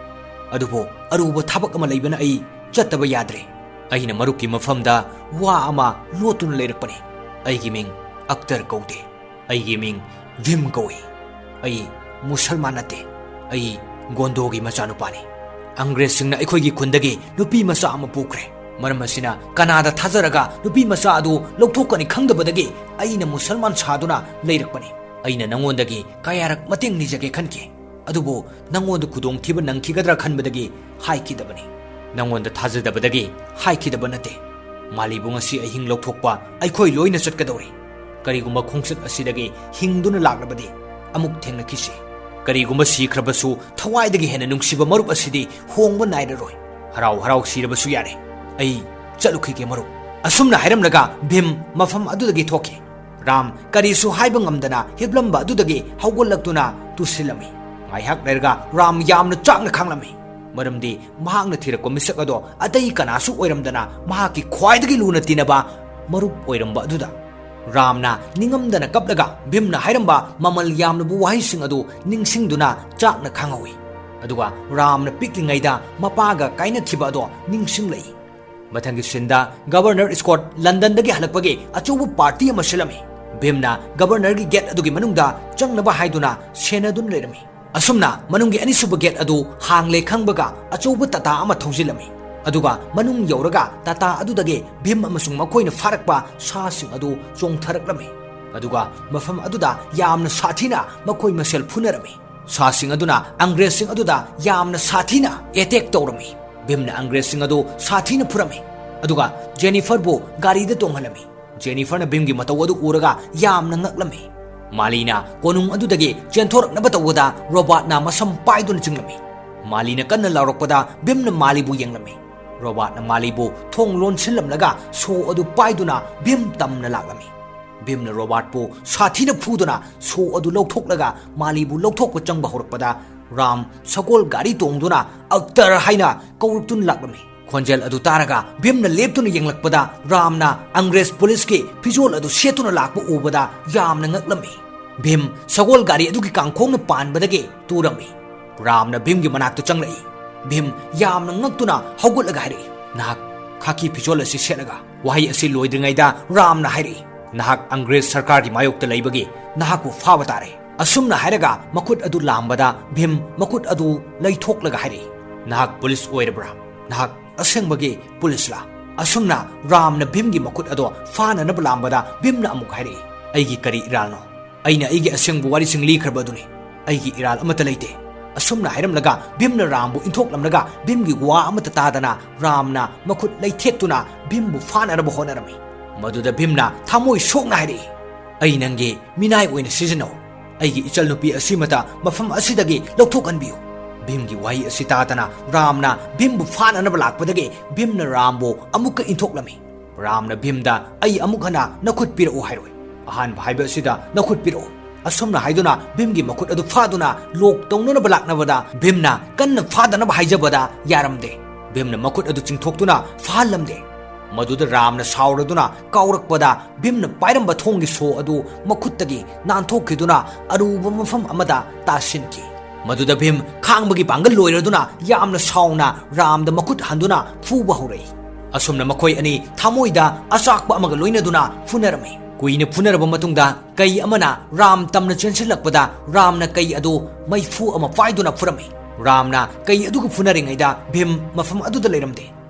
ꯑꯗꯨꯕꯨ ꯑꯔꯨꯕ ꯊꯕꯛ ꯑꯃ ꯂꯩꯕꯅ ꯑꯩ ꯆꯠꯇꯕ ꯌꯥꯗ꯭ꯔꯦ꯫ ꯑꯩꯅ ꯃꯔꯨꯞꯀꯤ ꯃꯐꯝꯗ ꯋꯥ ꯑꯃ ꯂꯣꯠꯇꯨꯅ ꯂꯩꯔꯛꯄꯅꯤ꯫ ꯑꯩꯒꯤ ꯃꯤꯡ ꯑꯛꯇꯔ ꯀꯧꯗꯦ꯫ ꯑꯩꯒꯤ ꯃꯤꯡ ꯚꯤꯝ ꯀꯧꯏ꯫ ꯑꯩ ꯃꯨꯁꯜꯃꯥꯟ ꯅꯠꯇꯦ꯫ ꯑꯩ ꯒꯣꯟꯗꯣꯒꯤ ꯃꯆꯥꯅꯨꯄꯥꯅꯤ꯫ ꯑꯪꯒ꯭ꯔꯦꯖꯁꯤꯡꯅ ꯑꯩꯈꯣꯏꯒꯤ ꯈꯨꯟꯗꯒꯤ ꯅꯨꯄꯤ ꯃꯆꯥ ꯑꯃ ꯄꯨꯈ꯭ꯔꯦ꯫ ꯃꯔꯝ ꯑꯁꯤꯅ ꯀꯅꯥꯗ ꯊꯥꯖꯔꯒ ꯅꯨꯄꯤ ꯃꯆꯥ ꯑꯗꯨ ꯂꯧꯊꯣꯛꯀꯅꯤ ꯈꯪꯗꯕꯗꯒꯤ ꯑꯩꯅ ꯃꯨꯁꯜꯃꯥꯟ ꯁꯥꯗꯨꯅ ꯂꯩꯔꯛꯄꯅꯤ꯫ ꯑꯩꯅ ꯅꯉꯣꯟꯗꯒꯤ ꯀꯌꯥꯔꯛ ꯃꯇꯦꯡ ꯅꯤꯖꯒꯦ ꯈꯟꯈꯤ, ꯑꯗꯨꯕꯨ ꯅꯉꯣꯟꯗ ꯈꯨꯗꯣꯡꯊꯤꯕ ꯅꯪꯈꯤꯒꯗ꯭ꯔꯥ ꯈꯟꯕꯗꯒꯤ ꯍꯥꯏꯈꯤꯗꯕꯅꯤ꯫ ꯅꯉꯣꯟꯗ ꯊꯥꯖꯗꯕꯗꯒꯤ ꯍꯥꯏꯈꯤꯗꯕ ꯅꯠꯇꯦ꯫ ꯃꯥꯂꯤꯕꯨ ꯉꯁꯤ ꯑꯍꯤꯡ ꯂꯧꯊꯣꯛꯄ ꯑꯩꯈꯣꯏ ꯂꯣꯏꯅ ꯆꯠꯀꯗꯧꯔꯤ꯫ ꯀꯔꯤꯒꯨꯝꯕ ꯈꯣꯡꯆꯠ ꯑꯁꯤꯗꯒꯤ ꯍꯤꯡꯗꯨꯅ ꯂꯥꯛꯂꯕꯗꯤ ꯑꯃꯨꯛ ꯊꯦꯡꯅꯈꯤꯁꯤ꯫ ꯀꯔꯤꯒꯨꯝꯕ ꯁꯤꯈ꯭ꯔꯕꯁꯨ ꯊꯋꯥꯏꯗꯒꯤ ꯍꯦꯟꯅ ꯅꯨꯡꯁꯤꯕ ꯃꯔꯨꯞ ꯑꯁꯤꯗꯤ ꯍꯣꯡꯕ ꯅꯥꯏꯔꯔꯣꯏ꯫ ꯍꯔꯥꯎ ꯍꯔꯥꯎ ꯁꯤꯔꯕꯁꯨ ꯌꯥꯔꯦ꯫ ꯑꯩ ꯆꯠꯂꯨꯈꯤꯒꯦ ꯃꯔꯨꯞ꯫ ꯑꯁꯨꯝꯅ ꯍꯥꯏꯔꯝꯂꯒ ꯚꯤꯝ ꯃꯐꯝ ꯑꯗꯨꯗꯒꯤ ꯊꯣꯛꯈꯤ꯫ ꯔꯥꯝ ꯀꯔꯤꯁꯨ ꯍꯥꯏꯕ ꯉꯝꯗꯅ ꯍꯤꯞꯂꯝꯕ ꯑꯗꯨꯗꯒꯤ ꯍꯧꯒꯠꯂꯛꯇꯨꯅ ꯇꯨꯁꯤꯜꯂꯝꯃꯤ꯫ ꯉꯥꯏꯍꯥꯛ ꯂꯩꯔꯒ ꯔꯥꯝ ꯌꯥꯝꯅ ꯆꯥꯛꯅ ꯈꯥꯡꯂꯝꯃꯤ꯫ ꯃꯔꯝꯗꯤ ꯃꯍꯥꯛꯅ ꯊꯤꯔꯛꯄ ꯃꯤꯁꯛ ꯑꯗꯣ ꯑꯇꯩ ꯀꯅꯥꯁꯨ ꯑꯣꯏꯔꯝꯗꯅ ꯃꯍꯥꯛꯀꯤ ꯈ꯭ꯋꯥꯏꯗꯒꯤ ꯂꯨꯅ ꯇꯤꯟꯅꯕ ꯃꯔꯨꯞ ꯑꯣꯏꯔꯝꯕ ꯑꯗꯨꯗ꯫ ꯔꯥꯝꯅ ꯅꯤꯡꯉꯝꯗꯅ ꯀꯞꯂꯒ ꯚꯤꯝꯅ ꯍꯥꯏꯔꯝꯕ ꯃꯃꯜ ꯌꯥꯝꯂꯕ ꯋꯥꯍꯩꯁꯤꯡ ꯑꯗꯨ ꯅꯤꯡꯁꯤꯡꯗꯨꯅ ꯆꯥꯛꯅ ꯈꯥꯡꯍꯧꯏ꯫ ꯑꯗꯨꯒ ꯔꯥꯝꯅ ꯄꯤꯛꯂꯤꯉꯩꯗ ꯃꯄꯥꯒ ꯀꯥꯏꯅꯈꯤꯕ ꯑꯗꯣ ꯅꯤꯡꯁꯤꯡꯂꯛꯏ꯫ ꯃꯊꯪꯒꯤ ꯁꯤꯟꯗ ꯒꯕꯔꯅꯔ ꯁ꯭ꯀꯣꯠ ꯂꯟꯗꯟꯗꯒꯤ ꯍꯜꯂꯛꯄꯒꯤ ꯑꯆꯧꯕ ꯄꯥꯔꯇꯤ ꯑꯃ ꯁꯤꯜꯂꯝꯃꯤ꯫ ꯚꯤꯝꯅ ꯒꯕꯔꯅꯔꯒꯤ ꯒꯦꯠ ꯑꯗꯨꯒꯤ ꯃꯅꯨꯡꯗ ꯆꯪꯅꯕ ꯍꯥꯏꯗꯨꯅ ꯁꯦꯟꯅꯗꯨꯅ ꯂꯩꯔꯝꯃꯤ꯫ ꯑꯁꯨꯝꯅ ꯃꯅꯨꯡꯒꯤ ꯑꯅꯤꯁꯨꯕ ꯒꯦꯠ ꯑꯗꯨ ꯍꯥꯡꯂꯦ ꯈꯪꯕꯒ ꯑꯆꯧꯕ ꯇꯥꯇꯥ ꯑꯃ ꯊꯧꯖꯤꯜꯂꯝꯃꯤ꯫ ꯑꯗꯨꯒ ꯃꯅꯨꯡ ꯌꯧꯔꯒ ꯇꯥꯇꯥ ꯑꯗꯨꯗꯒꯤ ꯚꯤꯝ ꯑꯃꯁꯨꯡ ꯃꯈꯣꯏꯅ ꯐꯥꯔꯛꯄ ꯁꯥꯁꯤꯡ ꯑꯗꯨ ꯆꯣꯡꯊꯔꯛꯂꯝꯃꯤ꯫ ꯑꯗꯨꯒ ꯃꯐꯝ ꯑꯗꯨꯗ ꯌꯥꯝꯅ ꯁꯥꯊꯤꯅ ꯃꯈꯣꯏ ꯃꯁꯦꯜ ꯐꯨꯅꯔꯝꯃꯤ꯫ ꯁꯥꯁꯤꯡ ꯑꯗꯨꯅ ꯑꯪꯒ꯭ꯔꯦꯖꯁꯤꯡ ꯑꯗꯨꯗ ꯌꯥꯝꯅ ꯁꯥꯊꯤꯅ ꯑꯦꯇꯦꯛ ꯇꯧꯔꯝꯃꯤ꯫ ꯚꯤꯝꯅ ꯑꯪꯒ꯭ꯔꯦꯖꯁꯤꯡ ꯑꯗꯨ ꯁꯥꯊꯤꯅ ꯐꯨꯔꯝꯃꯤ꯫ ꯑꯗꯨꯒ ꯖꯦꯅꯤꯐꯔꯕꯨ ꯒꯥꯔꯤꯗ ꯇꯣꯡꯍꯜꯂꯝꯃꯤ꯫ ꯖꯦꯅꯤꯐꯔꯅ ꯚꯤꯝꯒꯤ ꯃꯇꯧ ꯑꯗꯨ ꯎꯔꯒ ꯌꯥꯝꯅ ꯉꯛꯂꯝꯃꯤ꯫ ꯃꯥꯂꯤꯅ ꯀꯣꯅꯨꯡ ꯑꯗꯨꯗꯒꯤ ꯆꯦꯟꯊꯣꯔꯛꯅꯕ ꯇꯧꯕꯗ ꯔꯣꯕꯥꯔꯠꯅ ꯃꯁꯝ ꯄꯥꯏꯗꯨꯅ ꯆꯤꯡꯂꯝꯃꯤ꯫ ꯃꯥꯂꯤꯅ ꯀꯟꯅ ꯂꯥꯎꯔꯛꯄꯗ ꯚꯤꯝꯅ ꯃꯥꯂꯤꯕꯨ ꯌꯦꯡꯂꯝꯃꯤ꯫ ꯔꯣꯕꯥꯔꯠꯅ ꯃꯥꯂꯤꯕꯨ ꯊꯣꯡ ꯂꯣꯟꯁꯤꯜꯂꯝꯂꯒ ꯁꯣ ꯑꯗꯨ ꯄꯥꯏꯗꯨꯅ ꯚꯤꯝ ꯇꯝꯅ ꯂꯥꯛꯂꯝꯃꯤ꯫ ꯚꯤꯝꯅ ꯔꯣꯕꯥꯔꯠꯄꯨ ꯁꯥꯊꯤꯅ ꯐꯨꯗꯨꯅ ꯁꯣ ꯑꯗꯨ ꯂꯧꯊꯣꯛꯂꯒ ꯃꯥꯂꯤꯕꯨ ꯂꯧꯊꯣꯛꯄ ꯆꯪꯕ ꯍꯧꯔꯛꯄꯗ ꯔꯥꯝ ꯁꯒꯣꯜ ꯒꯥꯔꯤ ꯇꯣꯡꯗꯨꯅ "ꯑꯛꯇꯔ" ꯍꯥꯏꯅ ꯀꯧꯔꯛꯇꯨꯅ ꯂꯥꯛꯂꯝꯃꯤ꯫ ꯈꯣꯟꯖꯦꯜ ꯑꯗꯨ ꯇꯥꯔꯒ ꯚꯤꯝꯅ ꯂꯦꯞꯇꯨꯅ ꯌꯦꯡꯂꯛꯄꯗ ꯔꯥꯝꯅ ꯑꯪꯒ꯭ꯔꯦꯖ ꯄꯨꯂꯤꯁꯀꯤ ꯐꯤꯖꯣꯜ ꯑꯗꯨ ꯁꯦꯠꯇꯨꯅ ꯂꯥꯛꯄ ꯎꯕꯗ ꯌꯥꯝꯅ ꯉꯛꯂꯝꯃꯤ꯫ ꯚꯤꯝ ꯁꯒꯣꯜ ꯒꯥꯔꯤ ꯑꯗꯨꯒꯤ ꯀꯥꯡꯈꯣꯡꯅ ꯄꯥꯟꯕꯗꯒꯤ ꯇꯨꯔꯝꯃꯤ꯫ ꯔꯥꯝꯅ ꯚꯤꯝꯒꯤ ꯃꯅꯥꯛꯇ ꯆꯪꯂꯛꯏ꯫ ꯚꯤꯝ ꯌꯥꯝꯅ ꯉꯛꯇꯨꯅ ꯍꯧꯒꯠꯂꯒ ꯍꯥꯏꯔꯛꯏ, "ꯅꯍꯥꯛ ꯈꯥꯀꯤ ꯐꯤꯖꯣꯜ ꯑꯁꯤ ꯁꯦꯠꯂꯒ?" ꯋꯥꯍꯩ ꯑꯁꯤ ꯂꯣꯏꯗ꯭ꯔꯤꯉꯩꯗ ꯔꯥꯝꯅ ꯍꯥꯏꯔꯛꯏ, "ꯅꯍꯥꯛ ꯑꯪꯒ꯭ꯔꯦꯖ ꯁꯔꯀꯥꯔꯒꯤ ꯃꯥꯌꯣꯛꯇ ꯂꯩꯕꯒꯤ ꯅꯍꯥꯛꯄꯨ ꯐꯥꯕ ꯇꯥꯔꯦ꯫ ꯑꯁꯨꯝꯅ ꯍꯥꯏꯔꯒ ꯃꯈꯨꯠ ꯑꯗꯨ ꯂꯥꯝꯕꯗ ꯚꯤꯝ ꯃꯈꯨꯠ ꯑꯗꯨ ꯂꯩꯊꯣꯛꯂꯒ ꯍꯥꯏꯔꯛꯏ, "ꯅꯍꯥꯛ ꯄꯨꯂꯤꯁ ꯑꯣꯏꯔꯕ꯭ꯔꯥ? ꯅꯍꯥꯛ ꯑꯁꯦꯡꯕꯒꯤ ꯄꯨꯂꯤꯁꯂꯥ?" ꯑꯁꯨꯝꯅ ꯔꯥꯝꯅ ꯚꯤꯝꯒꯤ ꯃꯈꯨꯠ ꯑꯗꯣ ꯐꯥꯅꯅꯕ ꯂꯥꯝꯕꯗ ꯚꯤꯝꯅ ꯑꯃꯨꯛ ꯍꯥꯏꯔꯛꯏ, "ꯑꯩꯒꯤ ꯀꯔꯤ ꯏꯔꯥꯜꯅꯣ? ꯑꯩꯅ ꯑꯩꯒꯤ ꯑꯁꯦꯡꯕ ꯋꯥꯔꯤꯁꯤꯡ ꯂꯤꯈ꯭ꯔꯕ ꯑꯗꯨꯅꯤ꯫ ꯑꯩꯒꯤ ꯏꯔꯥꯜ ꯑꯃꯠꯇ ꯂꯩꯇꯦ꯫" ꯑꯁꯨꯝꯅ ꯍꯥꯏꯔꯝꯂꯒ ꯚꯤꯝꯅ ꯔꯥꯝꯕꯨ ꯏꯟꯊꯣꯛꯂꯝꯂꯒ ꯚꯤꯝꯒꯤ ꯋꯥ ꯑꯃꯠꯇ ꯇꯥꯗꯅ ꯔꯥꯝꯅ ꯃꯈꯨꯠ ꯂꯩꯊꯦꯛꯇꯨꯅ ꯚꯤꯝꯕꯨ ꯐꯥꯅꯅꯕ ꯍꯣꯠꯅꯔꯝꯃꯤ꯫ ꯃꯗꯨꯗ ꯚꯤꯝꯅ ꯊꯃꯣꯏ ꯁꯣꯛꯅ ꯍꯥꯏꯔꯛꯏ, "ꯑꯩ ꯅꯪꯒꯤ ꯃꯤꯅꯥꯏ ꯑꯣꯏꯅ ꯁꯤꯖꯤꯟꯅꯧ꯫ ꯑꯩꯒꯤ ꯏꯆꯜꯅꯨꯄꯤ ꯑꯁꯤꯃꯇ ꯃꯐꯝ ꯑꯁꯤꯗꯒꯤ ꯂꯧꯊꯣꯛꯍꯟꯕꯤꯌꯨ꯫" ꯚꯤꯝꯒꯤ ꯋꯥꯍꯩ ꯑꯁꯤ ꯇꯥꯗꯅ ꯔꯥꯝꯅ ꯚꯤꯝꯕꯨ ꯐꯥꯅꯅꯕ ꯂꯥꯛꯄꯗꯒꯤ ꯚꯤꯝꯅ ꯔꯥꯝꯕꯨ ꯑꯃꯨꯛꯀ ꯏꯟꯊꯣꯛꯂꯝꯃꯤ꯫ ꯔꯥꯝꯅ ꯚꯤꯝꯗ, "ꯑꯩ ꯑꯃꯨꯛ ꯍꯟꯅ ꯅꯈꯨꯠ ꯄꯤꯔꯛꯎ ꯍꯥꯏꯔꯣꯏ꯫ ꯑꯍꯥꯟꯕ ꯍꯥꯏꯕ ꯑꯁꯤꯗ ꯅꯈꯨꯠ ꯄꯤꯔꯛꯎ꯫" ꯑꯁꯨꯝꯅ ꯍꯥꯏꯗꯨꯅ ꯚꯤꯝꯒꯤ ꯃꯈꯨꯠ ꯑꯗꯨ ꯐꯥꯗꯨꯅ ꯂꯣꯛ ꯇꯧꯅꯅꯕ ꯂꯥꯛꯅꯕꯗ ꯚꯤꯝꯅ ꯀꯟꯅ ꯐꯥꯗꯅꯕ ꯍꯥꯏꯖꯕꯗ ꯌꯥꯔꯝꯗꯦ꯫ ꯚꯤꯝꯅ ꯃꯈꯨꯠ ꯑꯗꯨ ꯆꯤꯡꯊꯣꯛꯇꯨꯅ ꯐꯥꯍꯜꯂꯝꯗꯦ꯫ ꯃꯗꯨꯗ ꯔꯥꯝꯅ ꯁꯥꯎꯔꯗꯨꯅ ꯀꯥꯎꯔꯛꯄꯗ ꯚꯤꯝꯅ ꯄꯥꯏꯔꯝꯕ ꯊꯣꯡꯒꯤ ꯁꯣ ꯑꯗꯨ ꯃꯈꯨꯠꯇꯒꯤ ꯅꯥꯟꯊꯣꯛꯈꯤꯗꯨꯅ ꯑꯔꯨꯕ ꯃꯐꯝ ꯑꯃꯗ ꯇꯥꯁꯤꯟꯈꯤ꯫ ꯃꯗꯨꯗ ꯚꯤꯝ ꯈꯥꯡꯕꯒꯤ ꯄꯥꯡꯒꯜ ꯂꯣꯏꯔꯗꯨꯅ ꯌꯥꯝꯅ ꯁꯥꯎꯅ ꯔꯥꯝꯗ ꯃꯈꯨꯠ ꯍꯟꯗꯨꯅ ꯐꯨꯕ ꯍꯧꯔꯛꯏ꯫ ꯑꯁꯨꯝꯅ ꯃꯈꯣꯏ ꯑꯅꯤ ꯊꯃꯣꯏꯗ ꯑꯆꯥꯛꯄ ꯑꯃꯒ ꯂꯣꯏꯅꯗꯨꯅ ꯐꯨꯅꯔꯝꯃꯤ꯫ ꯀꯨꯏꯅ ꯐꯨꯅꯔꯕ ꯃꯇꯨꯡꯗ ꯀꯩ ꯑꯃꯅ ꯔꯥꯝ ꯇꯝꯅ ꯆꯦꯟꯁꯤꯜꯂꯛꯄꯗ ꯔꯥꯝꯅ ꯀꯩ ꯑꯗꯨ ꯃꯩꯐꯨ ꯑꯃ ꯄꯥꯏꯗꯨꯅ ꯐꯨꯔꯝꯃꯤ꯫ ꯔꯥꯝꯅ ꯀꯩ ꯑꯗꯨꯒ ꯐꯨꯅꯔꯤꯉꯩꯗ ꯚꯤꯝ ꯃꯐꯝ ꯑꯗꯨꯗ ꯂꯩꯔꯝꯗꯦ꯫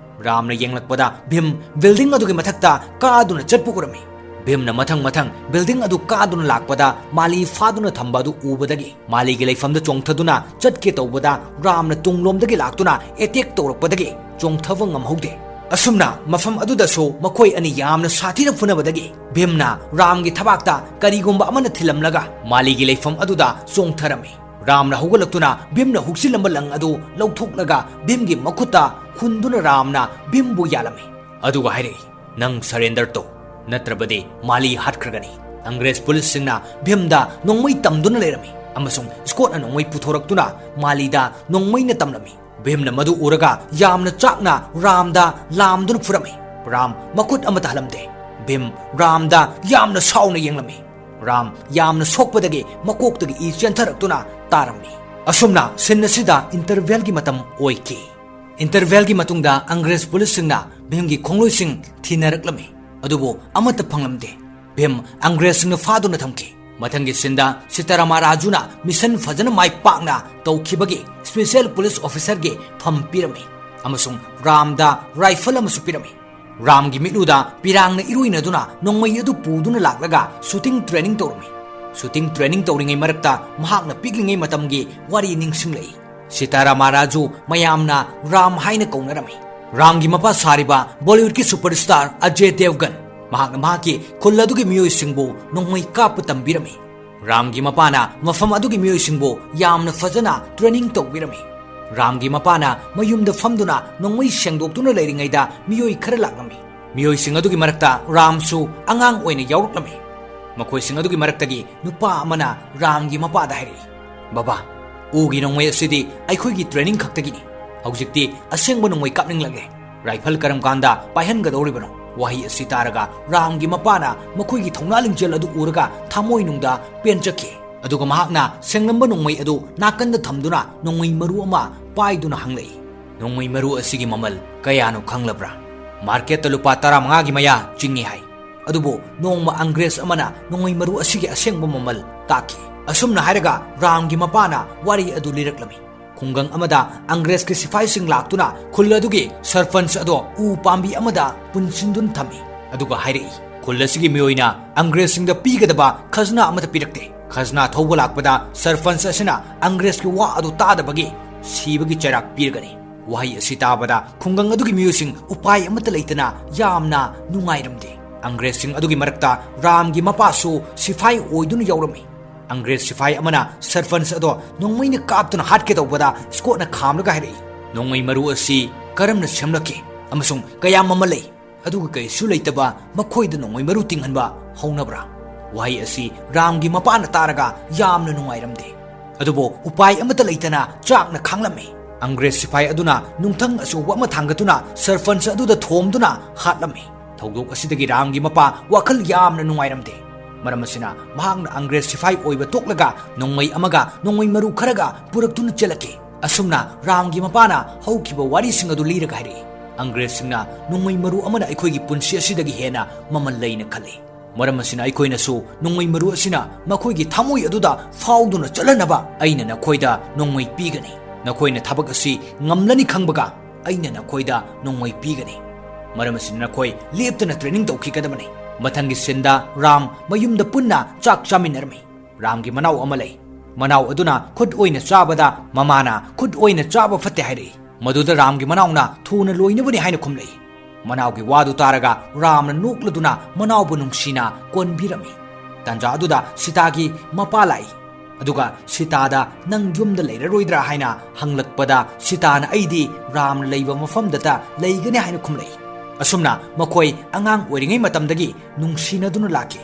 ꯔꯥꯝꯅ ꯌꯦꯡꯂꯛꯄꯗ ꯚꯤꯝ ꯕꯤꯜꯗꯤꯡ ꯑꯗꯨꯒꯤ ꯃꯊꯛꯇ ꯀꯥꯗꯨꯅ ꯆꯠꯄ ꯎꯔꯝꯃꯤ꯫ ꯚꯤꯝꯅ ꯃꯊꯪ ꯃꯊꯪ ꯕꯤꯜꯗꯤꯡ ꯑꯗꯨ ꯀꯥꯗꯨꯅ ꯂꯥꯛꯄꯗ ꯃꯥꯂꯤ ꯐꯥꯗꯨꯅ ꯊꯝꯕ ꯑꯗꯨ ꯎꯕꯗꯒꯤ ꯃꯥꯂꯤꯒꯤ ꯂꯩꯐꯝꯗ ꯆꯣꯡꯊꯗꯨꯅ ꯆꯠꯀꯦ ꯇꯧꯕꯗ ꯔꯥꯝꯅ ꯇꯨꯡꯂꯣꯝꯗꯒꯤ ꯂꯥꯛꯇꯨꯅ ꯑꯦꯇꯦꯛ ꯇꯧꯔꯛꯄꯗꯒꯤ ꯆꯣꯡꯊꯕ ꯉꯝꯍꯧꯗꯦ꯫ ꯑꯁꯨꯝꯅ ꯃꯐꯝ ꯑꯗꯨꯗꯁꯨ ꯃꯈꯣꯏ ꯑꯅꯤ ꯌꯥꯝꯅ ꯁꯥꯊꯤꯅ ꯐꯨꯅꯕꯗꯒꯤ ꯚꯤꯝꯅ ꯔꯥꯝꯒꯤ ꯊꯕꯥꯛꯇ ꯀꯔꯤꯒꯨꯝꯕ ꯑꯃꯅ ꯊꯤꯜꯂꯝꯂꯒ ꯃꯥꯂꯤꯒꯤ ꯂꯩꯐꯝ ꯑꯗꯨꯗ ꯆꯣꯡꯊꯔꯝꯃꯤ꯫ ꯔꯥꯝꯅ ꯍꯧꯒꯠꯂꯛꯇꯨꯅ ꯚꯤꯝꯅ ꯍꯨꯛꯆꯤꯜꯂꯝꯕ ꯂꯪ ꯑꯗꯨ ꯂꯧꯊꯣꯛꯂꯒ ꯚꯤꯝꯒꯤ ꯃꯈꯨꯠꯇ ꯍꯨꯟꯗꯨꯅ ꯔꯥꯝꯅ ꯚꯤꯝꯕꯨ ꯌꯥꯜꯂꯝꯃꯤ꯫ ꯑꯗꯨꯒ ꯍꯥꯏꯔꯛꯏ, "ꯅꯪ ꯁꯔꯦꯟꯗꯔ ꯇꯧ, ꯅꯠꯇ꯭ꯔꯕꯗꯤ ꯃꯥꯂꯤ ꯍꯥꯠꯈ꯭ꯔꯒꯅꯤ꯫" ꯑꯪꯒ꯭ꯔꯦꯖ ꯄꯨꯂꯤꯁꯁꯤꯡꯅ ꯚꯤꯝꯗ ꯅꯣꯡꯃꯩ ꯇꯝꯗꯨꯅ ꯂꯩꯔꯝꯃꯤ ꯑꯃꯁꯨꯡ ꯁ꯭ꯀꯣꯠꯅ ꯅꯣꯡꯃꯩ ꯄꯨꯊꯣꯔꯛꯇꯨꯅ ꯃꯥꯂꯤꯗ ꯅꯣꯡꯃꯩꯅ ꯇꯝꯂꯝꯃꯤ꯫ ꯚꯤꯝꯅ ꯃꯗꯨ ꯎꯔꯒ ꯌꯥꯝꯅ ꯆꯥꯛꯅ ꯔꯥꯝꯗ ꯂꯥꯝꯗꯨꯅ ꯐꯨꯔꯝꯃꯤ꯫ ꯔꯥꯝ ꯃꯈꯨꯠ ꯑꯃꯠꯇ ꯍꯜꯂꯝꯗꯦ꯫ ꯚꯤꯝ ꯔꯥꯝꯗ ꯌꯥꯝꯅ ꯁꯥꯎꯅ ꯌꯦꯡꯂꯝꯃꯤ꯫ ꯔꯥꯝ ꯌꯥꯝꯅ ꯁꯣꯛꯄꯗꯒꯤ ꯃꯀꯣꯛꯇꯒꯤ ꯏ ꯆꯦꯟꯊꯔꯛꯇꯨꯅ ꯇꯥꯔꯝꯃꯤ꯫ ꯑꯁꯨꯝꯅ ꯁꯤꯟ ꯑꯁꯤꯗ ꯏꯟꯇꯔꯚꯦꯜꯒꯤ ꯃꯇꯝ ꯑꯣꯏꯈꯤ꯫ ꯏꯟꯇꯔꯚꯦꯜꯒꯤ ꯃꯇꯨꯡꯗ ꯑꯪꯒ꯭ꯔꯦꯖ ꯄꯨꯂꯤꯁꯁꯤꯡꯅ ꯚꯤꯝꯒꯤ ꯈꯣꯡꯂꯣꯏꯁꯤꯡ ꯊꯤꯅꯔꯛꯂꯝꯃꯤ, ꯑꯗꯨꯕꯨ ꯑꯃꯠꯇ ꯐꯪꯂꯝꯗꯦ꯫ ꯚꯤꯝ ꯑꯪꯒ꯭ꯔꯦꯖꯁꯤꯡꯅ ꯐꯥꯗꯨꯅ ꯊꯝꯈꯤ꯫ ꯃꯊꯪꯒꯤ ꯁꯤꯟꯗ ꯁꯤꯇꯥꯔꯥꯃꯥ ꯔꯥꯖꯨꯅ ꯃꯤꯁꯟ ꯐꯖꯅ ꯃꯥꯏ ꯄꯥꯛꯅ ꯇꯧꯈꯤꯕꯒꯤ ꯁ꯭ꯄꯦꯁꯤꯌꯦꯜ ꯄꯨꯂꯤꯁ ꯑꯣꯐꯤꯁꯔꯒꯤ ꯐꯝ ꯄꯤꯔꯝꯃꯤ ꯑꯃꯁꯨꯡ ꯔꯥꯝꯗ ꯔꯥꯏꯐꯜ ꯑꯃꯁꯨ ꯄꯤꯔꯝꯃꯤ꯫ ꯔꯥꯝꯒꯤ ꯃꯤꯠꯂꯨꯗ ꯄꯤꯔꯥꯡꯅ ꯏꯔꯣꯏꯅꯗꯨꯅ ꯅꯣꯡꯃꯩ ꯑꯗꯨ ꯄꯨꯗꯨꯅ ꯂꯥꯛꯂꯒ ꯁꯨꯇꯤꯡ ꯇ꯭ꯔꯦꯅꯤꯡ ꯇꯧꯔꯝꯃꯤ꯫ ꯁꯨꯇꯤꯡ ꯇ꯭ꯔꯦꯅꯤꯡ ꯇꯧꯔꯤꯉꯩ ꯃꯔꯛꯇ ꯃꯍꯥꯛꯅ ꯄꯤꯛꯂꯤꯉꯩ ꯃꯇꯝꯒꯤ ꯋꯥꯔꯤ ꯅꯤꯡꯁꯤꯡꯂꯛꯏ꯫ ꯁꯤꯇꯥꯔꯥꯃꯥ ꯔꯥꯖꯨ ꯃꯌꯥꯝꯅ ꯔꯥꯝ ꯍꯥꯏꯅ ꯀꯧꯅꯔꯝꯃꯤ꯫ ꯔꯥꯝꯒꯤ ꯃꯄꯥ ꯁꯥꯔꯤꯕ ꯕꯣꯂꯤꯋꯨꯗꯀꯤ ꯁꯨꯄꯔꯁ꯭ꯇꯥꯔ ꯑꯖꯦ ꯗꯦꯕꯒꯟ, ꯃꯍꯥꯛꯅ ꯃꯍꯥꯛꯀꯤ ꯈꯨꯜ ꯑꯗꯨꯒꯤ ꯃꯤꯑꯣꯏꯁꯤꯡꯕꯨ ꯅꯣꯡꯃꯩ ꯀꯥꯞꯄ ꯇꯝꯕꯤꯔꯝꯃꯤ꯫ ꯔꯥꯝꯒꯤ ꯃꯄꯥꯅ ꯃꯐꯝ ꯑꯗꯨꯒꯤ ꯃꯤꯑꯣꯏꯁꯤꯡꯕꯨ ꯌꯥꯝꯅ ꯐꯖꯅ ꯇ꯭ꯔꯦꯅꯤꯡ ꯇꯧꯕꯤꯔꯝꯃꯤ꯫ ꯔꯥꯝꯒꯤ ꯃꯄꯥꯅ ꯃꯌꯨꯝꯗ ꯐꯝꯗꯨꯅ ꯅꯣꯡꯃꯩ ꯁꯦꯡꯗꯣꯛꯇꯨꯅ ꯂꯩꯔꯤꯉꯩꯗ ꯃꯤꯑꯣꯏ ꯈꯔ ꯂꯥꯛꯂꯝꯃꯤ꯫ ꯃꯤꯑꯣꯏꯁꯤꯡ ꯑꯗꯨꯒꯤ ꯃꯔꯛꯇ ꯔꯥꯝꯁꯨ ꯑꯉꯥꯡ ꯑꯣꯏꯅ ꯌꯥꯎꯔꯛꯂꯝꯃꯤ꯫ ꯃꯈꯣꯏꯁꯤꯡ ꯑꯗꯨꯒꯤ ꯃꯔꯛꯇꯒꯤ ꯅꯨꯄꯥ ꯑꯃꯅ ꯔꯥꯝꯒꯤ ꯃꯄꯥꯗ ꯍꯥꯏꯔꯛꯏ, "ꯕꯕꯥ, ꯎꯒꯤ ꯅꯣꯡꯃꯩ ꯑꯁꯤꯗꯤ ꯑꯩꯈꯣꯏꯒꯤ ꯇ꯭ꯔꯦꯅꯤꯡ ꯈꯛꯇꯒꯤꯅꯤ꯫ ꯍꯧꯖꯤꯛꯇꯤ ꯑꯁꯦꯡꯕ ꯅꯣꯡꯃꯩ ꯀꯥꯞꯅꯤꯡꯂꯛꯂꯦ꯫ ꯔꯥꯏꯐꯜ ꯀꯔꯝ ꯀꯥꯟꯗ ꯄꯥꯏꯍꯟꯒꯗꯧꯔꯤꯕꯅꯣ?" ꯋꯥꯍꯩ ꯑꯁꯤ ꯇꯥꯔꯒ ꯔꯥꯝꯒꯤ ꯃꯄꯥꯅ ꯃꯈꯣꯏꯒꯤ ꯊꯧꯅꯥ ꯂꯤꯡꯖꯦꯜ ꯑꯗꯨ ꯎꯔꯒ ꯊꯃꯣꯏꯅꯨꯡꯗ ꯄꯦꯟꯖꯈꯤ꯫ ꯑꯗꯨꯒ ꯃꯍꯥꯛꯅ ꯁꯦꯡꯂꯝꯕ ꯅꯣꯡꯃꯩ ꯑꯗꯨ ꯅꯥꯀꯟꯗ ꯊꯝꯗꯨꯅ ꯅꯣꯡꯃꯩ ꯃꯔꯨ ꯑꯃ ꯄꯥꯏꯗꯨꯅ ꯍꯪꯂꯛꯏ, "ꯅꯣꯡꯃꯩ ꯃꯔꯨ ꯑꯁꯤꯒꯤ ꯃꯃꯜ ꯀꯌꯥꯅꯣ ꯈꯪꯂꯕ꯭ꯔꯥ?" "ꯃꯥꯔꯀꯦꯠꯇ ꯂꯨꯄꯥ ꯇꯔꯥꯃꯉꯥꯒꯤ ꯃꯌꯥ ꯆꯤꯡꯏ" ꯍꯥꯏ꯫ ꯑꯗꯨꯕꯨ ꯅꯣꯡꯃ ꯑꯪꯒ꯭ꯔꯦꯖ ꯑꯃꯅ ꯅꯣꯡꯃꯩ ꯃꯔꯨ ꯑꯁꯤꯒꯤ ꯑꯁꯦꯡꯕ ꯃꯃꯜ ꯇꯥꯛꯈꯤ꯫ ꯑꯁꯨꯝꯅ ꯍꯥꯏꯔꯒ ꯔꯥꯝꯒꯤ ꯃꯄꯥꯅ ꯋꯥꯔꯤ ꯑꯗꯨ ꯂꯤꯔꯛꯂꯝꯃꯤ꯫ ꯈꯨꯡꯒꯪ ꯑꯃꯗ ꯑꯪꯒ꯭ꯔꯦꯖꯀꯤ ꯁꯤꯐꯥꯏꯁꯤꯡ ꯂꯥꯛꯇꯨꯅ ꯈꯨꯜ ꯑꯗꯨꯒꯤ ꯁꯔꯄꯟꯆ ꯑꯗꯣ ꯎ ꯄꯥꯝꯕꯤ ꯑꯃꯗ ꯄꯨꯟꯁꯤꯟꯗꯨꯅ ꯊꯝꯃꯤ꯫ ꯑꯗꯨꯒ ꯍꯥꯏꯔꯛꯏ, "ꯈꯨꯜ ꯑꯁꯤꯒꯤ ꯃꯤꯑꯣꯏꯅ ꯑꯪꯒ꯭ꯔꯦꯖꯁꯤꯡꯗ ꯄꯤꯒꯗꯕ ꯈꯖꯅꯥ ꯑꯃꯠꯇ ꯄꯤꯔꯛꯇꯦ꯫ ꯈꯖꯅꯥ ꯊꯧꯕ ꯂꯥꯛꯄꯗ ꯁꯔꯄꯟꯆ ꯑꯁꯤꯅ ꯑꯪꯒ꯭ꯔꯦꯖꯀꯤ ꯋꯥ ꯑꯗꯨ ꯇꯥꯗꯕꯒꯤ ꯁꯤꯕꯒꯤ ꯆꯩꯔꯥꯛ ꯄꯤꯔꯒꯅꯤ"꯫ ꯋꯥꯍꯩ ꯑꯁꯤ ꯇꯥꯕꯗ ꯈꯨꯡꯒꯪ ꯑꯗꯨꯒꯤ ꯃꯤꯑꯣꯏꯁꯤꯡ ꯎꯄꯥꯏ ꯑꯃꯠꯇ ꯂꯩꯇꯅ ꯌꯥꯝꯅ ꯅꯨꯡꯉꯥꯏꯔꯝꯗꯦ꯫ ꯑꯪꯒ꯭ꯔꯦꯖꯁꯤꯡ ꯑꯗꯨꯒꯤ ꯃꯔꯛꯇ ꯔꯥꯝꯒꯤ ꯃꯄꯥꯁꯨ ꯁꯤꯐꯥꯏ ꯑꯣꯏꯗꯨꯅ ꯌꯥꯎꯔꯝꯃꯤ꯫ ꯑꯪꯒ꯭ꯔꯦꯖ ꯁꯤꯐꯥꯏ ꯑꯃꯅ ꯁꯔꯄꯟꯆ ꯑꯗꯣ ꯅꯣꯡꯃꯩꯅ ꯀꯥꯞꯇꯨꯅ ꯍꯥꯠꯀꯦ ꯇꯧꯕꯗ ꯁ꯭ꯀꯣꯠꯅ ꯈꯥꯝꯂꯒ ꯍꯥꯏꯔꯛꯏ, "ꯅꯣꯡꯃꯩ ꯃꯔꯨ ꯑꯁꯤ ꯀꯔꯝꯅ ꯁꯦꯝꯂꯛꯈꯤ ꯑꯃꯁꯨꯡ ꯀꯌꯥ ꯃꯃꯜ ꯂꯩ? ꯑꯗꯨꯒ ꯀꯔꯤꯁꯨ ꯂꯩꯇꯕ ꯃꯈꯣꯏꯗ ꯅꯣꯡꯃꯩ ꯃꯔꯨ ꯇꯤꯡꯍꯟꯕ ꯍꯧꯅꯕ꯭ꯔꯥ?" ꯋꯥꯍꯩ ꯑꯁꯤ ꯔꯥꯝꯒꯤ ꯃꯄꯥꯅ ꯇꯥꯔꯒ ꯌꯥꯝꯅ ꯅꯨꯡꯉꯥꯏꯔꯝꯗꯦ꯫ ꯑꯗꯨꯕꯨ ꯎꯄꯥꯏ ꯑꯃꯠꯇ ꯂꯩꯇꯅ ꯆꯥꯛꯅ ꯈꯥꯡꯂꯝꯃꯤ꯫ ꯑꯪꯒ꯭ꯔꯦꯖ ꯁꯤꯐꯥꯏ ꯑꯗꯨꯅ ꯅꯨꯡꯊꯪ ꯑꯆꯧꯕ ꯑꯃ ꯊꯥꯡꯒꯠꯇꯨꯅ ꯁꯔꯄꯟꯆ ꯑꯗꯨꯗ ꯊꯣꯝꯗꯨꯅ ꯍꯥꯠꯂꯝꯃꯤ꯫ ꯊꯧꯗꯣꯛ ꯑꯁꯤꯗꯒꯤ ꯔꯥꯝꯒꯤ ꯃꯄꯥ ꯋꯥꯈꯜ ꯌꯥꯝꯅ ꯅꯨꯡꯉꯥꯏꯔꯝꯗꯦ꯫ ꯃꯔꯝ ꯑꯁꯤꯅ ꯃꯍꯥꯛꯅ ꯑꯪꯒ꯭ꯔꯦꯖ ꯁꯤꯐꯥꯏ ꯑꯣꯏꯕ ꯇꯣꯛꯂꯒ ꯅꯣꯡꯃꯩ ꯑꯃꯒ ꯅꯣꯡꯃꯩ ꯃꯔꯨ ꯈꯔꯒ ꯄꯨꯔꯛꯇꯨꯅ ꯆꯦꯜꯂꯛꯈꯤ꯫ ꯑꯁꯨꯝꯅ ꯔꯥꯝꯒꯤ ꯃꯄꯥꯅ ꯍꯧꯈꯤꯕ ꯋꯥꯔꯤꯁꯤꯡ ꯑꯗꯨ ꯂꯤꯔꯒ ꯍꯥꯏꯔꯛꯏ, "ꯑꯪꯒ꯭ꯔꯦꯖꯁꯤꯡꯅ ꯅꯣꯡꯃꯩ ꯃꯔꯨ ꯑꯃꯅ ꯑꯩꯈꯣꯏꯒꯤ ꯄꯨꯟꯁꯤ ꯑꯁꯤꯗꯒꯤ ꯍꯦꯟꯅ ꯃꯃꯜ ꯂꯩꯅ ꯈꯜꯂꯤ꯫ ꯃꯔꯝ ꯑꯁꯤꯅ ꯑꯩꯈꯣꯏꯅꯁꯨ ꯅꯣꯡꯃꯩ ꯃꯔꯨ ꯑꯁꯤꯅ ꯃꯈꯣꯏꯒꯤ ꯊꯃꯣꯏ ꯑꯗꯨꯗ ꯐꯥꯎꯗꯨꯅ ꯆꯠꯍꯟꯅꯕ ꯑꯩꯅ ꯅꯈꯣꯏꯗ ꯅꯣꯡꯃꯩ ꯄꯤꯒꯅꯤ꯫ ꯅꯈꯣꯏꯅ ꯊꯕꯛ ꯑꯁꯤ ꯉꯝꯂꯅꯤ ꯈꯪꯕꯒ ꯑꯩꯅ ꯅꯈꯣꯏꯗ ꯅꯣꯡꯃꯩ ꯄꯤꯒꯅꯤ꯫ ꯃꯔꯝ ꯑꯁꯤꯅ ꯅꯈꯣꯏ ꯂꯦꯞꯇꯅ training ꯇꯧꯈꯤꯒꯗꯕꯅꯤ꯫ ꯃꯊꯪꯒꯤ sceneꯗ ꯔꯥꯝ ꯃꯌꯨꯝꯗ ꯄꯨꯟꯅ ꯆꯥꯛ ꯆꯥꯃꯤꯟꯅꯔꯝꯃꯤ꯫ ꯔꯥꯝꯒꯤ ꯃꯅꯥꯎ ꯑꯃ ꯂꯩ꯫ ꯃꯅꯥꯎ ꯑꯗꯨꯅ ꯈꯨꯠ ꯑꯣꯏꯅ ꯆꯥꯕꯗ ꯃꯃꯥꯅ ꯈꯨꯠ ꯑꯣꯏꯅ ꯆꯥꯕ ꯐꯠꯇꯦ ꯍꯥꯏꯔꯛꯏ꯫ ꯃꯗꯨꯗ ꯔꯥꯝꯒꯤ ꯃꯅꯥꯎꯅ ꯊꯨꯅ ꯂꯣꯏꯅꯕꯅꯤ ꯍꯥꯏꯅ ꯈꯨꯝꯂꯛꯏ꯫ ꯃꯅꯥꯎꯒꯤ ꯋꯥꯗꯨ ꯇꯥꯔꯒ ꯔꯥꯝꯅ ꯅꯣꯛꯂꯗꯨꯅ ꯃꯅꯥꯎꯕꯨ ꯅꯨꯡꯁꯤꯅ ꯀꯣꯟꯕꯤꯔꯝꯃꯤ꯫ ꯇꯥꯟꯖꯥ ꯑꯗꯨꯗ ꯁꯤꯇꯥꯒꯤ ꯃꯄꯥ ꯂꯥꯛꯏ꯫ ꯑꯗꯨꯒ ꯁꯤꯇꯥꯗ "ꯅꯪ ꯌꯨꯝꯗ ꯂꯩꯔꯔꯣꯏꯗ꯭ꯔꯥ?" ꯍꯥꯏꯅ ꯍꯪꯂꯛꯄꯗ ꯁꯤꯇꯥꯅ "ꯑꯩꯗꯤ ꯔꯥꯝꯅ ꯂꯩꯕ ꯃꯐꯝꯗꯇ ꯂꯩꯒꯅꯤ" ꯍꯥꯏꯅ ꯈꯨꯝꯂꯛꯏ꯫ ꯑꯁꯨꯝꯅ ꯃꯈꯣꯏ ꯑꯉꯥꯡ ꯑꯣꯏꯔꯤꯉꯩ ꯃꯇꯝꯗꯒꯤ ꯅꯨꯡꯁꯤꯅꯗꯨꯅ ꯂꯥꯛꯈꯤ꯫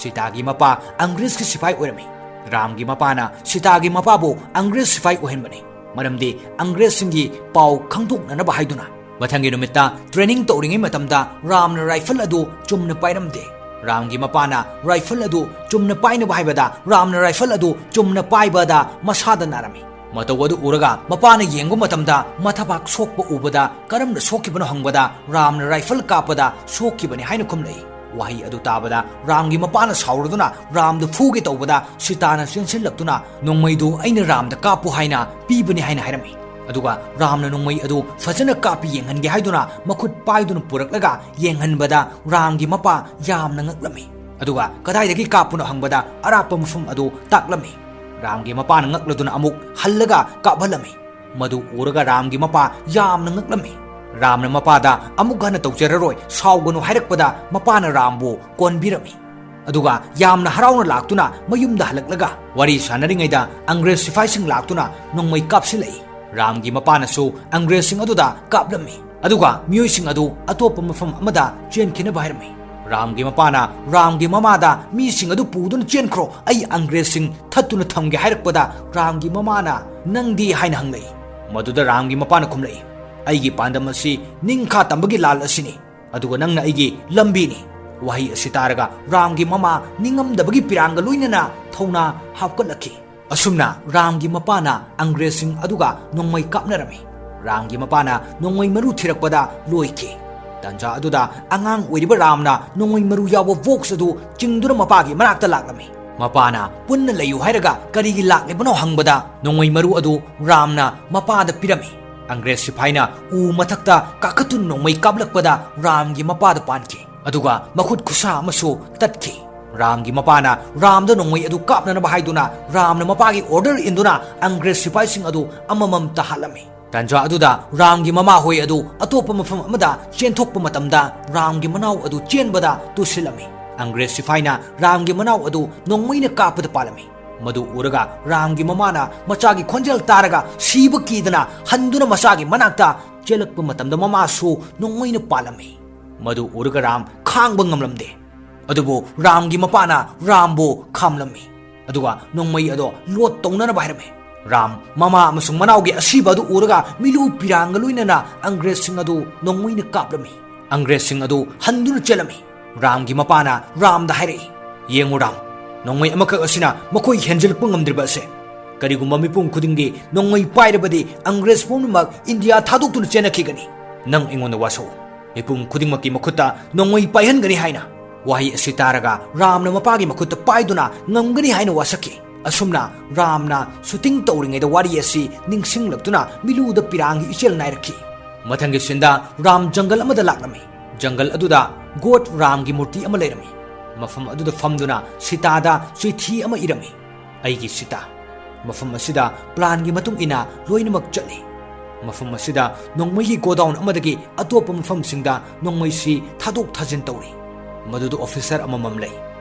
ꯁꯤꯇꯥꯒꯤ ꯃꯄꯥ ꯑꯪꯒ꯭ꯔꯦꯖꯀꯤ ꯁꯤꯐꯥꯏ ꯑꯣꯏꯔꯝꯃꯤ꯫ ꯔꯥꯝꯒꯤ ꯃꯄꯥꯅ ꯁꯤꯇꯥꯒꯤ ꯃꯄꯥꯕꯨ ꯑꯪꯒ꯭ꯔꯦꯖ ꯁꯤꯐꯥꯏ ꯑꯣꯏꯍꯟꯕꯅꯤ, ꯃꯔꯝꯗꯤ ꯑꯪꯒ꯭ꯔꯦꯖꯁꯤꯡꯒꯤ ꯄꯥꯎ ꯈꯪꯗꯣꯛꯅꯅꯕ ꯍꯥꯏꯗꯨꯅ꯫ ꯃꯊꯪꯒꯤ ꯅꯨꯃꯤꯠꯇ training ꯇꯧꯔꯤꯉꯩ ꯃꯇꯝꯗ ꯔꯥꯝꯅ rifle ꯑꯗꯨ ꯆꯨꯝꯅ ꯄꯥꯏꯔꯝꯗꯦ꯫ ꯔꯥꯝꯒꯤ ꯃꯄꯥꯅ rifle ꯑꯗꯨ ꯆꯨꯝꯅ ꯄꯥꯏꯅꯕ ꯍꯥꯏꯕꯗ ꯔꯥꯝꯅ rifle ꯑꯗꯨ ꯆꯨꯝꯅ ꯄꯥꯏꯕꯗ ꯃꯁꯥꯗ ꯅꯥꯔꯝꯃꯤ꯫ ꯃꯇꯧ ꯑꯗꯨ ꯎꯔꯒ ꯃꯄꯥꯅ ꯌꯦꯡꯕ ꯃꯇꯝꯗ ꯃꯊꯕꯥꯛ ꯁꯣꯛꯄ ꯎꯕꯗ ꯀꯔꯝꯅ ꯁꯣꯛꯈꯤꯕꯅꯣ ꯍꯪꯕꯗ ꯔꯥꯝꯅ rifle ꯀꯥꯞꯄꯗ ꯁꯣꯛꯈꯤꯕꯅꯤ ꯍꯥꯏꯅ ꯈꯨꯝꯂꯛꯏ꯫ ꯋꯥꯍꯩ ꯑꯗꯨ ꯇꯥꯕꯗ ꯔꯥꯝꯒꯤ ꯃꯄꯥꯅ ꯁꯥꯎꯔꯗꯨꯅ ꯔꯥꯝꯗꯨ ꯐꯨꯒꯦ ꯇꯧꯕꯗ ꯁꯤꯇꯥꯅ ꯆꯦꯟꯁꯤꯜꯂꯛꯇꯨꯅ "ꯅꯣꯡꯃꯩꯗꯨ ꯑꯩꯅ ꯔꯥꯝꯗ ꯀꯥꯞꯄꯨ ꯍꯥꯏꯅ ꯄꯤꯕꯅꯤ" ꯍꯥꯏꯅ ꯍꯥꯏꯔꯝꯃꯤ꯫ ꯑꯗꯨꯒ ꯔꯥꯝꯅ ꯅꯣꯡꯃꯩ ꯑꯗꯨ ꯐꯖꯅ ꯀꯥꯞꯄꯤ ꯌꯦꯡꯍꯟꯒꯦ ꯍꯥꯏꯗꯨꯅ ꯃꯈꯨꯠ ꯄꯥꯏꯗꯨꯅ ꯄꯨꯔꯛꯂꯒ ꯌꯦꯡꯍꯟꯕꯗ ꯔꯥꯝꯒꯤ ꯃꯄꯥ ꯌꯥꯝꯅ ꯉꯛꯂꯝꯃꯤ꯫ ꯑꯗꯨꯒ "ꯀꯗꯥꯏꯗꯒꯤ ꯀꯥꯞꯄꯅꯣ?" ꯍꯪꯕꯗ ꯑꯔꯥꯞꯄ ꯃꯐꯝ ꯑꯗꯨ ꯇꯥꯛꯂꯝꯃꯤ꯫ ꯔꯥꯝꯒꯤ ꯃꯄꯥꯅ ꯉꯛꯂꯗꯨꯅ ꯑꯃꯨꯛ ꯍꯜꯂꯒ ꯀꯥꯞꯍꯜꯂꯝꯃꯤ꯫ ꯃꯗꯨ ꯎꯔꯒ ꯔꯥꯝꯒꯤ ꯃꯄꯥ ꯌꯥꯝꯅ ꯉꯛꯂꯝꯃꯤ꯫ ꯔꯥꯝꯅ ꯃꯄꯥꯗ "ꯑꯃꯨꯛ ꯍꯟꯅ ꯇꯧꯖꯔꯔꯣꯏ, ꯁꯥꯎꯒꯅꯨ" ꯍꯥꯏꯔꯛꯄꯗ ꯃꯄꯥꯅ ꯔꯥꯝꯕꯨ ꯀꯣꯟꯕꯤꯔꯝꯃꯤ꯫ ꯑꯗꯨꯒ ꯌꯥꯝꯅ ꯍꯔꯥꯎꯅ ꯂꯥꯛꯇꯨꯅ ꯃꯌꯨꯝꯗ ꯍꯜꯂꯛꯂꯒ ꯋꯥꯔꯤ ꯁꯥꯟꯅꯔꯤꯉꯩꯗ ꯑꯪꯒ꯭ꯔꯦꯖ ꯁꯤꯐꯥꯏꯁꯤꯡ ꯂꯥꯛꯇꯨꯅ ꯅꯣꯡꯃꯩ ꯀꯥꯞꯁꯤꯜꯂꯛꯏ꯫ ꯔꯥꯝꯒꯤ ꯃꯄꯥꯅꯁꯨ ꯑꯪꯒ꯭ꯔꯦꯖꯁꯤꯡ ꯑꯗꯨꯗ ꯀꯥꯞꯂꯝꯃꯤ꯫ ꯑꯗꯨꯒ ꯃꯤꯑꯣꯏꯁꯤꯡ ꯑꯗꯨ ꯑꯇꯣꯞꯄ ꯃꯐꯝ ꯑꯃꯗ ꯆꯦꯟꯈꯤꯅꯕ ꯍꯥꯏꯔꯝꯃꯤ꯫ ꯔꯥꯝꯒꯤ ꯃꯄꯥꯅ ꯔꯥꯝꯒꯤ ꯃꯃꯥꯗ "ꯃꯤꯁꯤꯡ ꯑꯗꯨ ꯄꯨꯗꯨꯅ ꯆꯦꯟꯈ꯭ꯔꯣ, ꯑꯩ ꯑꯪꯒ꯭ꯔꯦꯖꯁꯤꯡ ꯊꯠꯇꯨꯅ ꯊꯝꯒꯦ" ꯍꯥꯏꯔꯛꯄꯗ ꯔꯥꯝꯒꯤ ꯃꯃꯥꯅ "ꯅꯪꯗꯤ?" ꯍꯥꯏꯅ ꯍꯪꯂꯛꯏ꯫ ꯃꯗꯨꯗ ꯔꯥꯝꯒꯤ ꯃꯄꯥꯅ ꯈꯨꯝꯂꯛꯏ, "ꯑꯩꯒꯤ ꯄꯥꯟꯗꯝ ꯑꯁꯤ ꯅꯤꯡꯈꯥ ꯇꯝꯕꯒꯤ ꯂꯥꯜ ꯑꯁꯤꯅꯤ, ꯑꯗꯨꯒ ꯅꯪꯅ ꯑꯩꯒꯤ ꯂꯝꯕꯤꯅꯤ꯫" ꯋꯥꯍꯩ ꯑꯁꯤ ꯇꯥꯔꯒ ꯔꯥꯝꯒꯤ ꯃꯃꯥ ꯅꯤꯡꯉꯝꯗꯕꯒꯤ ꯄꯤꯔꯥꯡꯒ ꯂꯣꯏꯅꯅ ꯊꯧꯅꯥ ꯍꯥꯞꯀꯠꯂꯛꯈꯤ꯫ ꯑꯁꯨꯝꯅ ꯔꯥꯝꯒꯤ ꯃꯄꯥꯅ ꯑꯪꯒ꯭ꯔꯦꯖꯁꯤꯡ ꯑꯗꯨꯒ ꯅꯣꯡꯃꯩ ꯀꯥꯞꯅꯔꯝꯃꯤ꯫ ꯔꯥꯝꯒꯤ ꯃꯄꯥꯅ ꯅꯣꯡꯃꯩ ꯃꯔꯨ ꯊꯤꯔꯛꯄꯗ ꯂꯣꯏꯈꯤ꯫ ꯇꯥꯟꯖꯥ ꯑꯗꯨꯗ ꯑꯉꯥꯡ ꯑꯣꯏꯔꯤꯕ ꯔꯥꯝꯅ ꯅꯣꯡꯃꯩ ꯃꯔꯨ ꯌꯥꯎꯕ ꯕꯣꯛꯁ ꯑꯗꯨ ꯆꯤꯡꯗꯨꯅ ꯃꯄꯥꯒꯤ ꯃꯅꯥꯛꯇ ꯂꯥꯛꯂꯝꯃꯤ꯫ ꯃꯄꯥꯅ ꯄꯨꯟꯅ ꯂꯩꯌꯨ ꯍꯥꯏꯔꯒ ꯀꯔꯤꯒꯤ ꯂꯥꯛꯂꯤꯕꯅꯣ ꯍꯪꯕꯗ, ꯅꯣꯡꯃꯩ ꯃꯔꯨ ꯑꯗꯨ ꯔꯥꯝꯅ ꯃꯄꯥꯗ ꯄꯤꯔꯝꯃꯤ꯫ ꯑꯪꯒ꯭ꯔꯦꯖ ꯁꯤꯐꯥꯏꯅ ꯎ ꯃꯊꯛꯇ ꯀꯥꯈꯠꯇꯨꯅ ꯅꯣꯡꯃꯩ ꯀꯥꯞꯂꯛꯄꯗ ꯔꯥꯝꯒꯤ ꯃꯄꯥꯗ ꯄꯥꯟꯈꯤ, ꯑꯗꯨꯒ ꯃꯈꯨꯠ ꯈꯨꯁꯥ ꯑꯃꯁꯨ ꯇꯠꯈꯤ꯫ ꯔꯥꯝꯒꯤ ꯃꯄꯥꯅ ꯔꯥꯝꯗ ꯅꯣꯡꯃꯩ ꯑꯗꯨ ꯀꯥꯞꯅꯅꯕ ꯍꯥꯏꯗꯨꯅ ꯔꯥꯝꯅ ꯃꯄꯥꯒꯤ ꯑꯣꯔꯗꯔ ꯏꯟꯗꯨꯅ ꯑꯪꯒ꯭ꯔꯦꯖ ꯁꯤꯐꯥꯏꯁꯤꯡ ꯑꯗꯨ ꯑꯃꯃꯝꯇ ꯍꯥꯠꯂꯝꯃꯤ꯫ ꯇꯥꯟꯖꯥ ꯑꯗꯨꯗ ꯔꯥꯝꯒꯤ ꯃꯃꯥꯍꯣꯏ ꯑꯗꯨ ꯑꯇꯣꯞꯄ ꯃꯐꯝ ꯑꯃꯗ ꯆꯦꯟꯊꯣꯛꯄ ꯃꯇꯝꯗ ꯔꯥꯝꯒꯤ ꯃꯅꯥꯎ ꯑꯗꯨ ꯆꯦꯟꯕꯗ ꯇꯨꯁꯤꯜꯂꯝꯃꯤ꯫ ꯑꯪꯒ꯭ꯔꯦꯖ ꯁꯤꯐꯥꯏꯅ ꯔꯥꯝꯒꯤ ꯃꯅꯥꯎ ꯑꯗꯨ ꯅꯣꯡꯃꯩꯅ ꯀꯥꯞꯄꯗ ꯄꯥꯜꯂꯝꯃꯤ꯫ ꯃꯗꯨ ꯎꯔꯒ ꯔꯥꯝꯒꯤ ꯃꯃꯥꯅ ꯃꯆꯥꯒꯤ ꯈꯣꯟꯖꯦꯜ ꯇꯥꯔꯒ ꯁꯤꯕ ꯀꯤꯗꯅ ꯍꯟꯗꯨꯅ ꯃꯆꯥꯒꯤ ꯃꯅꯥꯛꯇ ꯆꯦꯜꯂꯛꯄ ꯃꯇꯝꯗ ꯃꯃꯥꯁꯨ ꯅꯣꯡꯃꯩꯅ ꯄꯥꯜꯂꯝꯃꯤ꯫ ꯃꯗꯨ ꯎꯔꯒ ꯔꯥꯝ ꯈꯥꯡꯕ ꯉꯝꯂꯝꯗꯦ꯫ ꯑꯗꯨꯕꯨ ꯔꯥꯝꯒꯤ ꯃꯄꯥꯅ ꯔꯥꯝꯕꯨ ꯈꯥꯝꯂꯝꯃꯤ, ꯑꯗꯨꯒ ꯅꯣꯡꯃꯩ ꯑꯗꯣ ꯂꯣꯗ ꯇꯧꯅꯅꯕ ꯍꯥꯏꯔꯝꯃꯤ꯫ ꯔꯥꯝ ꯃꯃꯥ ꯑꯃꯁꯨꯡ ꯃꯅꯥꯎꯒꯤ ꯑꯁꯤꯕ ꯑꯗꯨ ꯎꯔꯒ ꯃꯤꯂꯨ ꯄꯤꯔꯥꯡꯒ ꯂꯣꯏꯅꯅ ꯑꯪꯒ꯭ꯔꯦꯖꯁꯤꯡ ꯑꯗꯨ ꯅꯣꯡꯃꯩꯅ ꯀꯥꯞꯂꯝꯃꯤ꯫ ꯑꯪꯒ꯭ꯔꯦꯖꯁꯤꯡ ꯑꯗꯨ ꯍꯟꯗꯨꯅ ꯆꯦꯜꯂꯝꯃꯤ꯫ ꯔꯥꯝꯒꯤ ꯃꯄꯥꯅ ꯔꯥꯝꯗ ꯍꯥꯏꯔꯛꯏ, "ꯌꯦꯡꯉꯨ ꯔꯥꯝ, ꯅꯣꯡꯃꯩ ꯑꯃꯈꯛ ꯑꯁꯤꯅ ꯃꯈꯣꯏ ꯍꯦꯟꯖꯤꯜꯂꯛꯄ ꯉꯝꯗ꯭ꯔꯤꯕ ꯑꯁꯦ꯫ ꯀꯔꯤꯒꯨꯝꯕ ꯃꯤꯄꯨꯝ ꯈꯨꯗꯤꯡꯒꯤ ꯅꯣꯡꯃꯩ ꯄꯥꯏꯔꯕꯗꯤ ꯑꯪꯒ꯭ꯔꯦꯖ ꯄꯨꯝꯅꯃꯛ ꯏꯟꯗꯤꯌꯥ ꯊꯥꯗꯣꯛꯇꯨꯅ ꯆꯦꯟꯅꯈꯤꯒꯅꯤ꯫ ꯅꯪ ꯑꯩꯉꯣꯟꯗ ꯋꯥꯁꯛꯎ꯫ ꯃꯤꯄꯨꯝ ꯈꯨꯗꯤꯡꯃꯛꯀꯤ ꯃꯈꯨꯠꯇ ꯅꯣꯡꯃꯩ ꯄꯥꯏꯍꯟꯒꯅꯤ" ꯍꯥꯏꯅ꯫ ꯋꯥꯍꯩ ꯑꯁꯤ ꯇꯥꯔꯒ ꯔꯥꯝꯅ ꯃꯄꯥꯒꯤ ꯃꯈꯨꯠꯇ ꯄꯥꯏꯗꯨꯅ ꯉꯝꯒꯅꯤ ꯍꯥꯏꯅ ꯋꯥꯁꯛꯈꯤ꯫ ꯑꯁꯨꯝꯅ ꯔꯥꯝꯅ ꯁꯨꯇꯤꯡ ꯇꯧꯔꯤꯉꯩꯗ ꯋꯥꯔꯤ ꯑꯁꯤ ꯅꯤꯡꯁꯤꯡꯂꯛꯇꯨꯅ ꯃꯤꯂꯨꯗ ꯄꯤꯔꯥꯡꯒꯤ ꯏꯆꯦꯜ ꯅꯥꯏꯔꯛꯈꯤ꯫ ꯃꯊꯪꯒꯤ ꯁꯤꯟꯗ ꯔꯥꯝ ꯖꯪꯒꯜ ꯑꯃꯗ ꯂꯥꯛꯂꯝꯃꯤ꯫ ꯖꯪꯒꯜ ꯑꯗꯨꯗ ꯒꯣꯗ ꯔꯥꯝꯒꯤ ꯃꯨꯔꯇꯤ ꯑꯃ ꯂꯩꯔꯝꯃꯤ꯫ ꯃꯐꯝ ꯑꯗꯨꯗ ꯐꯝꯗꯨꯅ ꯁꯤꯇꯥꯗ ꯆꯤꯊꯤ ꯑꯃ ꯏꯔꯝꯃꯤ, "ꯑꯩꯒꯤ ꯁꯤꯇꯥ, ꯃꯐꯝ ꯑꯁꯤꯗ ꯄ꯭ꯂꯥꯟꯒꯤ ꯃꯇꯨꯡ ꯏꯟꯅ ꯂꯣꯏꯅꯃꯛ ꯆꯠꯂꯤ꯫ ꯃꯐꯝ ꯑꯁꯤꯗ ꯅꯣꯡꯃꯩꯒꯤ ꯒꯣꯗꯥꯎꯟ ꯑꯃꯗꯒꯤ ꯑꯇꯣꯞꯄ ꯃꯐꯝꯁꯤꯡꯗ ꯅꯣꯡꯃꯩꯁꯤ ꯊꯥꯗꯣꯛ ꯊꯥꯖꯤꯟ ꯇꯧꯔꯤ꯫ ꯃꯗꯨꯗ ꯑꯣꯐꯤꯁꯔ ꯑꯃꯃꯝ ꯂꯩ꯫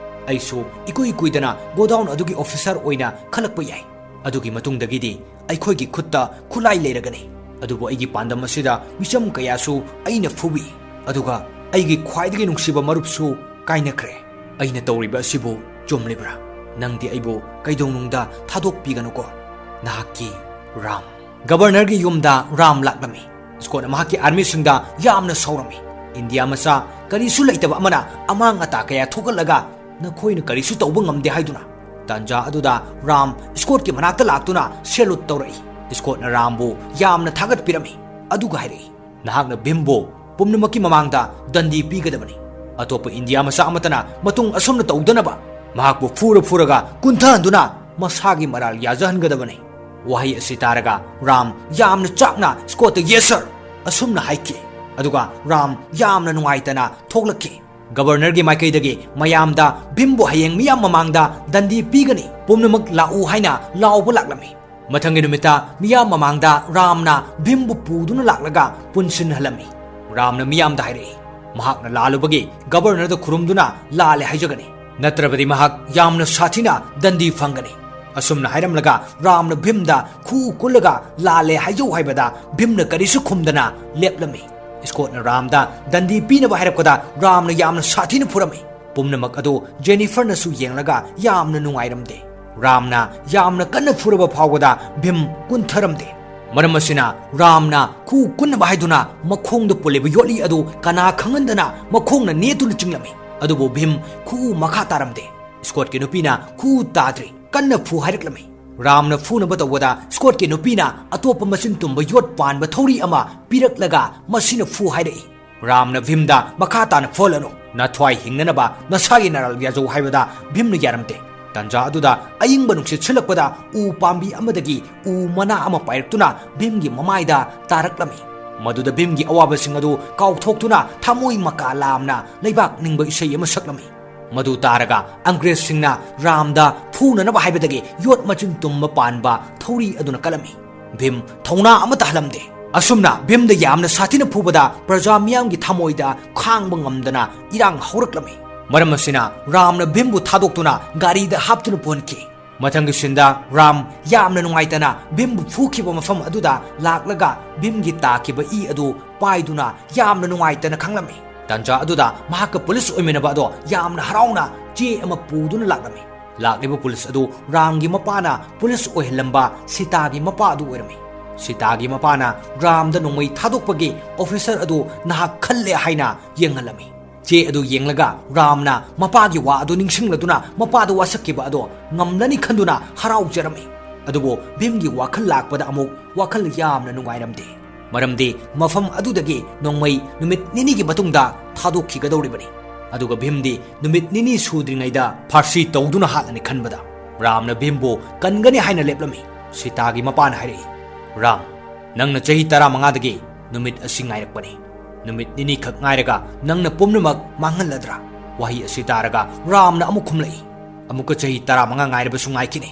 ꯑꯩꯁꯨ ꯏꯀꯨꯏ ꯀꯨꯏꯗꯅ ꯒꯣꯗꯥꯎꯟ ꯑꯗꯨꯒꯤ ꯑꯣꯐꯤꯁꯔ ꯑꯣꯏꯅ ꯈꯜꯂꯛꯄ ꯌꯥꯏ꯫ ꯑꯗꯨꯒꯤ ꯃꯇꯨꯡꯗꯒꯤꯗꯤ ꯑꯩꯈꯣꯏꯒꯤ ꯈꯨꯠꯇ ꯈꯨꯠꯂꯥꯏ ꯂꯩꯔꯒꯅꯤ꯫ ꯑꯗꯨꯕꯨ ꯑꯩꯒꯤ ꯄꯥꯟꯗꯝ ꯑꯁꯤꯗ ꯃꯤꯆꯝ ꯀꯌꯥꯁꯨ ꯑꯩꯅ ꯐꯨꯕꯤ, ꯑꯗꯨꯒ ꯑꯩꯒꯤ ꯈ꯭ꯋꯥꯏꯗꯒꯤ ꯅꯨꯡꯁꯤꯕ ꯃꯔꯨꯞꯁꯨ ꯀꯥꯏꯅꯈ꯭ꯔꯦ꯫ ꯑꯩꯅ ꯇꯧꯔꯤꯕ ꯑꯁꯤꯕꯨ ꯆꯨꯝꯂꯤꯕ꯭ꯔꯥ? ꯅꯪꯗꯤ ꯑꯩꯕꯨ ꯀꯩꯗꯧꯅꯨꯡꯗ ꯊꯥꯗꯣꯛꯄꯤꯒꯅꯨꯀꯣ꯫ ꯅꯍꯥꯛꯀꯤ ꯔꯥꯝ꯫" ꯒꯕꯔꯅꯔꯒꯤ ꯌꯨꯝꯗ ꯔꯥꯝ ꯂꯥꯛꯂꯝꯃꯤ꯫ ꯁ꯭ꯀꯣꯠꯅ ꯃꯍꯥꯛꯀꯤ ꯑꯥꯔꯃꯤꯁꯤꯡꯗ ꯌꯥꯝꯅ ꯁꯥꯎꯔꯝꯃꯤ꯫ "ꯏꯟꯗꯤꯌꯥ ꯃꯆꯥ ꯀꯔꯤꯁꯨ ꯂꯩꯇꯕ ꯑꯃꯅ ꯑꯃꯥꯡ ꯑꯇꯥ ꯀꯌꯥ ꯊꯣꯛꯍꯜꯂꯒ ꯅꯈꯣꯏꯅ ꯀꯔꯤꯁꯨ ꯇꯧꯕ ꯉꯝꯗꯦ ꯍꯥꯏꯗꯨꯅ?" ꯇꯥꯟꯖꯥ ꯑꯗꯨꯗ ꯔꯥꯝ ꯁ꯭ꯀꯣꯠꯀꯤ ꯃꯅꯥꯛꯇ ꯂꯥꯛꯇꯨꯅ ꯁꯦꯂꯨꯠ ꯇꯧꯔꯛꯏ꯫ ꯁ꯭ꯀꯣꯠꯅ ꯔꯥꯝꯕꯨ ꯌꯥꯝꯅ ꯊꯥꯒꯠꯄꯤꯔꯝꯃꯤ, ꯑꯗꯨꯒ ꯍꯥꯏꯔꯛꯏ, "ꯅꯍꯥꯛꯅ ꯚꯤꯝꯕꯨ ꯄꯨꯝꯅꯃꯛꯀꯤ ꯃꯃꯥꯡꯗ ꯗꯟꯗꯤ ꯄꯤꯒꯗꯕꯅꯤ꯫ ꯑꯇꯣꯞꯄ ꯏꯟꯗꯤꯌꯥ ꯃꯆꯥ ꯑꯃꯠꯇꯅ ꯃꯇꯨꯡ ꯑꯁꯨꯝꯅ ꯇꯧꯗꯅꯕ ꯃꯍꯥꯛꯄꯨ ꯐꯨꯔ ꯐꯨꯔꯒ ꯀꯨꯟꯊꯍꯟꯗꯨꯅ ꯃꯁꯥꯒꯤ ꯃꯔꯥꯜ ꯌꯥꯖꯍꯟꯒꯗꯕꯅꯤ꯫ ꯋꯥꯍꯩ ꯑꯁꯤ ꯇꯥꯔꯒ ꯔꯥꯝ ꯌꯥꯝꯅ ꯆꯥꯛꯅ ꯁ꯭ꯀꯣꯠꯇ "Yes, sir" ꯑꯁꯨꯝꯅ ꯍꯥꯏꯈꯤ꯫ ꯑꯗꯨꯒ ꯔꯥꯝ ꯌꯥꯝꯅ ꯅꯨꯡꯉꯥꯏꯇꯅ ꯊꯣꯛꯂꯛꯈꯤ꯫ ꯒꯕꯔꯅꯔꯒꯤ ꯃꯥꯏꯀꯩꯗꯒꯤ ꯃꯌꯥꯝꯗ "ꯚꯤꯝꯕꯨ ꯍꯌꯦꯡ ꯃꯤꯌꯥꯝ ꯃꯃꯥꯡꯗ ꯗꯟꯗꯤ ꯄꯤꯒꯅꯤ, ꯄꯨꯝꯅꯃꯛ ꯂꯥꯛꯎ" ꯍꯥꯏꯅ ꯂꯥꯎꯕ ꯂꯥꯛꯂꯝꯃꯤ꯫ ꯃꯊꯪꯒꯤ ꯅꯨꯃꯤꯠꯇ ꯃꯤꯌꯥꯝ ꯃꯃꯥꯡꯗ ꯔꯥꯝꯅ ꯚꯤꯝꯕꯨ ꯄꯨꯗꯨꯅ ꯂꯥꯛꯂꯒ ꯄꯨꯟꯁꯤꯟꯍꯜꯂꯝꯃꯤ꯫ ꯔꯥꯝꯅ ꯃꯤꯌꯥꯝꯗ ꯍꯥꯏꯔꯛꯏ, ꯃꯍꯥꯛꯅ ꯂꯥꯜꯂꯨꯕꯒꯤ ꯒꯕꯔꯅꯔꯗ ꯈꯨꯔꯨꯝꯗꯨꯅ ꯂꯥꯜꯂꯦ ꯍꯥꯏꯖꯒꯅꯤ, ꯅꯠꯇ꯭ꯔꯕꯗꯤ ꯃꯍꯥꯛ ꯌꯥꯝꯅ ꯁꯥꯊꯤꯅ ꯗꯟꯗꯤ ꯐꯪꯒꯅꯤ꯫ ꯑꯁꯨꯝꯅ ꯍꯥꯏꯔꯝꯂꯒ ꯔꯥꯝꯅ ꯚꯤꯝꯗ ꯈꯨꯎ ꯀꯨꯜꯂꯒ "ꯂꯥꯜꯂꯦ ꯍꯥꯏꯖꯧ" ꯍꯥꯏꯕꯗ ꯚꯤꯝꯅ ꯀꯔꯤꯁꯨ ꯈꯨꯝꯗꯅ ꯂꯦꯞꯂꯝꯃꯤ꯫ ꯁ꯭ꯀꯣꯠꯅ ꯔꯥꯝꯗ ꯗꯟꯗꯤ ꯄꯤꯅꯕ ꯍꯥꯏꯔꯛꯄꯗ ꯔꯥꯝꯅ ꯌꯥꯝꯅ ꯁꯥꯊꯤꯅ ꯐꯨꯔꯝꯃꯤ꯫ ꯄꯨꯝꯅꯃꯛ ꯑꯗꯨ ꯖꯦꯅꯤꯐꯔꯅꯁꯨ ꯌꯦꯡꯂꯒ ꯌꯥꯝꯅ ꯅꯨꯡꯉꯥꯏꯔꯝꯗꯦ꯫ ꯔꯥꯝꯅ ꯌꯥꯝꯅ ꯀꯟꯅ ꯐꯨꯔꯕ ꯐꯥꯎꯕꯗ ꯚꯤꯝ ꯀꯨꯟꯊꯔꯝꯗꯦ꯫ ꯃꯔꯝ ꯑꯁꯤꯅ ꯔꯥꯝꯅ ꯈꯨꯎ ꯀꯨꯟꯅꯕ ꯍꯥꯏꯗꯨꯅ ꯃꯈꯣꯡꯗ ꯄꯨꯜꯂꯤꯕ ꯌꯣꯠꯂꯤ ꯑꯗꯨ ꯀꯅꯥ ꯈꯪꯍꯟꯗꯅ ꯃꯈꯣꯡꯅ ꯅꯦꯠꯇꯨꯅ ꯆꯤꯡꯂꯝꯃꯤ꯫ ꯑꯗꯨꯕꯨ ꯚꯤꯝ ꯈꯨꯎ ꯃꯈꯥ ꯇꯥꯔꯝꯗꯦ꯫ ꯁ꯭ꯀꯣꯠꯀꯤ ꯅꯨꯄꯤꯅ "ꯈꯨꯎ ꯇꯥꯗ꯭ꯔꯤ, ꯀꯟꯅ ꯐꯨ" ꯍꯥꯏꯔꯛꯂꯝꯃꯤ꯫ ꯔꯥꯝꯅ ꯐꯨꯅꯕ ꯇꯧꯕꯗ ꯁ꯭ꯀꯣꯠꯀꯤ ꯅꯨꯄꯤꯅ ꯑꯇꯣꯞꯄ ꯃꯆꯤꯟ ꯇꯨꯝꯕ ꯌꯣꯠ ꯄꯥꯟꯕ ꯊꯧꯔꯤ ꯑꯃ ꯄꯤꯔꯛꯂꯒ ꯃꯁꯤꯅ "ꯐꯨ" ꯍꯥꯏꯔꯛꯏ꯫ ꯔꯥꯝꯅ ꯚꯤꯝꯗ "ꯃꯈꯥ ꯇꯥꯅ ꯐꯨꯍꯜꯂꯅꯨ, ꯅꯊ꯭ꯋꯥꯏ ꯍꯤꯡꯅꯅꯕ ꯅꯁꯥꯒꯤ ꯅꯔꯥꯜ ꯌꯥꯖꯧ" ꯍꯥꯏꯕꯗ ꯚꯤꯝꯅ ꯌꯥꯔꯝꯗꯦ꯫ ꯇꯟꯖꯥ ꯑꯗꯨꯗ ꯑꯏꯪꯕ ꯅꯨꯡꯁꯤꯠ ꯁꯤꯜꯂꯛꯄꯗ ꯎ ꯄꯥꯝꯕꯤ ꯑꯃꯗꯒꯤ ꯎ ꯃꯅꯥ ꯑꯃ ꯄꯥꯏꯔꯛꯇꯨꯅ ꯚꯤꯝꯒꯤ ꯃꯃꯥꯏꯗ ꯇꯥꯔꯛꯂꯝꯃꯤ꯫ ꯃꯗꯨꯗ ꯚꯤꯝꯒꯤ ꯑꯋꯥꯕꯁꯤꯡ ꯑꯗꯨ ꯀꯥꯎꯊꯣꯛꯇꯨꯅ ꯊꯃꯣꯏ ꯃꯀꯥ ꯂꯥꯝꯅ ꯂꯩꯕꯥꯛ ꯅꯤꯡꯕ ꯏꯁꯩ ꯑꯃ ꯁꯛꯂꯝꯃꯤ꯫ ꯃꯗꯨ ꯇꯥꯔꯒ ꯑꯪꯒ꯭ꯔꯦꯖꯁꯤꯡꯅ ꯔꯥꯝꯗ ꯐꯨꯅꯅꯕ ꯍꯥꯏꯕꯗꯒꯤ ꯌꯣꯠ ꯃꯆꯤꯟ ꯇꯨꯝꯕ ꯄꯥꯟꯕ ꯊꯧꯔꯤ ꯑꯗꯨꯅ ꯀꯜꯂꯝꯃꯤ꯫ ꯚꯤꯝ ꯊꯧꯅꯥ ꯑꯃꯠꯇ ꯍꯜꯂꯝꯗꯦ꯫ ꯑꯁꯨꯝꯅ ꯚꯤꯝꯗ ꯌꯥꯝꯅ ꯁꯥꯊꯤꯅ ꯐꯨꯕꯗ ꯄ꯭ꯔꯖꯥ ꯃꯤꯌꯥꯝꯒꯤ ꯊꯃꯣꯏꯗ ꯈꯥꯡꯕ ꯉꯝꯗꯅ ꯏꯔꯥꯡ ꯍꯧꯔꯛꯂꯝꯃꯤ꯫ ꯃꯔꯝ ꯑꯁꯤꯅ ꯔꯥꯝꯅ ꯚꯤꯝꯕꯨ ꯊꯥꯗꯣꯛꯇꯨꯅ ꯒꯥꯔꯤꯗ ꯍꯥꯞꯇꯨꯅ ꯄꯨꯍꯟꯈꯤ꯫ ꯃꯊꯪꯒꯤ ꯁꯤꯟꯗ ꯔꯥꯝ ꯌꯥꯝꯅ ꯅꯨꯡꯉꯥꯏꯇꯅ ꯚꯤꯝꯕꯨ ꯐꯨꯈꯤꯕ ꯃꯐꯝ ꯑꯗꯨꯗ ꯂꯥꯛꯂꯒ ꯚꯤꯝꯒꯤ ꯇꯥꯈꯤꯕ ꯏ ꯑꯗꯨ ꯄꯥꯏꯗꯨꯅ ꯌꯥꯝꯅ ꯅꯨꯡꯉꯥꯏꯇꯅ ꯈꯪꯂꯝꯃꯤ꯫ ꯇꯥꯟꯖꯥ ꯑꯗꯨꯗ ꯃꯍꯥꯛꯀ ꯄꯨꯂꯤꯁ ꯑꯣꯏꯃꯤꯟꯅꯕ ꯑꯗꯣ ꯌꯥꯝꯅ ꯍꯔꯥꯎꯅ ꯆꯦ ꯑꯃ ꯄꯨꯗꯨꯅ ꯂꯥꯛꯂꯝꯃꯤ꯫ ꯂꯥꯛꯂꯤꯕ ꯄꯨꯂꯤꯁ ꯑꯗꯨ ꯔꯥꯝꯒꯤ ꯃꯄꯥꯅ ꯄꯨꯂꯤꯁ ꯑꯣꯏꯍꯜꯂꯝꯕ ꯁꯤꯇꯥꯒꯤ ꯃꯄꯥ ꯑꯗꯨ ꯑꯣꯏꯔꯝꯃꯤ꯫ ꯁꯤꯇꯥꯒꯤ ꯃꯄꯥꯅ ꯔꯥꯝꯗ ꯅꯣꯡꯃꯩ ꯊꯥꯗꯣꯛꯄꯒꯤ ꯑꯣꯐꯤꯁꯔ ꯑꯗꯨ ꯅꯍꯥꯛ ꯈꯜꯂꯦ ꯍꯥꯏꯅ ꯌꯦꯡꯍꯜꯂꯝꯃꯤ꯫ ꯆꯦ ꯑꯗꯨ ꯌꯦꯡꯂꯒ ꯔꯥꯝꯅ ꯃꯄꯥꯒꯤ ꯋꯥ ꯑꯗꯨ ꯅꯤꯡꯁꯤꯡꯂꯗꯨꯅ ꯃꯄꯥꯗ ꯋꯥꯁꯛꯈꯤꯕ ꯑꯗꯣ ꯉꯝꯂꯅꯤ ꯈꯟꯗꯨꯅ ꯍꯔꯥꯎꯖꯔꯝꯃꯤ꯫ ꯑꯗꯨꯕꯨ ꯚꯤꯝꯒꯤ ꯋꯥꯈꯜ ꯂꯥꯛꯄꯗ ꯑꯃꯨꯛ ꯋꯥꯈꯜ ꯌꯥꯝꯅ ꯅꯨꯡꯉꯥꯏꯔꯝꯗꯦ꯫ ꯃꯔꯝꯗꯤ ꯃꯐꯝ ꯑꯗꯨꯗꯒꯤ ꯅꯣꯡꯃꯩ ꯅꯨꯃꯤꯠ ꯅꯤꯅꯤꯒꯤ ꯃꯇꯨꯡꯗ ꯊꯥꯗꯣꯛꯈꯤꯒꯗꯧꯔꯤꯕꯅꯤ꯫ ꯑꯗꯨꯒ ꯚꯤꯝꯗꯤ ꯅꯨꯃꯤꯠ ꯅꯤꯅꯤ ꯁꯨꯗ꯭ꯔꯤꯉꯩꯗ ꯐꯥꯔꯁꯤ ꯇꯧꯗꯨꯅ ꯍꯥꯠꯂꯅꯤ ꯈꯟꯕꯗ ꯔꯥꯝꯅ ꯚꯤꯝꯕꯨ ꯀꯟꯒꯅꯤ ꯍꯥꯏꯅ ꯂꯦꯞꯂꯝꯃꯤ꯫ ꯁꯤꯇꯥꯒꯤ ꯃꯄꯥꯅ ꯍꯥꯏꯔꯛꯏ, "ꯔꯥꯝ, ꯅꯪꯅ ꯆꯍꯤ ꯇꯔꯥꯃꯉꯥꯗꯒꯤ ꯅꯨꯃꯤꯠ ꯑꯁꯤ ꯉꯥꯏꯔꯛꯄꯅꯤ꯫ ꯅꯨꯃꯤꯠ ꯅꯤꯅꯤꯈꯛ ꯉꯥꯏꯔꯒ ꯅꯪꯅ ꯄꯨꯝꯅꯃꯛ ꯃꯥꯡꯍꯜꯂꯗ꯭ꯔꯥ?" ꯋꯥꯍꯩ ꯑꯁꯤ ꯇꯥꯔꯒ ꯔꯥꯝꯅ ꯑꯃꯨꯛ ꯈꯨꯝꯂꯛꯏ, "ꯑꯃꯨꯛꯀ ꯆꯍꯤ ꯇꯔꯥꯃꯉꯥ ꯉꯥꯏꯔꯕꯁꯨ ꯉꯥꯏꯈꯤꯅꯤ꯫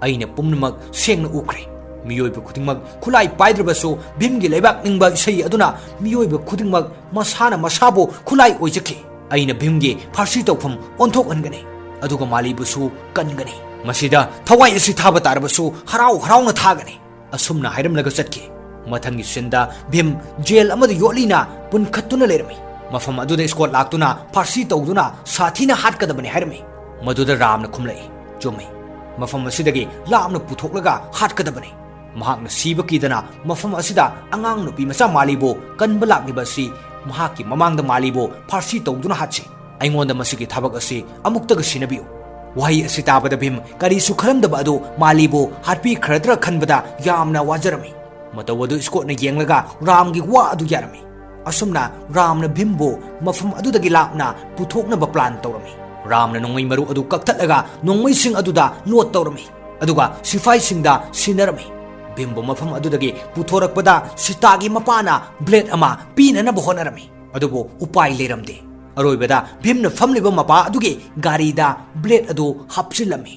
ꯑꯩꯅ ꯄꯨꯝꯅꯃꯛ ꯁꯦꯡꯅ ꯎꯈ꯭ꯔꯦ꯫ ꯃꯤꯑꯣꯏꯕ ꯈꯨꯗꯤꯡꯃꯛ ꯈꯨꯠꯂꯥꯏ ꯄꯥꯏꯗ꯭ꯔꯕꯁꯨ ꯚꯤꯝꯒꯤ ꯂꯩꯕꯥꯛ ꯅꯤꯡꯕ ꯏꯁꯩ ꯑꯗꯨꯅ ꯃꯤꯑꯣꯏꯕ ꯈꯨꯗꯤꯡꯃꯛ ꯃꯁꯥꯅ ꯃꯁꯥꯕꯨ ꯈꯨꯠꯂꯥꯏ ꯑꯣꯏꯖꯈꯤ꯫ ꯑꯩꯅ ꯚꯤꯝꯒꯤ ꯐꯥꯔꯁꯤ ꯇꯧꯐꯝ ꯑꯣꯟꯊꯣꯛꯍꯟꯒꯅꯤ, ꯑꯗꯨꯒ ꯃꯥꯂꯤꯕꯨꯁꯨ ꯀꯟꯒꯅꯤ꯫" ꯃꯁꯤꯗ ꯊꯋꯥꯏ ꯑꯁꯤ ꯊꯥꯕ ꯇꯥꯔꯕꯁꯨ ꯍꯔꯥꯎ ꯍꯔꯥꯎꯅ ꯊꯥꯒꯅꯤ꯫ ꯑꯁꯨꯝꯅ ꯍꯥꯏꯔꯝꯂꯒ ꯆꯠꯈꯤ꯫ ꯃꯊꯪꯒꯤ ꯁꯤꯟꯗ ꯚꯤꯝ ꯖꯦꯜ ꯑꯃꯗ ꯌꯣꯠꯂꯤꯅ ꯄꯨꯟꯈꯠꯇꯨꯅ ꯂꯩꯔꯝꯃꯤ꯫ ꯃꯐꯝ ꯑꯗꯨꯗ ꯁ꯭ꯀꯣꯠ ꯂꯥꯛꯇꯨꯅ ꯐꯥꯔꯁꯤ ꯇꯧꯗꯨꯅ ꯁꯥꯊꯤꯅ ꯍꯥꯠꯀꯗꯕꯅꯤ ꯍꯥꯏꯔꯝꯃꯤ꯫ ꯃꯗꯨꯗ ꯔꯥꯝꯅ ꯈꯨꯝꯂꯛꯏ, "ꯆꯨꯝꯃꯤ, ꯃꯐꯝ ꯑꯁꯤꯗꯒꯤ ꯂꯥꯞꯅ ꯄꯨꯊꯣꯛꯂꯒ ꯍꯥꯠꯀꯗꯕꯅꯤ꯫" ꯃꯍꯥꯛꯅ ꯁꯤꯕ ꯀꯤꯗꯅ ꯃꯐꯝ ꯑꯁꯤꯗ ꯑꯉꯥꯡ ꯅꯨꯄꯤ ꯃꯆꯥ ꯃꯥꯂꯤꯕꯨ ꯀꯟꯕ ꯂꯥꯛꯂꯤꯕ ꯑꯁꯤ ꯃꯍꯥꯛꯀꯤ ꯃꯃꯥꯡꯗ ꯃꯥꯂꯤꯕꯨ ꯐꯥꯔꯁꯤ ꯇꯧꯗꯨꯅ ꯍꯥꯠꯁꯤ꯫ ꯑꯩꯉꯣꯟꯗ ꯃꯁꯤꯒꯤ ꯊꯕꯛ ꯑꯁꯤ ꯑꯃꯨꯛꯇꯒ ꯁꯤꯟꯅꯕꯤꯌꯨ꯫ ꯋꯥꯍꯩ ꯑꯁꯤ ꯇꯥꯕꯗ ꯚꯤꯝ ꯀꯔꯤꯁꯨ ꯈꯜꯂꯝꯗꯕ ꯑꯗꯨ ꯃꯥꯂꯤꯕꯨ ꯍꯥꯠꯄꯤꯈ꯭ꯔꯗ꯭ꯔꯥ ꯈꯟꯕꯗ ꯌꯥꯝꯅ ꯋꯥꯖꯔꯝꯃꯤ꯫ ꯃꯇꯧ ꯑꯗꯨ ꯁ꯭ꯀꯣꯠꯅ ꯌꯦꯡꯂꯒ ꯔꯥꯝꯒꯤ ꯋꯥ ꯑꯗꯨ ꯌꯥꯔꯝꯃꯤ꯫ ꯑꯁꯨꯝꯅ ꯔꯥꯝꯅ ꯚꯤꯝꯕꯨ ꯃꯐꯝ ꯑꯗꯨꯗꯒꯤ ꯂꯥꯞꯅ ꯄꯨꯊꯣꯛꯅꯕ ꯄ꯭ꯂꯥꯟ ꯇꯧꯔꯝꯃꯤ꯫ ꯔꯥꯝꯅ ꯅꯣꯡꯃꯩ ꯃꯔꯨ ꯑꯗꯨ ꯀꯛꯊꯠꯂꯒ ꯅꯣꯡꯃꯩꯁꯤꯡ ꯑꯗꯨꯗ ꯂꯣꯗ ꯇꯧꯔꯝꯃꯤ, ꯑꯗꯨꯒ ꯁꯤꯐꯥꯏꯁꯤꯡꯗ ꯁꯤꯟꯅꯔꯝꯃꯤ꯫ ꯚꯤꯝꯕꯨ ꯃꯐꯝ ꯑꯗꯨꯗꯒꯤ ꯄꯨꯊꯣꯔꯛꯄꯗ ꯁꯤꯇꯥꯒꯤ ꯃꯄꯥꯅ ꯕ꯭ꯂꯦꯗ ꯑꯃ ꯄꯤꯅꯅꯕ ꯍꯣꯠꯅꯔꯝꯃꯤ, ꯑꯗꯨꯕꯨ ꯎꯄꯥꯏ ꯂꯩꯔꯝꯗꯦ꯫ ꯑꯔꯣꯏꯕꯗ ꯚꯤꯝꯅ ꯐꯝꯂꯤꯕ ꯃꯄꯥ ꯑꯗꯨꯒꯤ ꯒꯥꯔꯤꯗ ꯕ꯭ꯂꯦꯗ ꯑꯗꯨ ꯍꯥꯞꯆꯤꯜꯂꯝꯃꯤ꯫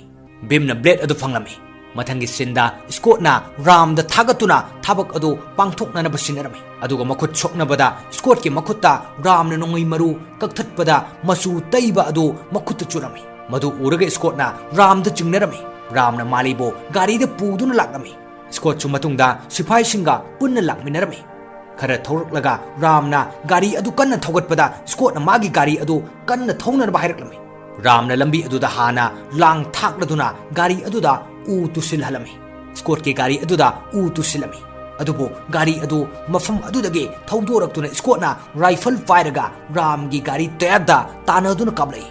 ꯚꯤꯝꯅ ꯕ꯭ꯂꯦꯗ ꯑꯗꯨ ꯐꯪꯂꯝꯃꯤ꯫ ꯃꯊꯪꯒꯤ ꯁꯤꯟꯗ ꯁ꯭ꯀꯣꯠꯅ ꯔꯥꯝꯗ ꯊꯥꯒꯠꯇꯨꯅ ꯊꯕꯛ ꯑꯗꯨ ꯄꯥꯡꯊꯣꯛꯅꯅꯕ ꯁꯤꯟꯅꯔꯝꯃꯤ꯫ ꯑꯗꯨꯒ ꯃꯈꯨꯠ ꯁꯣꯛꯅꯕꯗ ꯁ꯭ꯀꯣꯠꯀꯤ ꯃꯈꯨꯠꯇ ꯔꯥꯝꯅ ꯅꯣꯡꯃꯩ ꯃꯔꯨ ꯀꯛꯊꯠꯄꯗ ꯃꯆꯨ ꯇꯩꯕ ꯑꯗꯨ ꯃꯈꯨꯠꯇ ꯆꯨꯔꯝꯃꯤ꯫ ꯃꯗꯨ ꯎꯔꯒ ꯁ꯭ꯀꯣꯠꯅ ꯔꯥꯝꯗ ꯆꯤꯡꯅꯔꯝꯃꯤ꯫ ꯔꯥꯝꯅ ꯃꯥꯂꯤꯕꯨ ꯒꯥꯔꯤꯗ ꯄꯨꯗꯨꯅ ꯂꯥꯛꯂꯝꯃꯤ꯫ ꯁ꯭ꯀꯣꯠꯁꯨ ꯃꯇꯨꯡꯗ ꯁꯤꯐꯥꯏꯁꯤꯡꯒ ꯄꯨꯟꯅ ꯂꯥꯛꯃꯤꯟꯅꯔꯝꯃꯤ꯫ ꯈꯔ ꯊꯧꯔꯛꯂꯒ ꯔꯥꯝꯅ ꯒꯥꯔꯤ ꯑꯗꯨ ꯀꯟꯅ ꯊꯧꯒꯠꯄꯗ ꯁ꯭ꯀꯣꯠꯅ ꯃꯥꯒꯤ ꯒꯥꯔꯤ ꯑꯗꯨ ꯀꯟꯅ ꯊꯧꯅꯅꯕ ꯍꯥꯏꯔꯛꯂꯝꯃꯤ꯫ ꯔꯥꯝꯅ ꯂꯝꯕꯤ ꯑꯗꯨꯗ ꯍꯥꯟꯅ ꯂꯥꯡ ꯊꯥꯛꯂꯗꯨꯅ ꯒꯥꯔꯤ ꯑꯗꯨꯗ ꯎ ꯇꯨꯁꯤꯜꯍꯜꯂꯝꯃꯤ꯫ ꯁ꯭ꯀꯣꯠꯀꯤ ꯒꯥꯔꯤ ꯑꯗꯨꯗ ꯎ ꯇꯨꯁꯤꯜꯂꯝꯃꯤ꯫ ꯑꯗꯨꯕꯨ ꯒꯥꯔꯤ ꯑꯗꯨ ꯃꯐꯝ ꯑꯗꯨꯗꯒꯤ ꯊꯧꯗꯣꯔꯛꯇꯨꯅ ꯁ꯭ꯀꯣꯠꯅ ꯔꯥꯏꯐꯜ ꯄꯥꯏꯔꯒ ꯔꯥꯝꯒꯤ ꯒꯥꯔꯤ ꯇꯌꯥꯔꯗ ꯇꯥꯟꯅꯗꯨꯅ ꯀꯥꯞꯂꯛꯏ꯫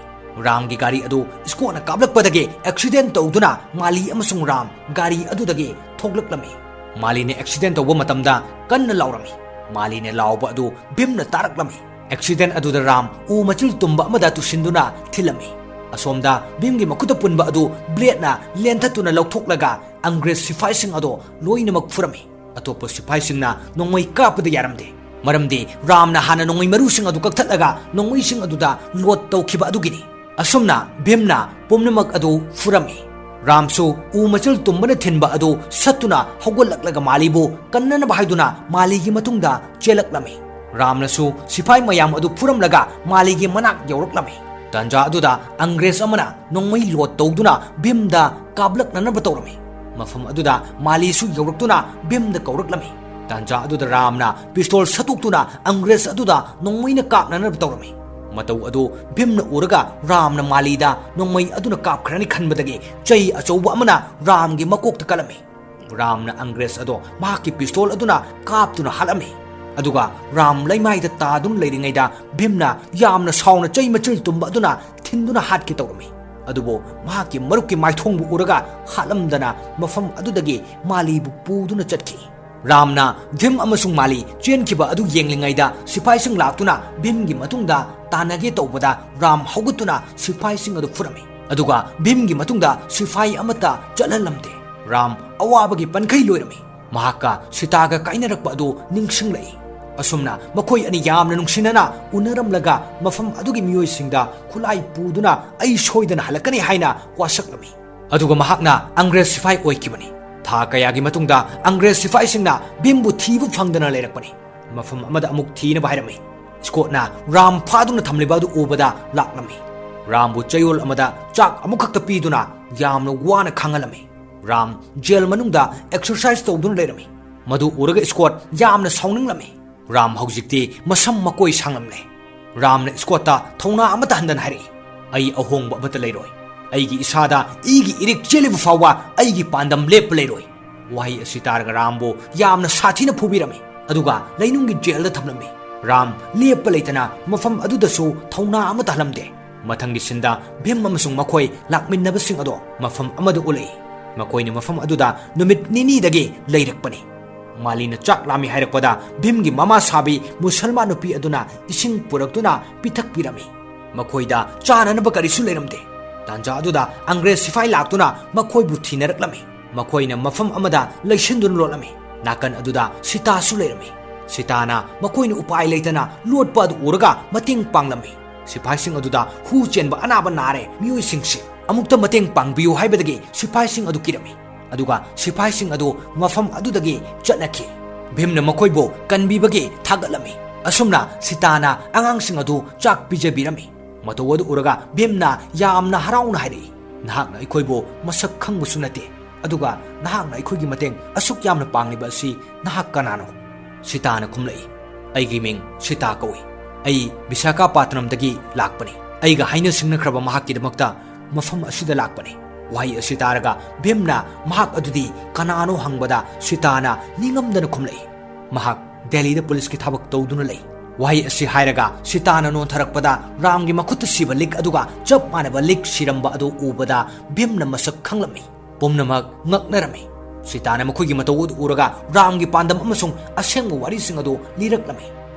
ꯔꯥꯝꯒꯤ ꯒꯥꯔꯤ ꯑꯗꯨ ꯁ꯭ꯀꯣꯠꯅ ꯀꯥꯞꯂꯛꯄꯗꯒꯤ ꯑꯦꯛꯁꯤꯗꯦꯟ ꯇꯧꯗꯨꯅ ꯃꯥꯂꯤ ꯑꯃꯁꯨꯡ ꯔꯥꯝ ꯒꯥꯔꯤ ꯑꯗꯨꯗꯒꯤ ꯊꯣꯛꯂꯛꯂꯝꯃꯤ꯫ ꯃꯥꯂꯤꯅ ꯑꯦꯛꯁꯤꯗꯦꯟ ꯇꯧꯕ ꯃꯇꯝꯗ ꯀꯟꯅ ꯂꯥꯎꯔꯝꯃꯤ꯫ ꯃꯥꯂꯤꯅ ꯂꯥꯎꯕ ꯑꯗꯨ ꯚꯤꯝꯅ ꯇꯥꯔꯛꯂꯝꯃꯤ꯫ ꯑꯦꯛꯁꯤꯗꯦꯟ ꯑꯗꯨꯗ ꯔꯥꯝ ꯎ ꯃꯆꯤꯜ ꯇꯨꯝꯕ ꯑꯃꯗ ꯇꯨꯁꯤꯟꯗꯨꯅ ꯊꯤꯜꯂꯝꯃꯤ꯫ ꯑꯁꯣꯝꯗ ꯚꯤꯝꯒꯤ ꯃꯈꯨꯠꯇ ꯄꯨꯟꯕ ꯑꯗꯨ ꯕ꯭ꯂꯦꯗꯅ ꯂꯦꯟꯊꯠꯇꯨꯅ ꯂꯧꯊꯣꯛꯂꯒ ꯑꯪꯒ꯭ꯔꯦꯖ ꯁꯤꯐꯥꯏꯁꯤꯡ ꯑꯗꯣ ꯂꯣꯏꯅꯃꯛ ꯐꯨꯔꯝꯃꯤ꯫ ꯑꯇꯣꯞꯄ ꯁꯤꯐꯥꯏꯁꯤꯡꯅ ꯅꯣꯡꯃꯩ ꯀꯥꯞꯄꯗ ꯌꯥꯔꯝꯗꯦ, ꯃꯔꯝꯗꯤ ꯔꯥꯝꯅ ꯍꯥꯟꯅ ꯅꯣꯡꯃꯩ ꯃꯔꯨꯁꯤꯡ ꯑꯗꯨ ꯀꯛꯊꯠꯂꯒ ꯅꯣꯡꯃꯩꯁꯤꯡ ꯑꯗꯨꯗ ꯂꯣꯗ ꯇꯧꯈꯤꯕ ꯑꯗꯨꯒꯤꯅꯤ꯫ ꯑꯁꯨꯝꯅ ꯚꯤꯝꯅ ꯄꯨꯝꯅꯃꯛ ꯑꯗꯨ ꯐꯨꯔꯝꯃꯤ꯫ ꯔꯥꯝꯁꯨ ꯎ ꯃꯆꯤꯜ ꯇꯨꯝꯕꯅ ꯊꯤꯟꯕ ꯑꯗꯨ ꯁꯠꯇꯨꯅ ꯍꯧꯒꯠꯂꯛꯂꯒ ꯃꯥꯂꯤꯕꯨ ꯀꯟꯅꯅꯕ ꯍꯥꯏꯗꯨꯅ ꯃꯥꯂꯤꯒꯤ ꯃꯇꯨꯡꯗ ꯆꯦꯜꯂꯛꯂꯝꯃꯤ꯫ ꯔꯥꯝꯅꯁꯨ ꯁꯤꯐꯥꯏ ꯃꯌꯥꯝ ꯑꯗꯨ ꯐꯨꯔꯝꯂꯒ ꯃꯥꯂꯤꯒꯤ ꯃꯅꯥꯛ ꯌꯧꯔꯛꯂꯝꯃꯤ꯫ ꯇꯥꯟꯖꯥ ꯑꯗꯨꯗ ꯑꯪꯒ꯭ꯔꯦꯖ ꯑꯃꯅ ꯅꯣꯡꯃꯩ ꯂꯣꯗ ꯇꯧꯗꯨꯅ ꯚꯤꯝꯗ ꯀꯥꯞꯂꯛꯅꯅꯕ ꯇꯧꯔꯝꯃꯤ꯫ ꯃꯐꯝ ꯑꯗꯨꯗ ꯃꯥꯂꯤꯁꯨ ꯌꯧꯔꯛꯇꯨꯅ ꯚꯤꯝꯗ ꯀꯧꯔꯛꯂꯝꯃꯤ꯫ ꯇꯥꯟꯖꯥ ꯑꯗꯨꯗ ꯔꯥꯝꯅ ꯄꯤꯁꯇꯣꯜ ꯁꯠꯇꯣꯛꯇꯨꯅ ꯑꯪꯒ꯭ꯔꯦꯖ ꯑꯗꯨꯗ ꯅꯣꯡꯃꯩꯅ ꯀꯥꯞꯅꯅꯕ ꯇꯧꯔꯝꯃꯤ꯫ ꯃꯇꯧ ꯑꯗꯨ ꯚꯤꯝꯅ ꯎꯔꯒ ꯔꯥꯝꯅ ꯃꯥꯂꯤꯗ ꯅꯣꯡꯃꯩ ꯑꯗꯨꯅ ꯀꯥꯞꯈ꯭ꯔꯅꯤ ꯈꯟꯕꯗꯒꯤ ꯆꯩ ꯑꯆꯧꯕ ꯑꯃꯅ ꯔꯥꯝꯒꯤ ꯃꯀꯣꯛꯇ ꯀꯜꯂꯝꯃꯤ꯫ ꯔꯥꯝꯅ ꯑꯪꯒ꯭ꯔꯦꯖ ꯑꯗꯣ ꯃꯍꯥꯛꯀꯤ ꯄꯤꯁꯇꯣꯜ ꯑꯗꯨꯅ ꯀꯥꯞꯇꯨꯅ ꯍꯥꯠꯂꯝꯃꯤ꯫ ꯑꯗꯨꯒ ꯔꯥꯝ ꯂꯩꯃꯥꯏꯗ ꯇꯥꯗꯨꯅ ꯂꯩꯔꯤꯉꯩꯗ ꯚꯤꯝꯅ ꯌꯥꯝꯅ ꯁꯥꯎꯅ ꯆꯩ ꯃꯆꯤꯜ ꯇꯨꯝꯕ ꯑꯗꯨꯅ ꯊꯤꯟꯗꯨꯅ ꯍꯥꯠꯀꯦ ꯇꯧꯔꯝꯃꯤ꯫ ꯑꯗꯨꯕꯨ ꯃꯍꯥꯛꯀꯤ ꯃꯔꯨꯞꯀꯤ ꯃꯥꯏꯊꯣꯡꯕꯨ ꯎꯔꯒ ꯍꯥꯠꯂꯝꯗꯅ ꯃꯐꯝ ꯑꯗꯨꯗꯒꯤ ꯃꯥꯂꯤꯕꯨ ꯄꯨꯗꯨꯅ ꯆꯠꯈꯤ꯫ ꯔꯥꯝꯅ ꯚꯤꯝ ꯑꯃꯁꯨꯡ ꯃꯥꯂꯤ ꯆꯦꯟꯈꯤꯕ ꯑꯗꯨ ꯌꯦꯡꯂꯤꯉꯩꯗ ꯁꯤꯐꯥꯏꯁꯤꯡ ꯂꯥꯛꯇꯨꯅ ꯚꯤꯝꯒꯤ ꯃꯇꯨꯡꯗ ꯇꯥꯟꯅꯒꯦ ꯇꯧꯕꯗ ꯔꯥꯝ ꯍꯧꯒꯠꯇꯨꯅ ꯁꯤꯐꯥꯏꯁꯤꯡ ꯑꯗꯨ ꯐꯨꯔꯝꯃꯤ꯫ ꯑꯗꯨꯒ ꯚꯤꯝꯒꯤ ꯃꯇꯨꯡꯗ ꯁꯤꯐꯥꯏ ꯑꯃꯠꯇ ꯆꯠꯍꯜꯂꯝꯗꯦ꯫ ꯔꯥꯝ ꯑꯋꯥꯕꯒꯤ ꯄꯟꯈꯩ ꯂꯣꯏꯔꯝꯃꯤ꯫ ꯃꯍꯥꯛꯀ ꯁꯤꯇꯥꯒ ꯀꯥꯏꯅꯔꯛꯄ ꯑꯗꯨ ꯅꯤꯡꯁꯤꯡꯂꯛꯏ꯫ ꯑꯁꯨꯝꯅ ꯃꯈꯣꯏ ꯑꯅꯤ ꯌꯥꯝꯅ ꯅꯨꯡꯁꯤꯅꯅ ꯎꯅꯔꯝꯂꯒ ꯃꯐꯝ ꯑꯗꯨꯒꯤ ꯃꯤꯑꯣꯏꯁꯤꯡꯗ ꯈꯨꯠꯂꯥꯏ ꯄꯨꯗꯨꯅ "ꯑꯩ ꯁꯣꯏꯗꯅ ꯍꯜꯂꯛꯀꯅꯤ" ꯍꯥꯏꯅ ꯋꯥꯁꯛꯂꯝꯃꯤ꯫ ꯑꯗꯨꯒ ꯃꯍꯥꯛꯅ ꯑꯪꯒ꯭ꯔꯦꯖ ꯁꯤꯐꯥꯏ ꯑꯣꯏꯈꯤꯕꯅꯤ꯫ ꯊꯥ ꯀꯌꯥꯒꯤ ꯃꯇꯨꯡꯗ ꯑꯪꯒ꯭ꯔꯦꯖ ꯁꯤꯐꯥꯏꯁꯤꯡꯅ ꯚꯤꯝꯕꯨ ꯊꯤꯕ ꯐꯪꯗꯅ ꯂꯩꯔꯛꯄꯅꯤ꯫ ꯃꯐꯝ ꯑꯃꯗ ꯑꯃꯨꯛ ꯊꯤꯅꯕ ꯍꯥꯏꯔꯝꯃꯤ꯫ ꯁ꯭ꯀꯣꯠꯅ ꯔꯥꯝ ꯐꯥꯗꯨꯅ ꯊꯝꯂꯤꯕ ꯑꯗꯨ ꯎꯕꯗ ꯂꯥꯛꯂꯝꯃꯤ꯫ ꯔꯥꯝꯕꯨ ꯆꯌꯣꯜ ꯑꯃꯗ ꯆꯥꯛ ꯑꯃꯨꯛꯈꯛꯇ ꯄꯤꯗꯨꯅ ꯌꯥꯝꯅ ꯋꯥꯅ ꯈꯥꯡꯍꯜꯂꯝꯃꯤ꯫ ꯔꯥꯝ ꯖꯦꯜ ꯃꯅꯨꯡꯗ ꯑꯦꯛꯁꯔꯁꯥꯏꯁ ꯇꯧꯗꯨꯅ ꯂꯩꯔꯝꯃꯤ꯫ ꯃꯗꯨ ꯎꯔꯒ ꯁ꯭ꯀꯣꯠ ꯌꯥꯝꯅ ꯁꯥꯎꯅꯤꯡꯂꯝꯃꯤ꯫ ꯔꯥꯝ ꯍꯧꯖꯤꯛꯇꯤ ꯃꯁꯝ ꯃꯀꯣꯏ ꯁꯥꯡꯂꯝꯂꯦ꯫ ꯔꯥꯝꯅ ꯁ꯭ꯀꯣꯠꯇ ꯊꯧꯅꯥ ꯑꯃꯠꯇ ꯍꯟꯗꯅ ꯍꯥꯏꯔꯛꯏ, "ꯑꯩ ꯑꯍꯣꯡꯕ ꯑꯃꯠꯇ ꯂꯩꯔꯣꯏ꯫ ꯑꯩꯒꯤ ꯏꯁꯥꯗ ꯏꯒꯤ ꯏꯔꯤꯛ ꯆꯦꯜꯂꯤꯕ ꯐꯥꯎꯕ ꯑꯩꯒꯤ ꯄꯥꯟꯗꯝ ꯂꯦꯞꯄ ꯂꯩꯔꯣꯏ"꯫ ꯋꯥꯍꯩ ꯑꯁꯤ ꯇꯥꯔꯒ ꯔꯥꯝꯕꯨ ꯌꯥꯝꯅ ꯁꯥꯊꯤꯅ ꯐꯨꯕꯤꯔꯝꯃꯤ, ꯑꯗꯨꯒ ꯂꯩꯅꯨꯡꯒꯤ ꯖꯦꯜꯗ ꯊꯝꯂꯝꯃꯤ꯫ ꯔꯥꯝ ꯂꯦꯞꯄ ꯂꯩꯇꯅ ꯃꯐꯝ ꯑꯗꯨꯗꯁꯨ ꯊꯧꯅꯥ ꯑꯃꯠꯇ ꯍꯜꯂꯝꯗꯦ꯫ ꯃꯊꯪꯒꯤ ꯁꯤꯟꯗ ꯚꯤꯝ ꯑꯃꯁꯨꯡ ꯃꯈꯣꯏ ꯂꯥꯛꯃꯤꯟꯅꯕꯁꯤꯡ ꯑꯗꯣ ꯃꯐꯝ ꯑꯃꯗ ꯎꯠꯂꯛꯏ꯫ ꯃꯈꯣꯏꯅ ꯃꯐꯝ ꯑꯗꯨꯗ ꯅꯨꯃꯤꯠ ꯅꯤꯅꯤꯗꯒꯤ ꯂꯩꯔꯛꯄꯅꯤ꯫ ꯃꯥꯂꯤꯅ ꯆꯥꯛ ꯂꯥꯝꯃꯤ ꯍꯥꯏꯔꯛꯄꯗ ꯚꯤꯝꯒꯤ ꯃꯃꯥ ꯁꯥꯕꯤ ꯃꯨꯁꯜꯃꯥꯟ ꯅꯨꯄꯤ ꯑꯗꯨꯅ ꯏꯁꯤꯡ ꯄꯨꯔꯛꯇꯨꯅ ꯄꯤꯊꯛꯄꯤꯔꯝꯃꯤ꯫ ꯃꯈꯣꯏꯗ ꯆꯥꯅꯅꯕ ꯀꯔꯤꯁꯨ ꯂꯩꯔꯝꯗꯦ꯫ ꯇꯥꯟꯖꯥ ꯑꯗꯨꯗ ꯑꯪꯒ꯭ꯔꯦꯖ ꯁꯤꯐꯥꯏ ꯂꯥꯛꯇꯨꯅ ꯃꯈꯣꯏꯕꯨ ꯊꯤꯅꯔꯛꯂꯝꯃꯤ꯫ ꯃꯈꯣꯏꯅ ꯃꯐꯝ ꯑꯃꯗ ꯂꯩꯁꯤꯟꯗꯨꯅ ꯂꯣꯠꯂꯝꯃꯤ꯫ ꯅꯥꯀꯟ ꯑꯗꯨꯗ ꯁꯤꯇꯥꯁꯨ ꯂꯩꯔꯝꯃꯤ꯫ ꯁꯤꯇꯥꯅ ꯃꯈꯣꯏꯅ ꯎꯄꯥꯏ ꯂꯩꯇꯅ ꯂꯣꯠꯄ ꯑꯗꯨ ꯎꯔꯒ ꯃꯇꯦꯡ ꯄꯥꯡꯂꯝꯃꯤ꯫ ꯁꯤꯐꯥꯏꯁꯤꯡ ꯑꯗꯨꯗ ꯍꯨ ꯆꯦꯟꯕ ꯑꯅꯥꯕ ꯅꯥꯔꯦ, ꯃꯤꯑꯣꯏꯁꯤꯡꯁꯤ ꯑꯃꯨꯛꯇ ꯃꯇꯦꯡ ꯄꯥꯡꯕꯤꯌꯨ ꯍꯥꯏꯕꯗꯒꯤ ꯁꯤꯐꯥꯏꯁꯤꯡ ꯑꯗꯨ ꯀꯤꯔꯝꯃꯤ꯫ ꯑꯗꯨꯒ ꯁꯤꯐꯥꯏꯁꯤꯡ ꯑꯗꯨ ꯃꯐꯝ ꯑꯗꯨꯗꯒꯤ ꯆꯠꯅꯈꯤ꯫ ꯚꯤꯝꯅ ꯃꯈꯣꯏꯕꯨ ꯀꯟꯕꯤꯕꯒꯤ ꯊꯥꯒꯠꯂꯝꯃꯤ꯫ ꯑꯁꯨꯝꯅ ꯁꯤꯇꯥꯅ ꯑꯉꯥꯡꯁꯤꯡ ꯑꯗꯨ ꯆꯥꯛ ꯄꯤꯖꯕꯤꯔꯝꯃꯤ꯫ ꯃꯇꯧ ꯑꯗꯨ ꯎꯔꯒ ꯚꯤꯝꯅ ꯌꯥꯝꯅ ꯍꯔꯥꯎꯅ ꯍꯥꯏꯔꯛꯏ, "ꯅꯍꯥꯛꯅ ꯑꯩꯈꯣꯏꯕꯨ ꯃꯁꯛ ꯈꯪꯕꯁꯨ ꯅꯠꯇꯦ, ꯑꯗꯨꯒ ꯅꯍꯥꯛꯅ ꯑꯩꯈꯣꯏꯒꯤ ꯃꯇꯦꯡ ꯑꯁꯨꯛ ꯌꯥꯝꯅ ꯄꯥꯡꯂꯤꯕ ꯑꯁꯤ ꯅꯍꯥꯛ ꯀꯅꯥꯅꯣ?" ꯁꯤꯇꯥꯅ ꯈꯨꯝꯂꯛꯏ, "ꯑꯩꯒꯤ ꯃꯤꯡ ꯁꯤꯇꯥ ꯀꯧꯏ꯫ ꯑꯩ ꯕꯤꯁꯥꯈꯥꯄꯥꯇꯅꯝꯗꯒꯤ ꯂꯥꯛꯄꯅꯤ꯫ ꯑꯩꯒ ꯍꯥꯏꯅ ꯁꯤꯡꯅꯈ꯭ꯔꯕ ꯃꯍꯥꯛꯀꯤꯗꯃꯛꯇ ꯃꯐꯝ ꯑꯁꯤꯗ ꯂꯥꯛꯄꯅꯤ꯫" ꯋꯥꯍꯩ ꯑꯁꯤ ꯇꯥꯔꯒ ꯚꯤꯝꯅ ꯃꯍꯥꯛ ꯑꯗꯨꯗꯤ ꯀꯅꯥꯅꯣ ꯍꯪꯕꯗ ꯁꯤꯇꯥꯅ ꯅꯤꯡꯉꯝꯗꯅ ꯈꯨꯝꯂꯛꯏ, "ꯃꯍꯥꯛ ꯗꯦꯜꯂꯤꯗ ꯄꯨꯂꯤꯁꯀꯤ ꯊꯕꯛ ꯇꯧꯗꯨꯅ ꯂꯩ꯫" ꯋꯥꯍꯩ ꯑꯁꯤ ꯍꯥꯏꯔꯒ ꯁꯤꯇꯥꯅ ꯅꯣꯟꯊꯔꯛꯄꯗ ꯔꯥꯝꯒꯤ ꯃꯈꯨꯠꯇ ꯁꯤꯕ ꯂꯤꯛ ꯑꯗꯨꯒ ꯆꯞ ꯃꯥꯟꯅꯕ ꯂꯤꯛ ꯁꯤꯔꯝꯕ ꯑꯗꯨ ꯎꯕꯗ ꯚꯤꯝꯅ ꯃꯁꯛ ꯈꯪꯂꯝꯃꯤ꯫ ꯄꯨꯝꯅꯃꯛ ꯉꯛꯅꯔꯝꯃꯤ꯫ ꯁꯤꯇꯥꯅ ꯃꯈꯣꯏꯒꯤ ꯃꯇꯧ ꯑꯗꯨ ꯎꯔꯒ ꯔꯥꯝꯒꯤ ꯄꯥꯟꯗꯝ ꯑꯃꯁꯨꯡ ꯑꯁꯦꯡꯕ ꯋꯥꯔꯤꯁꯤꯡ ꯑꯗꯨ ꯂꯤꯔꯛꯂꯝꯃꯤ꯫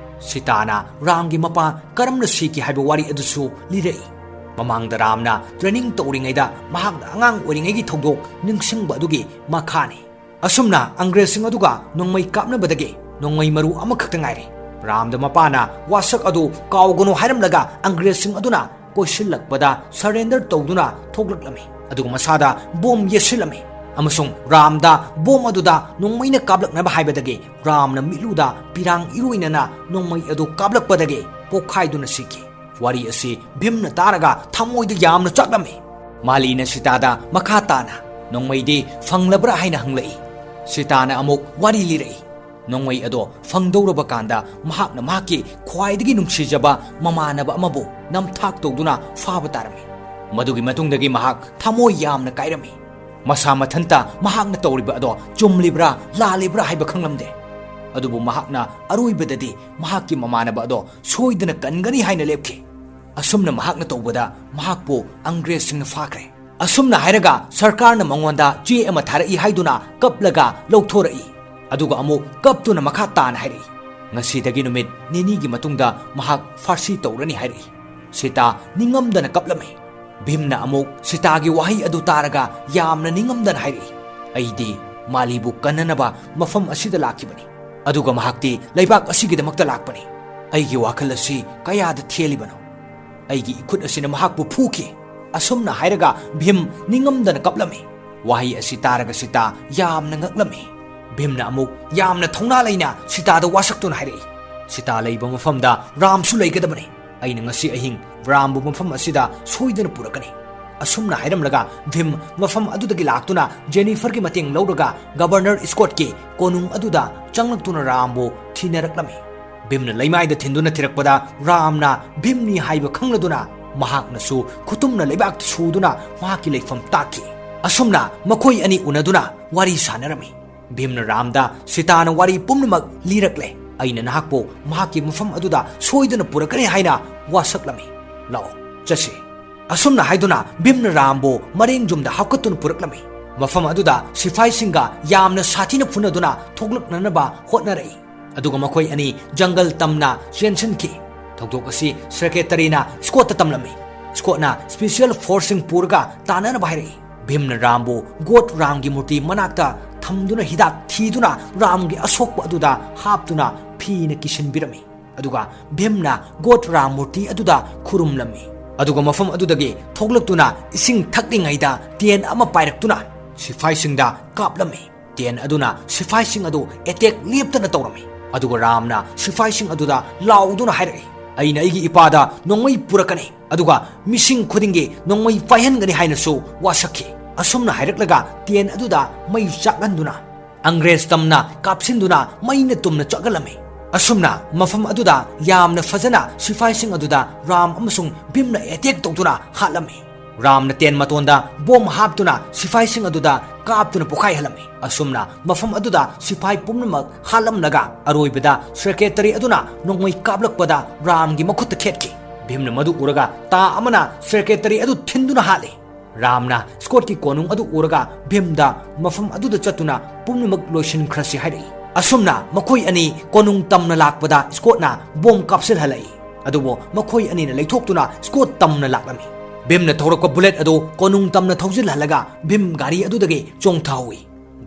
ꯁꯤꯇꯥꯅ ꯔꯥꯝꯒꯤ ꯃꯄꯥ ꯀꯔꯝꯅ ꯁꯤꯈꯤ ꯍꯥꯏꯕ ꯋꯥꯔꯤ ꯑꯗꯨꯁꯨ ꯂꯤꯔꯛꯏ꯫ ꯃꯃꯥꯡꯗ ꯔꯥꯝꯅ training ꯇꯧꯔꯤꯉꯩꯗ ꯃꯍꯥꯛꯅ ꯑꯉꯥꯡ ꯑꯣꯏꯔꯤꯉꯩꯒꯤ ꯊꯧꯗꯣꯛ ꯅꯤꯡꯁꯤꯡꯕ ꯑꯗꯨꯒꯤ ꯃꯈꯥꯅꯤ꯫ ꯑꯁꯨꯝꯅ ꯑꯪꯒ꯭ꯔꯦꯖꯁꯤꯡ ꯑꯗꯨꯒ ꯅꯣꯡꯃꯩ ꯀꯥꯞꯅꯕꯗꯒꯤ ꯅꯣꯡꯃꯩ ꯃꯔꯨ ꯑꯃꯈꯛꯇ ꯉꯥꯏꯔꯦ꯫ ꯔꯥꯝꯗ ꯃꯄꯥꯅ ꯋꯥꯁꯛ ꯑꯗꯨ ꯀꯥꯎꯒꯅꯨ ꯍꯥꯏꯔꯝꯂꯒ ꯑꯪꯒ꯭ꯔꯦꯖꯁꯤꯡ ꯑꯗꯨꯅ ꯀꯣꯏꯁꯤꯜꯂꯛꯄꯗ surrender ꯇꯧꯗꯨꯅ ꯊꯣꯛꯂꯛꯂꯝꯃꯤ꯫ ꯑꯗꯨꯒ ꯃꯁꯥꯗ ꯕꯣꯝ ꯌꯦꯠꯁꯤꯜꯂꯝꯃꯤ꯫ ꯑꯃꯁꯨꯡ ꯔꯥꯝꯗ ꯕꯣꯝ ꯑꯗꯨꯗ ꯅꯣꯡꯃꯩꯅ ꯀꯥꯞꯂꯛꯅꯕ ꯍꯥꯏꯕꯗꯒꯤ ꯔꯥꯝꯅ ꯃꯤꯠꯂꯨꯗ ꯄꯤꯔꯥꯡ ꯏꯔꯣꯏꯅꯅ ꯅꯣꯡꯃꯩ ꯑꯗꯨ ꯀꯥꯞꯂꯛꯄꯗꯒꯤ ꯄꯣꯛꯈꯥꯏꯗꯨꯅ ꯁꯤꯈꯤ꯫ ꯋꯥꯔꯤ ꯑꯁꯤ ꯚꯤꯝꯅ ꯇꯥꯔꯒ ꯊꯃꯣꯏꯗ ꯌꯥꯝꯅ ꯆꯥꯛꯂꯝꯃꯤ꯫ ꯃꯥꯂꯤꯅ ꯁꯤꯇꯥꯗ ꯃꯈꯥ ꯇꯥꯅ ꯅꯣꯡꯃꯩꯗꯤ ꯐꯪꯂꯕ꯭ꯔꯥ ꯍꯥꯏꯅ ꯍꯪꯂꯛꯏ꯫ ꯁꯤꯇꯥꯅ ꯑꯃꯨꯛ ꯋꯥꯔꯤ ꯂꯤꯔꯛꯏ꯫ ꯅꯣꯡꯃꯩ ꯑꯗꯣ ꯐꯪꯗꯧꯔꯕ ꯀꯥꯟꯗ ꯃꯍꯥꯛꯅ ꯃꯍꯥꯛꯀꯤ ꯈ꯭ꯋꯥꯏꯗꯒꯤ ꯅꯨꯡꯁꯤꯖꯕ ꯃꯃꯥꯟꯅꯕ ꯑꯃꯕꯨ ꯅꯝꯊꯥꯛ ꯇꯧꯗꯨꯅ ꯐꯥꯕ ꯇꯥꯔꯝꯃꯤ꯫ ꯃꯗꯨꯒꯤ ꯃꯇꯨꯡꯗꯒꯤ ꯃꯍꯥꯛ ꯊꯃꯣꯏ ꯌꯥꯝꯅ ꯀꯥꯏꯔꯝꯃꯤ꯫ ꯃꯁꯥ ꯃꯊꯟꯇ ꯃꯍꯥꯛꯅ ꯇꯧꯔꯤꯕ ꯑꯗꯣ ꯆꯨꯝꯂꯤꯕ꯭ꯔꯥ ꯂꯥꯜꯂꯤꯕ꯭ꯔꯥ ꯍꯥꯏꯕ ꯈꯪꯂꯝꯗꯦ꯫ ꯑꯗꯨꯕꯨ ꯃꯍꯥꯛꯅ ꯑꯔꯣꯏꯕꯗꯗꯤ ꯃꯍꯥꯛꯀꯤ ꯃꯃꯥꯟꯅꯕ ꯑꯗꯣ ꯁꯣꯏꯗꯅ ꯀꯟꯒꯅꯤ ꯍꯥꯏꯅ ꯂꯦꯞꯈꯤ꯫ ꯑꯁꯨꯝꯅ ꯃꯍꯥꯛꯅ ꯇꯧꯕꯗ ꯃꯍꯥꯛꯄꯨ ꯑꯪꯒ꯭ꯔꯦꯖꯁꯤꯡꯅ ꯐꯥꯈ꯭ꯔꯦ꯫ ꯑꯁꯨꯝꯅ ꯍꯥꯏꯔꯒ ꯁꯔꯀꯥꯔꯅ ꯃꯉꯣꯟꯗ ꯆꯦ ꯑꯃ ꯊꯥꯔꯛꯏ ꯍꯥꯏꯗꯨꯅ ꯀꯞꯂꯒ ꯂꯧꯊꯣꯔꯛꯏ꯫ ꯑꯗꯨꯒ ꯑꯃꯨꯛ ꯀꯞꯇꯨꯅ ꯃꯈꯥ ꯇꯥꯅ ꯍꯥꯏꯔꯛꯏ, ꯉꯁꯤꯗꯒꯤ ꯅꯨꯃꯤꯠ ꯅꯤꯅꯤꯒꯤ ꯃꯇꯨꯡꯗ ꯃꯍꯥꯛ ꯐꯥꯔꯁꯤ ꯇꯧꯔꯅꯤ ꯍꯥꯏꯔꯛꯏ꯫ ꯁꯤꯇꯥ ꯅꯤꯡꯉꯝꯗꯅ ꯀꯞꯂꯝꯃꯤ꯫ ꯚꯤꯝꯅ ꯑꯃꯨꯛ ꯁꯤꯇꯥꯒꯤ ꯋꯥꯍꯩ ꯑꯗꯨ ꯇꯥꯔꯒ ꯌꯥꯝꯅ ꯅꯤꯡꯉꯝꯗꯅ ꯍꯥꯏꯔꯛꯏ, "ꯑꯩꯗꯤ ꯃꯥꯂꯤꯕꯨ ꯀꯟꯅꯅꯕ ꯃꯐꯝ ꯑꯁꯤꯗ ꯂꯥꯛꯈꯤꯕꯅꯤ꯫ ꯑꯗꯨꯒ ꯃꯍꯥꯛꯇꯤ ꯂꯩꯕꯥꯛ ꯑꯁꯤꯒꯤꯗꯃꯛꯇ ꯂꯥꯛꯄꯅꯤ꯫ ꯑꯩꯒꯤ ꯋꯥꯈꯜ ꯑꯁꯤ ꯀꯌꯥꯗ ꯊꯦꯜꯂꯤꯕꯅꯣ?" ꯑꯩꯒꯤ ꯏꯈꯨꯠ ꯑꯁꯤꯅ ꯃꯍꯥꯛꯄꯨ ꯐꯨꯈꯤ꯫ ꯑꯁꯨꯝꯅ ꯍꯥꯏꯔꯒ ꯚꯤꯝ ꯅꯤꯡꯉꯝꯗꯅ ꯀꯞꯂꯝꯃꯤ꯫ ꯋꯥꯍꯩ ꯑꯁꯤ ꯇꯥꯔꯒ ꯁꯤꯇꯥ ꯌꯥꯝꯅ ꯉꯛꯂꯝꯃꯤ꯫ ꯚꯤꯝꯅ ꯑꯃꯨꯛ ꯌꯥꯝꯅ ꯊꯧꯅꯥ ꯂꯩꯅ ꯁꯤꯇꯥꯗ ꯋꯥꯁꯛꯇꯨꯅ ꯍꯥꯏꯔꯛꯏ, "ꯁꯤꯇꯥ ꯂꯩꯕ ꯃꯐꯝꯗ ꯔꯥꯝꯁꯨ ꯂꯩꯒꯗꯕꯅꯤ꯫ ꯑꯩꯅ ꯉꯁꯤ ꯑꯍꯤꯡ ꯔꯥꯝꯕꯨ ꯃꯐꯝ ꯑꯁꯤꯗ ꯁꯣꯏꯗꯅ ꯄꯨꯔꯛꯀꯅꯤ꯫" ꯑꯁꯨꯝꯅ ꯍꯥꯏꯔꯝꯂꯒ ꯚꯤꯝ ꯃꯐꯝ ꯑꯗꯨꯗꯒꯤ ꯂꯥꯛꯇꯨꯅ ꯖꯦꯅꯤꯐꯔꯒꯤ ꯃꯇꯦꯡ ꯂꯧꯔꯒ ꯒꯕꯔꯅꯔ ꯁ꯭ꯀꯣꯠꯀꯤ ꯀꯣꯅꯨꯡ ꯑꯗꯨꯗ ꯆꯪꯂꯛꯇꯨꯅ ꯔꯥꯝꯕꯨ ꯊꯤꯅꯔꯛꯂꯝꯃꯤ꯫ ꯚꯤꯝꯅ ꯂꯩꯃꯥꯏꯗ ꯊꯤꯟꯗꯨꯅ ꯊꯤꯔꯛꯄꯗ ꯔꯥꯝꯅ ꯚꯤꯝꯅꯤ ꯍꯥꯏꯕ ꯈꯪꯂꯗꯨꯅ ꯃꯍꯥꯛꯅꯁꯨ ꯈꯨꯇꯨꯝꯅ ꯂꯩꯕꯥꯛꯇ ꯁꯨꯗꯨꯅ ꯃꯍꯥꯛꯀꯤ ꯂꯩꯐꯝ ꯇꯥꯛꯈꯤ꯫ ꯑꯁꯨꯝꯅ ꯃꯈꯣꯏ ꯑꯅꯤ ꯎꯅꯗꯨꯅ ꯋꯥꯔꯤ ꯁꯥꯟꯅꯔꯝꯃꯤ꯫ ꯚꯤꯝꯅ ꯔꯥꯝꯗ ꯁꯤꯇꯥꯅ ꯋꯥꯔꯤ ꯄꯨꯝꯅꯃꯛ ꯂꯤꯔꯛꯂꯦ꯫ "ꯑꯩꯅ ꯅꯍꯥꯛꯄꯨ ꯃꯍꯥꯛꯀꯤ ꯃꯐꯝ ꯑꯗꯨꯗ ꯁꯣꯏꯗꯅ ꯄꯨꯔꯛꯀꯅꯤ ꯍꯥꯏꯅ ꯋꯥꯁꯛꯂꯝꯃꯤ꯫ ꯂꯥꯛꯑꯣ, ꯆꯠꯁꯤ꯫" ꯑꯁꯨꯝꯅ ꯍꯥꯏꯗꯨꯅ ꯚꯤꯝꯅ ꯔꯥꯝꯕꯨ ꯃꯔꯦꯡ ꯌꯨꯝꯗ ꯍꯥꯞꯀꯠꯇꯨꯅ ꯄꯨꯔꯛꯂꯝꯃꯤ꯫ ꯃꯐꯝ ꯑꯗꯨꯗ ꯁꯤꯐꯥꯏꯁꯤꯡꯒ ꯌꯥꯝꯅ ꯁꯥꯊꯤꯅ ꯐꯨꯅꯗꯨꯅ ꯊꯣꯛꯂꯛꯅꯅꯕ ꯍꯣꯠꯅꯔꯛꯏ꯫ ꯑꯗꯨꯒ ꯃꯈꯣꯏ ꯑꯅꯤ ꯖꯪꯒꯜ ꯇꯝꯅ ꯆꯦꯟꯁꯤꯟꯈꯤ꯫ ꯊꯧꯗꯣꯛ ꯑꯁꯤ ꯁꯦꯀ꯭ꯔꯦꯇꯔꯤꯅ ꯁ꯭ꯀꯣꯠꯇ ꯇꯝꯂꯝꯃꯤ꯫ ꯁ꯭ꯀꯣꯠꯅ ꯁ꯭ꯄꯦꯁꯤꯌꯦꯜ ꯐꯣꯔꯁꯁꯤꯡ ꯄꯨꯔꯒ ꯇꯥꯟꯅꯅꯕ ꯍꯥꯏꯔꯛꯏ꯫ ꯚꯤꯝꯅ ꯔꯥꯝꯕꯨ ꯒꯣꯠ ꯔꯥꯝꯒꯤ ꯃꯨꯔꯇꯤ ꯃꯅꯥꯛꯇ ꯊꯝꯗꯨꯅ ꯍꯤꯗꯥꯛ ꯊꯤꯗꯨꯅ ꯔꯥꯝꯒꯤ ꯑꯁꯣꯛꯄ ꯑꯗꯨꯗ ꯍꯥꯞꯇꯨꯅ ꯐꯤꯅ ꯀꯤꯁꯤꯟꯕꯤꯔꯝꯃꯤ꯫ ꯑꯗꯨꯒ ꯚꯤꯝꯅ ꯒꯣꯠ ꯔꯥꯝ ꯃꯨꯔꯇꯤ ꯑꯗꯨꯗ ꯈꯨꯔꯨꯝꯂꯝꯃꯤ꯫ ꯑꯗꯨꯒ ꯃꯐꯝ ꯑꯗꯨꯗꯒꯤ ꯊꯣꯛꯂꯛꯇꯨꯅ ꯏꯁꯤꯡ ꯊꯛꯂꯤꯉꯩꯗ ꯇꯦꯟ ꯑꯃ ꯄꯥꯏꯔꯛꯇꯨꯅ ꯁꯤꯐꯥꯏꯁꯤꯡꯗ ꯀꯥꯞꯂꯝꯃꯤ꯫ ꯇꯦꯟ ꯑꯗꯨꯅ ꯁꯤꯐꯥꯏꯁꯤꯡ ꯑꯗꯨ ꯑꯦꯇꯦꯛ ꯂꯦꯞꯇꯅ ꯇꯧꯔꯝꯃꯤ꯫ ꯑꯗꯨꯒ ꯔꯥꯝꯅ ꯁꯤꯐꯥꯏꯁꯤꯡ ꯑꯗꯨꯗ ꯂꯥꯎꯗꯨꯅ ꯍꯥꯏꯔꯛꯏ, "ꯑꯩꯅ ꯑꯩꯒꯤ ꯏꯄꯥꯗ ꯅꯣꯡꯃꯩ ꯄꯨꯔꯛꯀꯅꯤ, ꯑꯗꯨꯒ ꯃꯤꯁꯤꯡ ꯈꯨꯗꯤꯡꯒꯤ ꯅꯣꯡꯃꯩ ꯄꯥꯏꯍꯟꯒꯅꯤ" ꯍꯥꯏꯅꯁꯨ ꯋꯥꯁꯛꯈꯤ꯫ ꯑꯁꯨꯝꯅ ꯍꯥꯏꯔꯛꯂꯒ ꯇꯦꯟ ꯑꯗꯨꯗ ꯃꯩ ꯆꯥꯛꯍꯟꯗꯨꯅ ꯑꯪꯒ꯭ꯔꯦꯖ ꯇꯝꯅ ꯀꯥꯞꯁꯤꯟꯗꯨꯅ ꯃꯩꯅ ꯇꯨꯝꯅ ꯆꯥꯛꯍꯜꯂꯝꯃꯤ꯫ ꯑꯁꯨꯝꯅ ꯃꯐꯝ ꯑꯗꯨꯗ ꯌꯥꯝꯅ ꯐꯖꯅ ꯁꯤꯐꯥꯏꯁꯤꯡ ꯑꯗꯨꯗ ꯔꯥꯝ ꯑꯃꯁꯨꯡ ꯚꯤꯝꯅ ꯑꯦꯇꯦꯛ ꯇꯧꯗꯨꯅ ꯍꯥꯠꯂꯝꯃꯤ꯫ ꯔꯥꯝꯅ ꯇꯦꯟ ꯃꯇꯣꯟꯗ ꯕꯣꯝ ꯍꯥꯞꯇꯨꯅ ꯁꯤꯐꯥꯏꯁꯤꯡ ꯑꯗꯨꯗ ꯀꯥꯞꯇꯨꯅ ꯄꯣꯈꯥꯏꯍꯜꯂꯝꯃꯤ꯫ ꯑꯁꯨꯝꯅ ꯃꯐꯝ ꯑꯗꯨꯗ ꯁꯤꯐꯥꯏ ꯄꯨꯝꯅꯃꯛ ꯍꯥꯠꯂꯝꯂꯒ ꯑꯔꯣꯏꯕꯗ ꯁꯦꯀ꯭ꯔꯦꯇꯔꯤ ꯑꯗꯨꯅ ꯅꯣꯡꯃꯩ ꯀꯥꯞꯂꯛꯄꯗ ꯔꯥꯝꯒꯤ ꯃꯈꯨꯠꯇ ꯈꯦꯠꯈꯤ꯫ ꯚꯤꯝꯅ ꯃꯗꯨ ꯎꯔꯒ ꯇꯥ ꯑꯃꯅ ꯁꯦꯀ꯭ꯔꯦꯇꯔꯤ ꯑꯗꯨ ꯊꯤꯟꯗꯨꯅ ꯍꯥꯠꯂꯤ꯫ ꯔꯥꯝꯅ ꯁ꯭ꯀꯣꯠꯀꯤ ꯀꯣꯅꯨꯡ ꯑꯗꯨ ꯎꯔꯒ ꯚꯤꯝꯗ ꯃꯐꯝ ꯑꯗꯨꯗ ꯆꯠꯇꯨꯅ ꯄꯨꯝꯅꯃꯛ ꯂꯣꯏꯁꯤꯟꯈ꯭ꯔꯁꯤ ꯍꯥꯏꯔꯛꯏ꯫ ꯑꯁꯨꯝꯅ ꯃꯈꯣꯏ ꯑꯅꯤ ꯀꯣꯅꯨꯡ ꯇꯝꯅ ꯂꯥꯛꯄꯗ ꯁ꯭ꯀꯣꯠꯅ ꯕꯣꯝ ꯀꯥꯞꯁꯤꯜꯍꯜꯂꯛꯏ꯫ ꯑꯗꯨꯕꯨ ꯃꯈꯣꯏ ꯑꯅꯤꯅ ꯂꯩꯊꯣꯛꯇꯨꯅ ꯁ꯭ꯀꯣꯠ ꯇꯝꯅ ꯂꯥꯛꯂꯝꯃꯤ꯫ ꯚꯤꯝꯅ ꯊꯧꯔꯛꯄ ꯕꯨꯂꯦꯠ ꯑꯗꯨ ꯀꯣꯅꯨꯡ ꯇꯝꯅ ꯊꯧꯖꯤꯜꯍꯜꯂꯒ ꯚꯤꯝ ꯒꯥꯔꯤ ꯑꯗꯨꯗꯒꯤ ꯆꯣꯡꯊꯍꯧꯏ꯫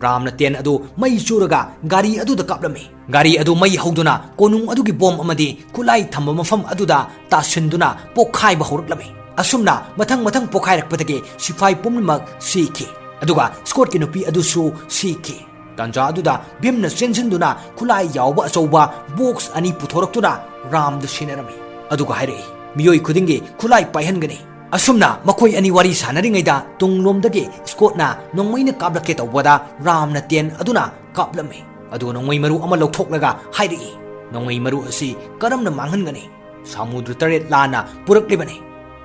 ꯔꯥꯝꯅ ꯇꯦꯟ ꯑꯗꯨ ꯃꯩ ꯆꯨꯔꯒ ꯒꯥꯔꯤ ꯑꯗꯨꯗ ꯀꯥꯞꯂꯝꯃꯤ꯫ ꯒꯥꯔꯤ ꯑꯗꯨ ꯃꯩ ꯍꯧꯗꯨꯅ ꯀꯣꯅꯨꯡ ꯑꯗꯨꯒꯤ ꯕꯣꯝ ꯑꯃꯗꯤ ꯈꯨꯠꯂꯥꯏ ꯊꯝꯕ ꯃꯐꯝ ꯑꯗꯨꯗ ꯇꯥꯁꯤꯟꯗꯨꯅ ꯄꯣꯛꯈꯥꯏꯕ ꯍꯧꯔꯛꯂꯝꯃꯤ꯫ ꯑꯁꯨꯝꯅ ꯃꯊꯪ ꯃꯊꯪ ꯄꯣꯛꯈꯥꯏꯔꯛꯄꯗꯒꯤ ꯁꯤꯐꯥꯏ ꯄꯨꯝꯅꯃꯛ ꯁꯤꯈꯤ꯫ ꯑꯗꯨꯒ ꯁ꯭ꯀꯣꯠꯀꯤ ꯅꯨꯄꯤ ꯑꯗꯨꯁꯨ ꯁꯤꯈꯤ꯫ ꯇꯥꯟꯖꯥ ꯑꯗꯨꯗ ꯚꯤꯝꯅ ꯆꯦꯟꯁꯤꯟꯗꯨꯅ ꯈꯨꯠꯂꯥꯏ ꯌꯥꯎꯕ ꯑꯆꯧꯕ ꯕꯣꯛꯁ ꯑꯅꯤ ꯄꯨꯊꯣꯔꯛꯇꯨꯅ ꯔꯥꯝꯗ ꯁꯤꯟꯅꯔꯝꯃꯤ꯫ ꯑꯗꯨꯒ ꯍꯥꯏꯔꯛꯏ, "ꯃꯤꯑꯣꯏ ꯈꯨꯗꯤꯡꯒꯤ ꯈꯨꯠꯂꯥꯏ ꯄꯥꯏꯍꯟꯒꯅꯤ"꯫ ꯑꯁꯨꯝꯅ ꯃꯈꯣꯏ ꯑꯅꯤ ꯋꯥꯔꯤ ꯁꯥꯟꯅꯔꯤꯉꯩꯗ ꯇꯨꯡꯂꯣꯝꯗꯒꯤ ꯁ꯭ꯀꯣꯠꯅ ꯅꯣꯡꯃꯩꯅ ꯀꯥꯞꯂꯛꯀꯦ ꯇꯧꯕꯗ ꯔꯥꯝꯅ ꯇꯦꯟ ꯑꯗꯨꯅ ꯀꯥꯞꯂꯝꯃꯤ꯫ ꯑꯗꯨꯒ ꯅꯣꯡꯃꯩ ꯃꯔꯨ ꯑꯃ ꯂꯧꯊꯣꯛꯂꯒ ꯍꯥꯏꯔꯛꯏ, "ꯅꯣꯡꯃꯩ ꯃꯔꯨ ꯑꯁꯤ ꯀꯔꯝꯅ ꯃꯥꯡꯍꯟꯒꯅꯤ? ꯁꯥꯃꯨꯗ꯭ꯔ ꯇꯔꯦꯠ ꯂꯥꯟꯅ ꯄꯨꯔꯛꯂꯤꯕꯅꯤ"꯫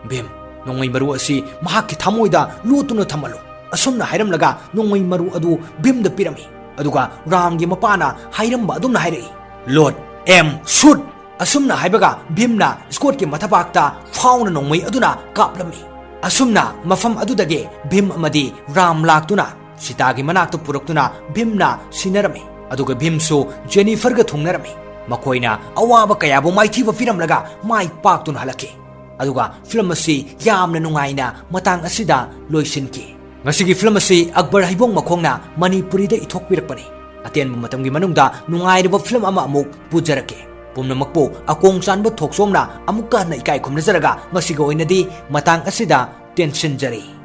ꯚꯤꯝ, ꯅꯣꯡꯃꯩ ꯃꯔꯨ ꯑꯁꯤ ꯃꯍꯥꯛꯀꯤ ꯊꯃꯣꯏꯗ ꯂꯣꯠꯇꯨꯅ ꯊꯝꯍꯜꯂꯨ꯫ ꯑꯁꯨꯝꯅ ꯍꯥꯏꯔꯝꯂꯒ ꯅꯣꯡꯃꯩ ꯃꯔꯨ ꯑꯗꯨ ꯚꯤꯝꯗ ꯄꯤꯔꯝꯃꯤ꯫ ꯑꯗꯨꯒ ꯔꯥꯝꯒꯤ ꯃꯄꯥꯅ ꯍꯥꯏꯔꯝꯕ ꯑꯗꯨꯝꯅ ꯍꯥꯏꯔꯛꯏ, "Load, aim, shoot!" ꯑꯁꯨꯝꯅ ꯍꯥꯏꯕꯒ ꯚꯤꯝꯅ ꯁ꯭ꯀꯣꯠꯀꯤ ꯃꯊꯕꯥꯛꯇ ꯐꯥꯎꯅ ꯅꯣꯡꯃꯩ ꯑꯗꯨꯅ ꯀꯥꯞꯂꯝꯃꯤ꯫ ꯑꯁꯨꯝꯅ ꯃꯐꯝ ꯑꯗꯨꯗꯒꯤ ꯚꯤꯝ ꯑꯃꯗꯤ ꯔꯥꯝ ꯂꯥꯛꯇꯨꯅ ꯁꯤꯇꯥꯒꯤ ꯃꯅꯥꯛꯇ ꯄꯨꯔꯛꯇꯨꯅ ꯚꯤꯝꯅ ꯁꯤꯟꯅꯔꯝꯃꯤ꯫ ꯑꯗꯨꯒ ꯚꯤꯝꯁꯨ ꯖꯦꯅꯤꯐꯔꯒ ꯊꯨꯡꯅꯔꯝꯃꯤ꯫ ꯃꯈꯣꯏꯅ ꯑꯋꯥꯕ ꯀꯌꯥꯕꯨ ꯃꯥꯏꯊꯤꯕ ꯄꯤꯔꯝꯂꯒ ꯃꯥꯏ ꯄꯥꯛꯇꯨꯅ ꯍꯜꯂꯛꯈꯤ꯫ ꯑꯗꯨꯒ ꯐꯤꯂꯝ ꯑꯁꯤ ꯌꯥꯝꯅ ꯅꯨꯡꯉꯥꯏꯅ ꯃꯇꯥꯡ ꯑꯁꯤꯗ ꯂꯣꯏꯁꯤꯟꯈꯤ꯫ ꯉꯁꯤꯒꯤ ꯐꯤꯂꯝ ꯑꯁꯤ ꯑꯛꯕꯔ ꯍꯩꯕꯣꯡ ꯃꯈꯣꯡꯅ ꯃꯅꯤꯄꯨꯔꯤꯗ ꯏꯊꯣꯛꯄꯤꯔꯛꯄꯅꯤ꯫ ꯑꯇꯦꯟꯕ ꯃꯇꯝꯒꯤ ꯃꯅꯨꯡꯗ ꯅꯨꯡꯉꯥꯏꯔꯕ ꯐꯤꯂꯝ ꯑꯃ ꯑꯃꯨꯛ ꯄꯨꯖꯔꯛꯀꯦ꯫ ꯄꯨꯝꯅꯃꯛꯄꯨ ꯑꯀꯣꯡ ꯆꯥꯟꯕ ꯊꯣꯛꯆꯣꯝꯅ ꯑꯃꯨꯛꯀ ꯍꯟꯅ ꯏꯀꯥꯏ ꯈꯨꯝꯅꯖꯔꯒ ꯉꯁꯤꯒꯤ ꯑꯣꯏꯅꯗꯤ ꯃꯇꯥꯡ ꯑꯁꯤꯗ ꯇꯦꯟꯁꯤꯟꯖꯔꯤ꯫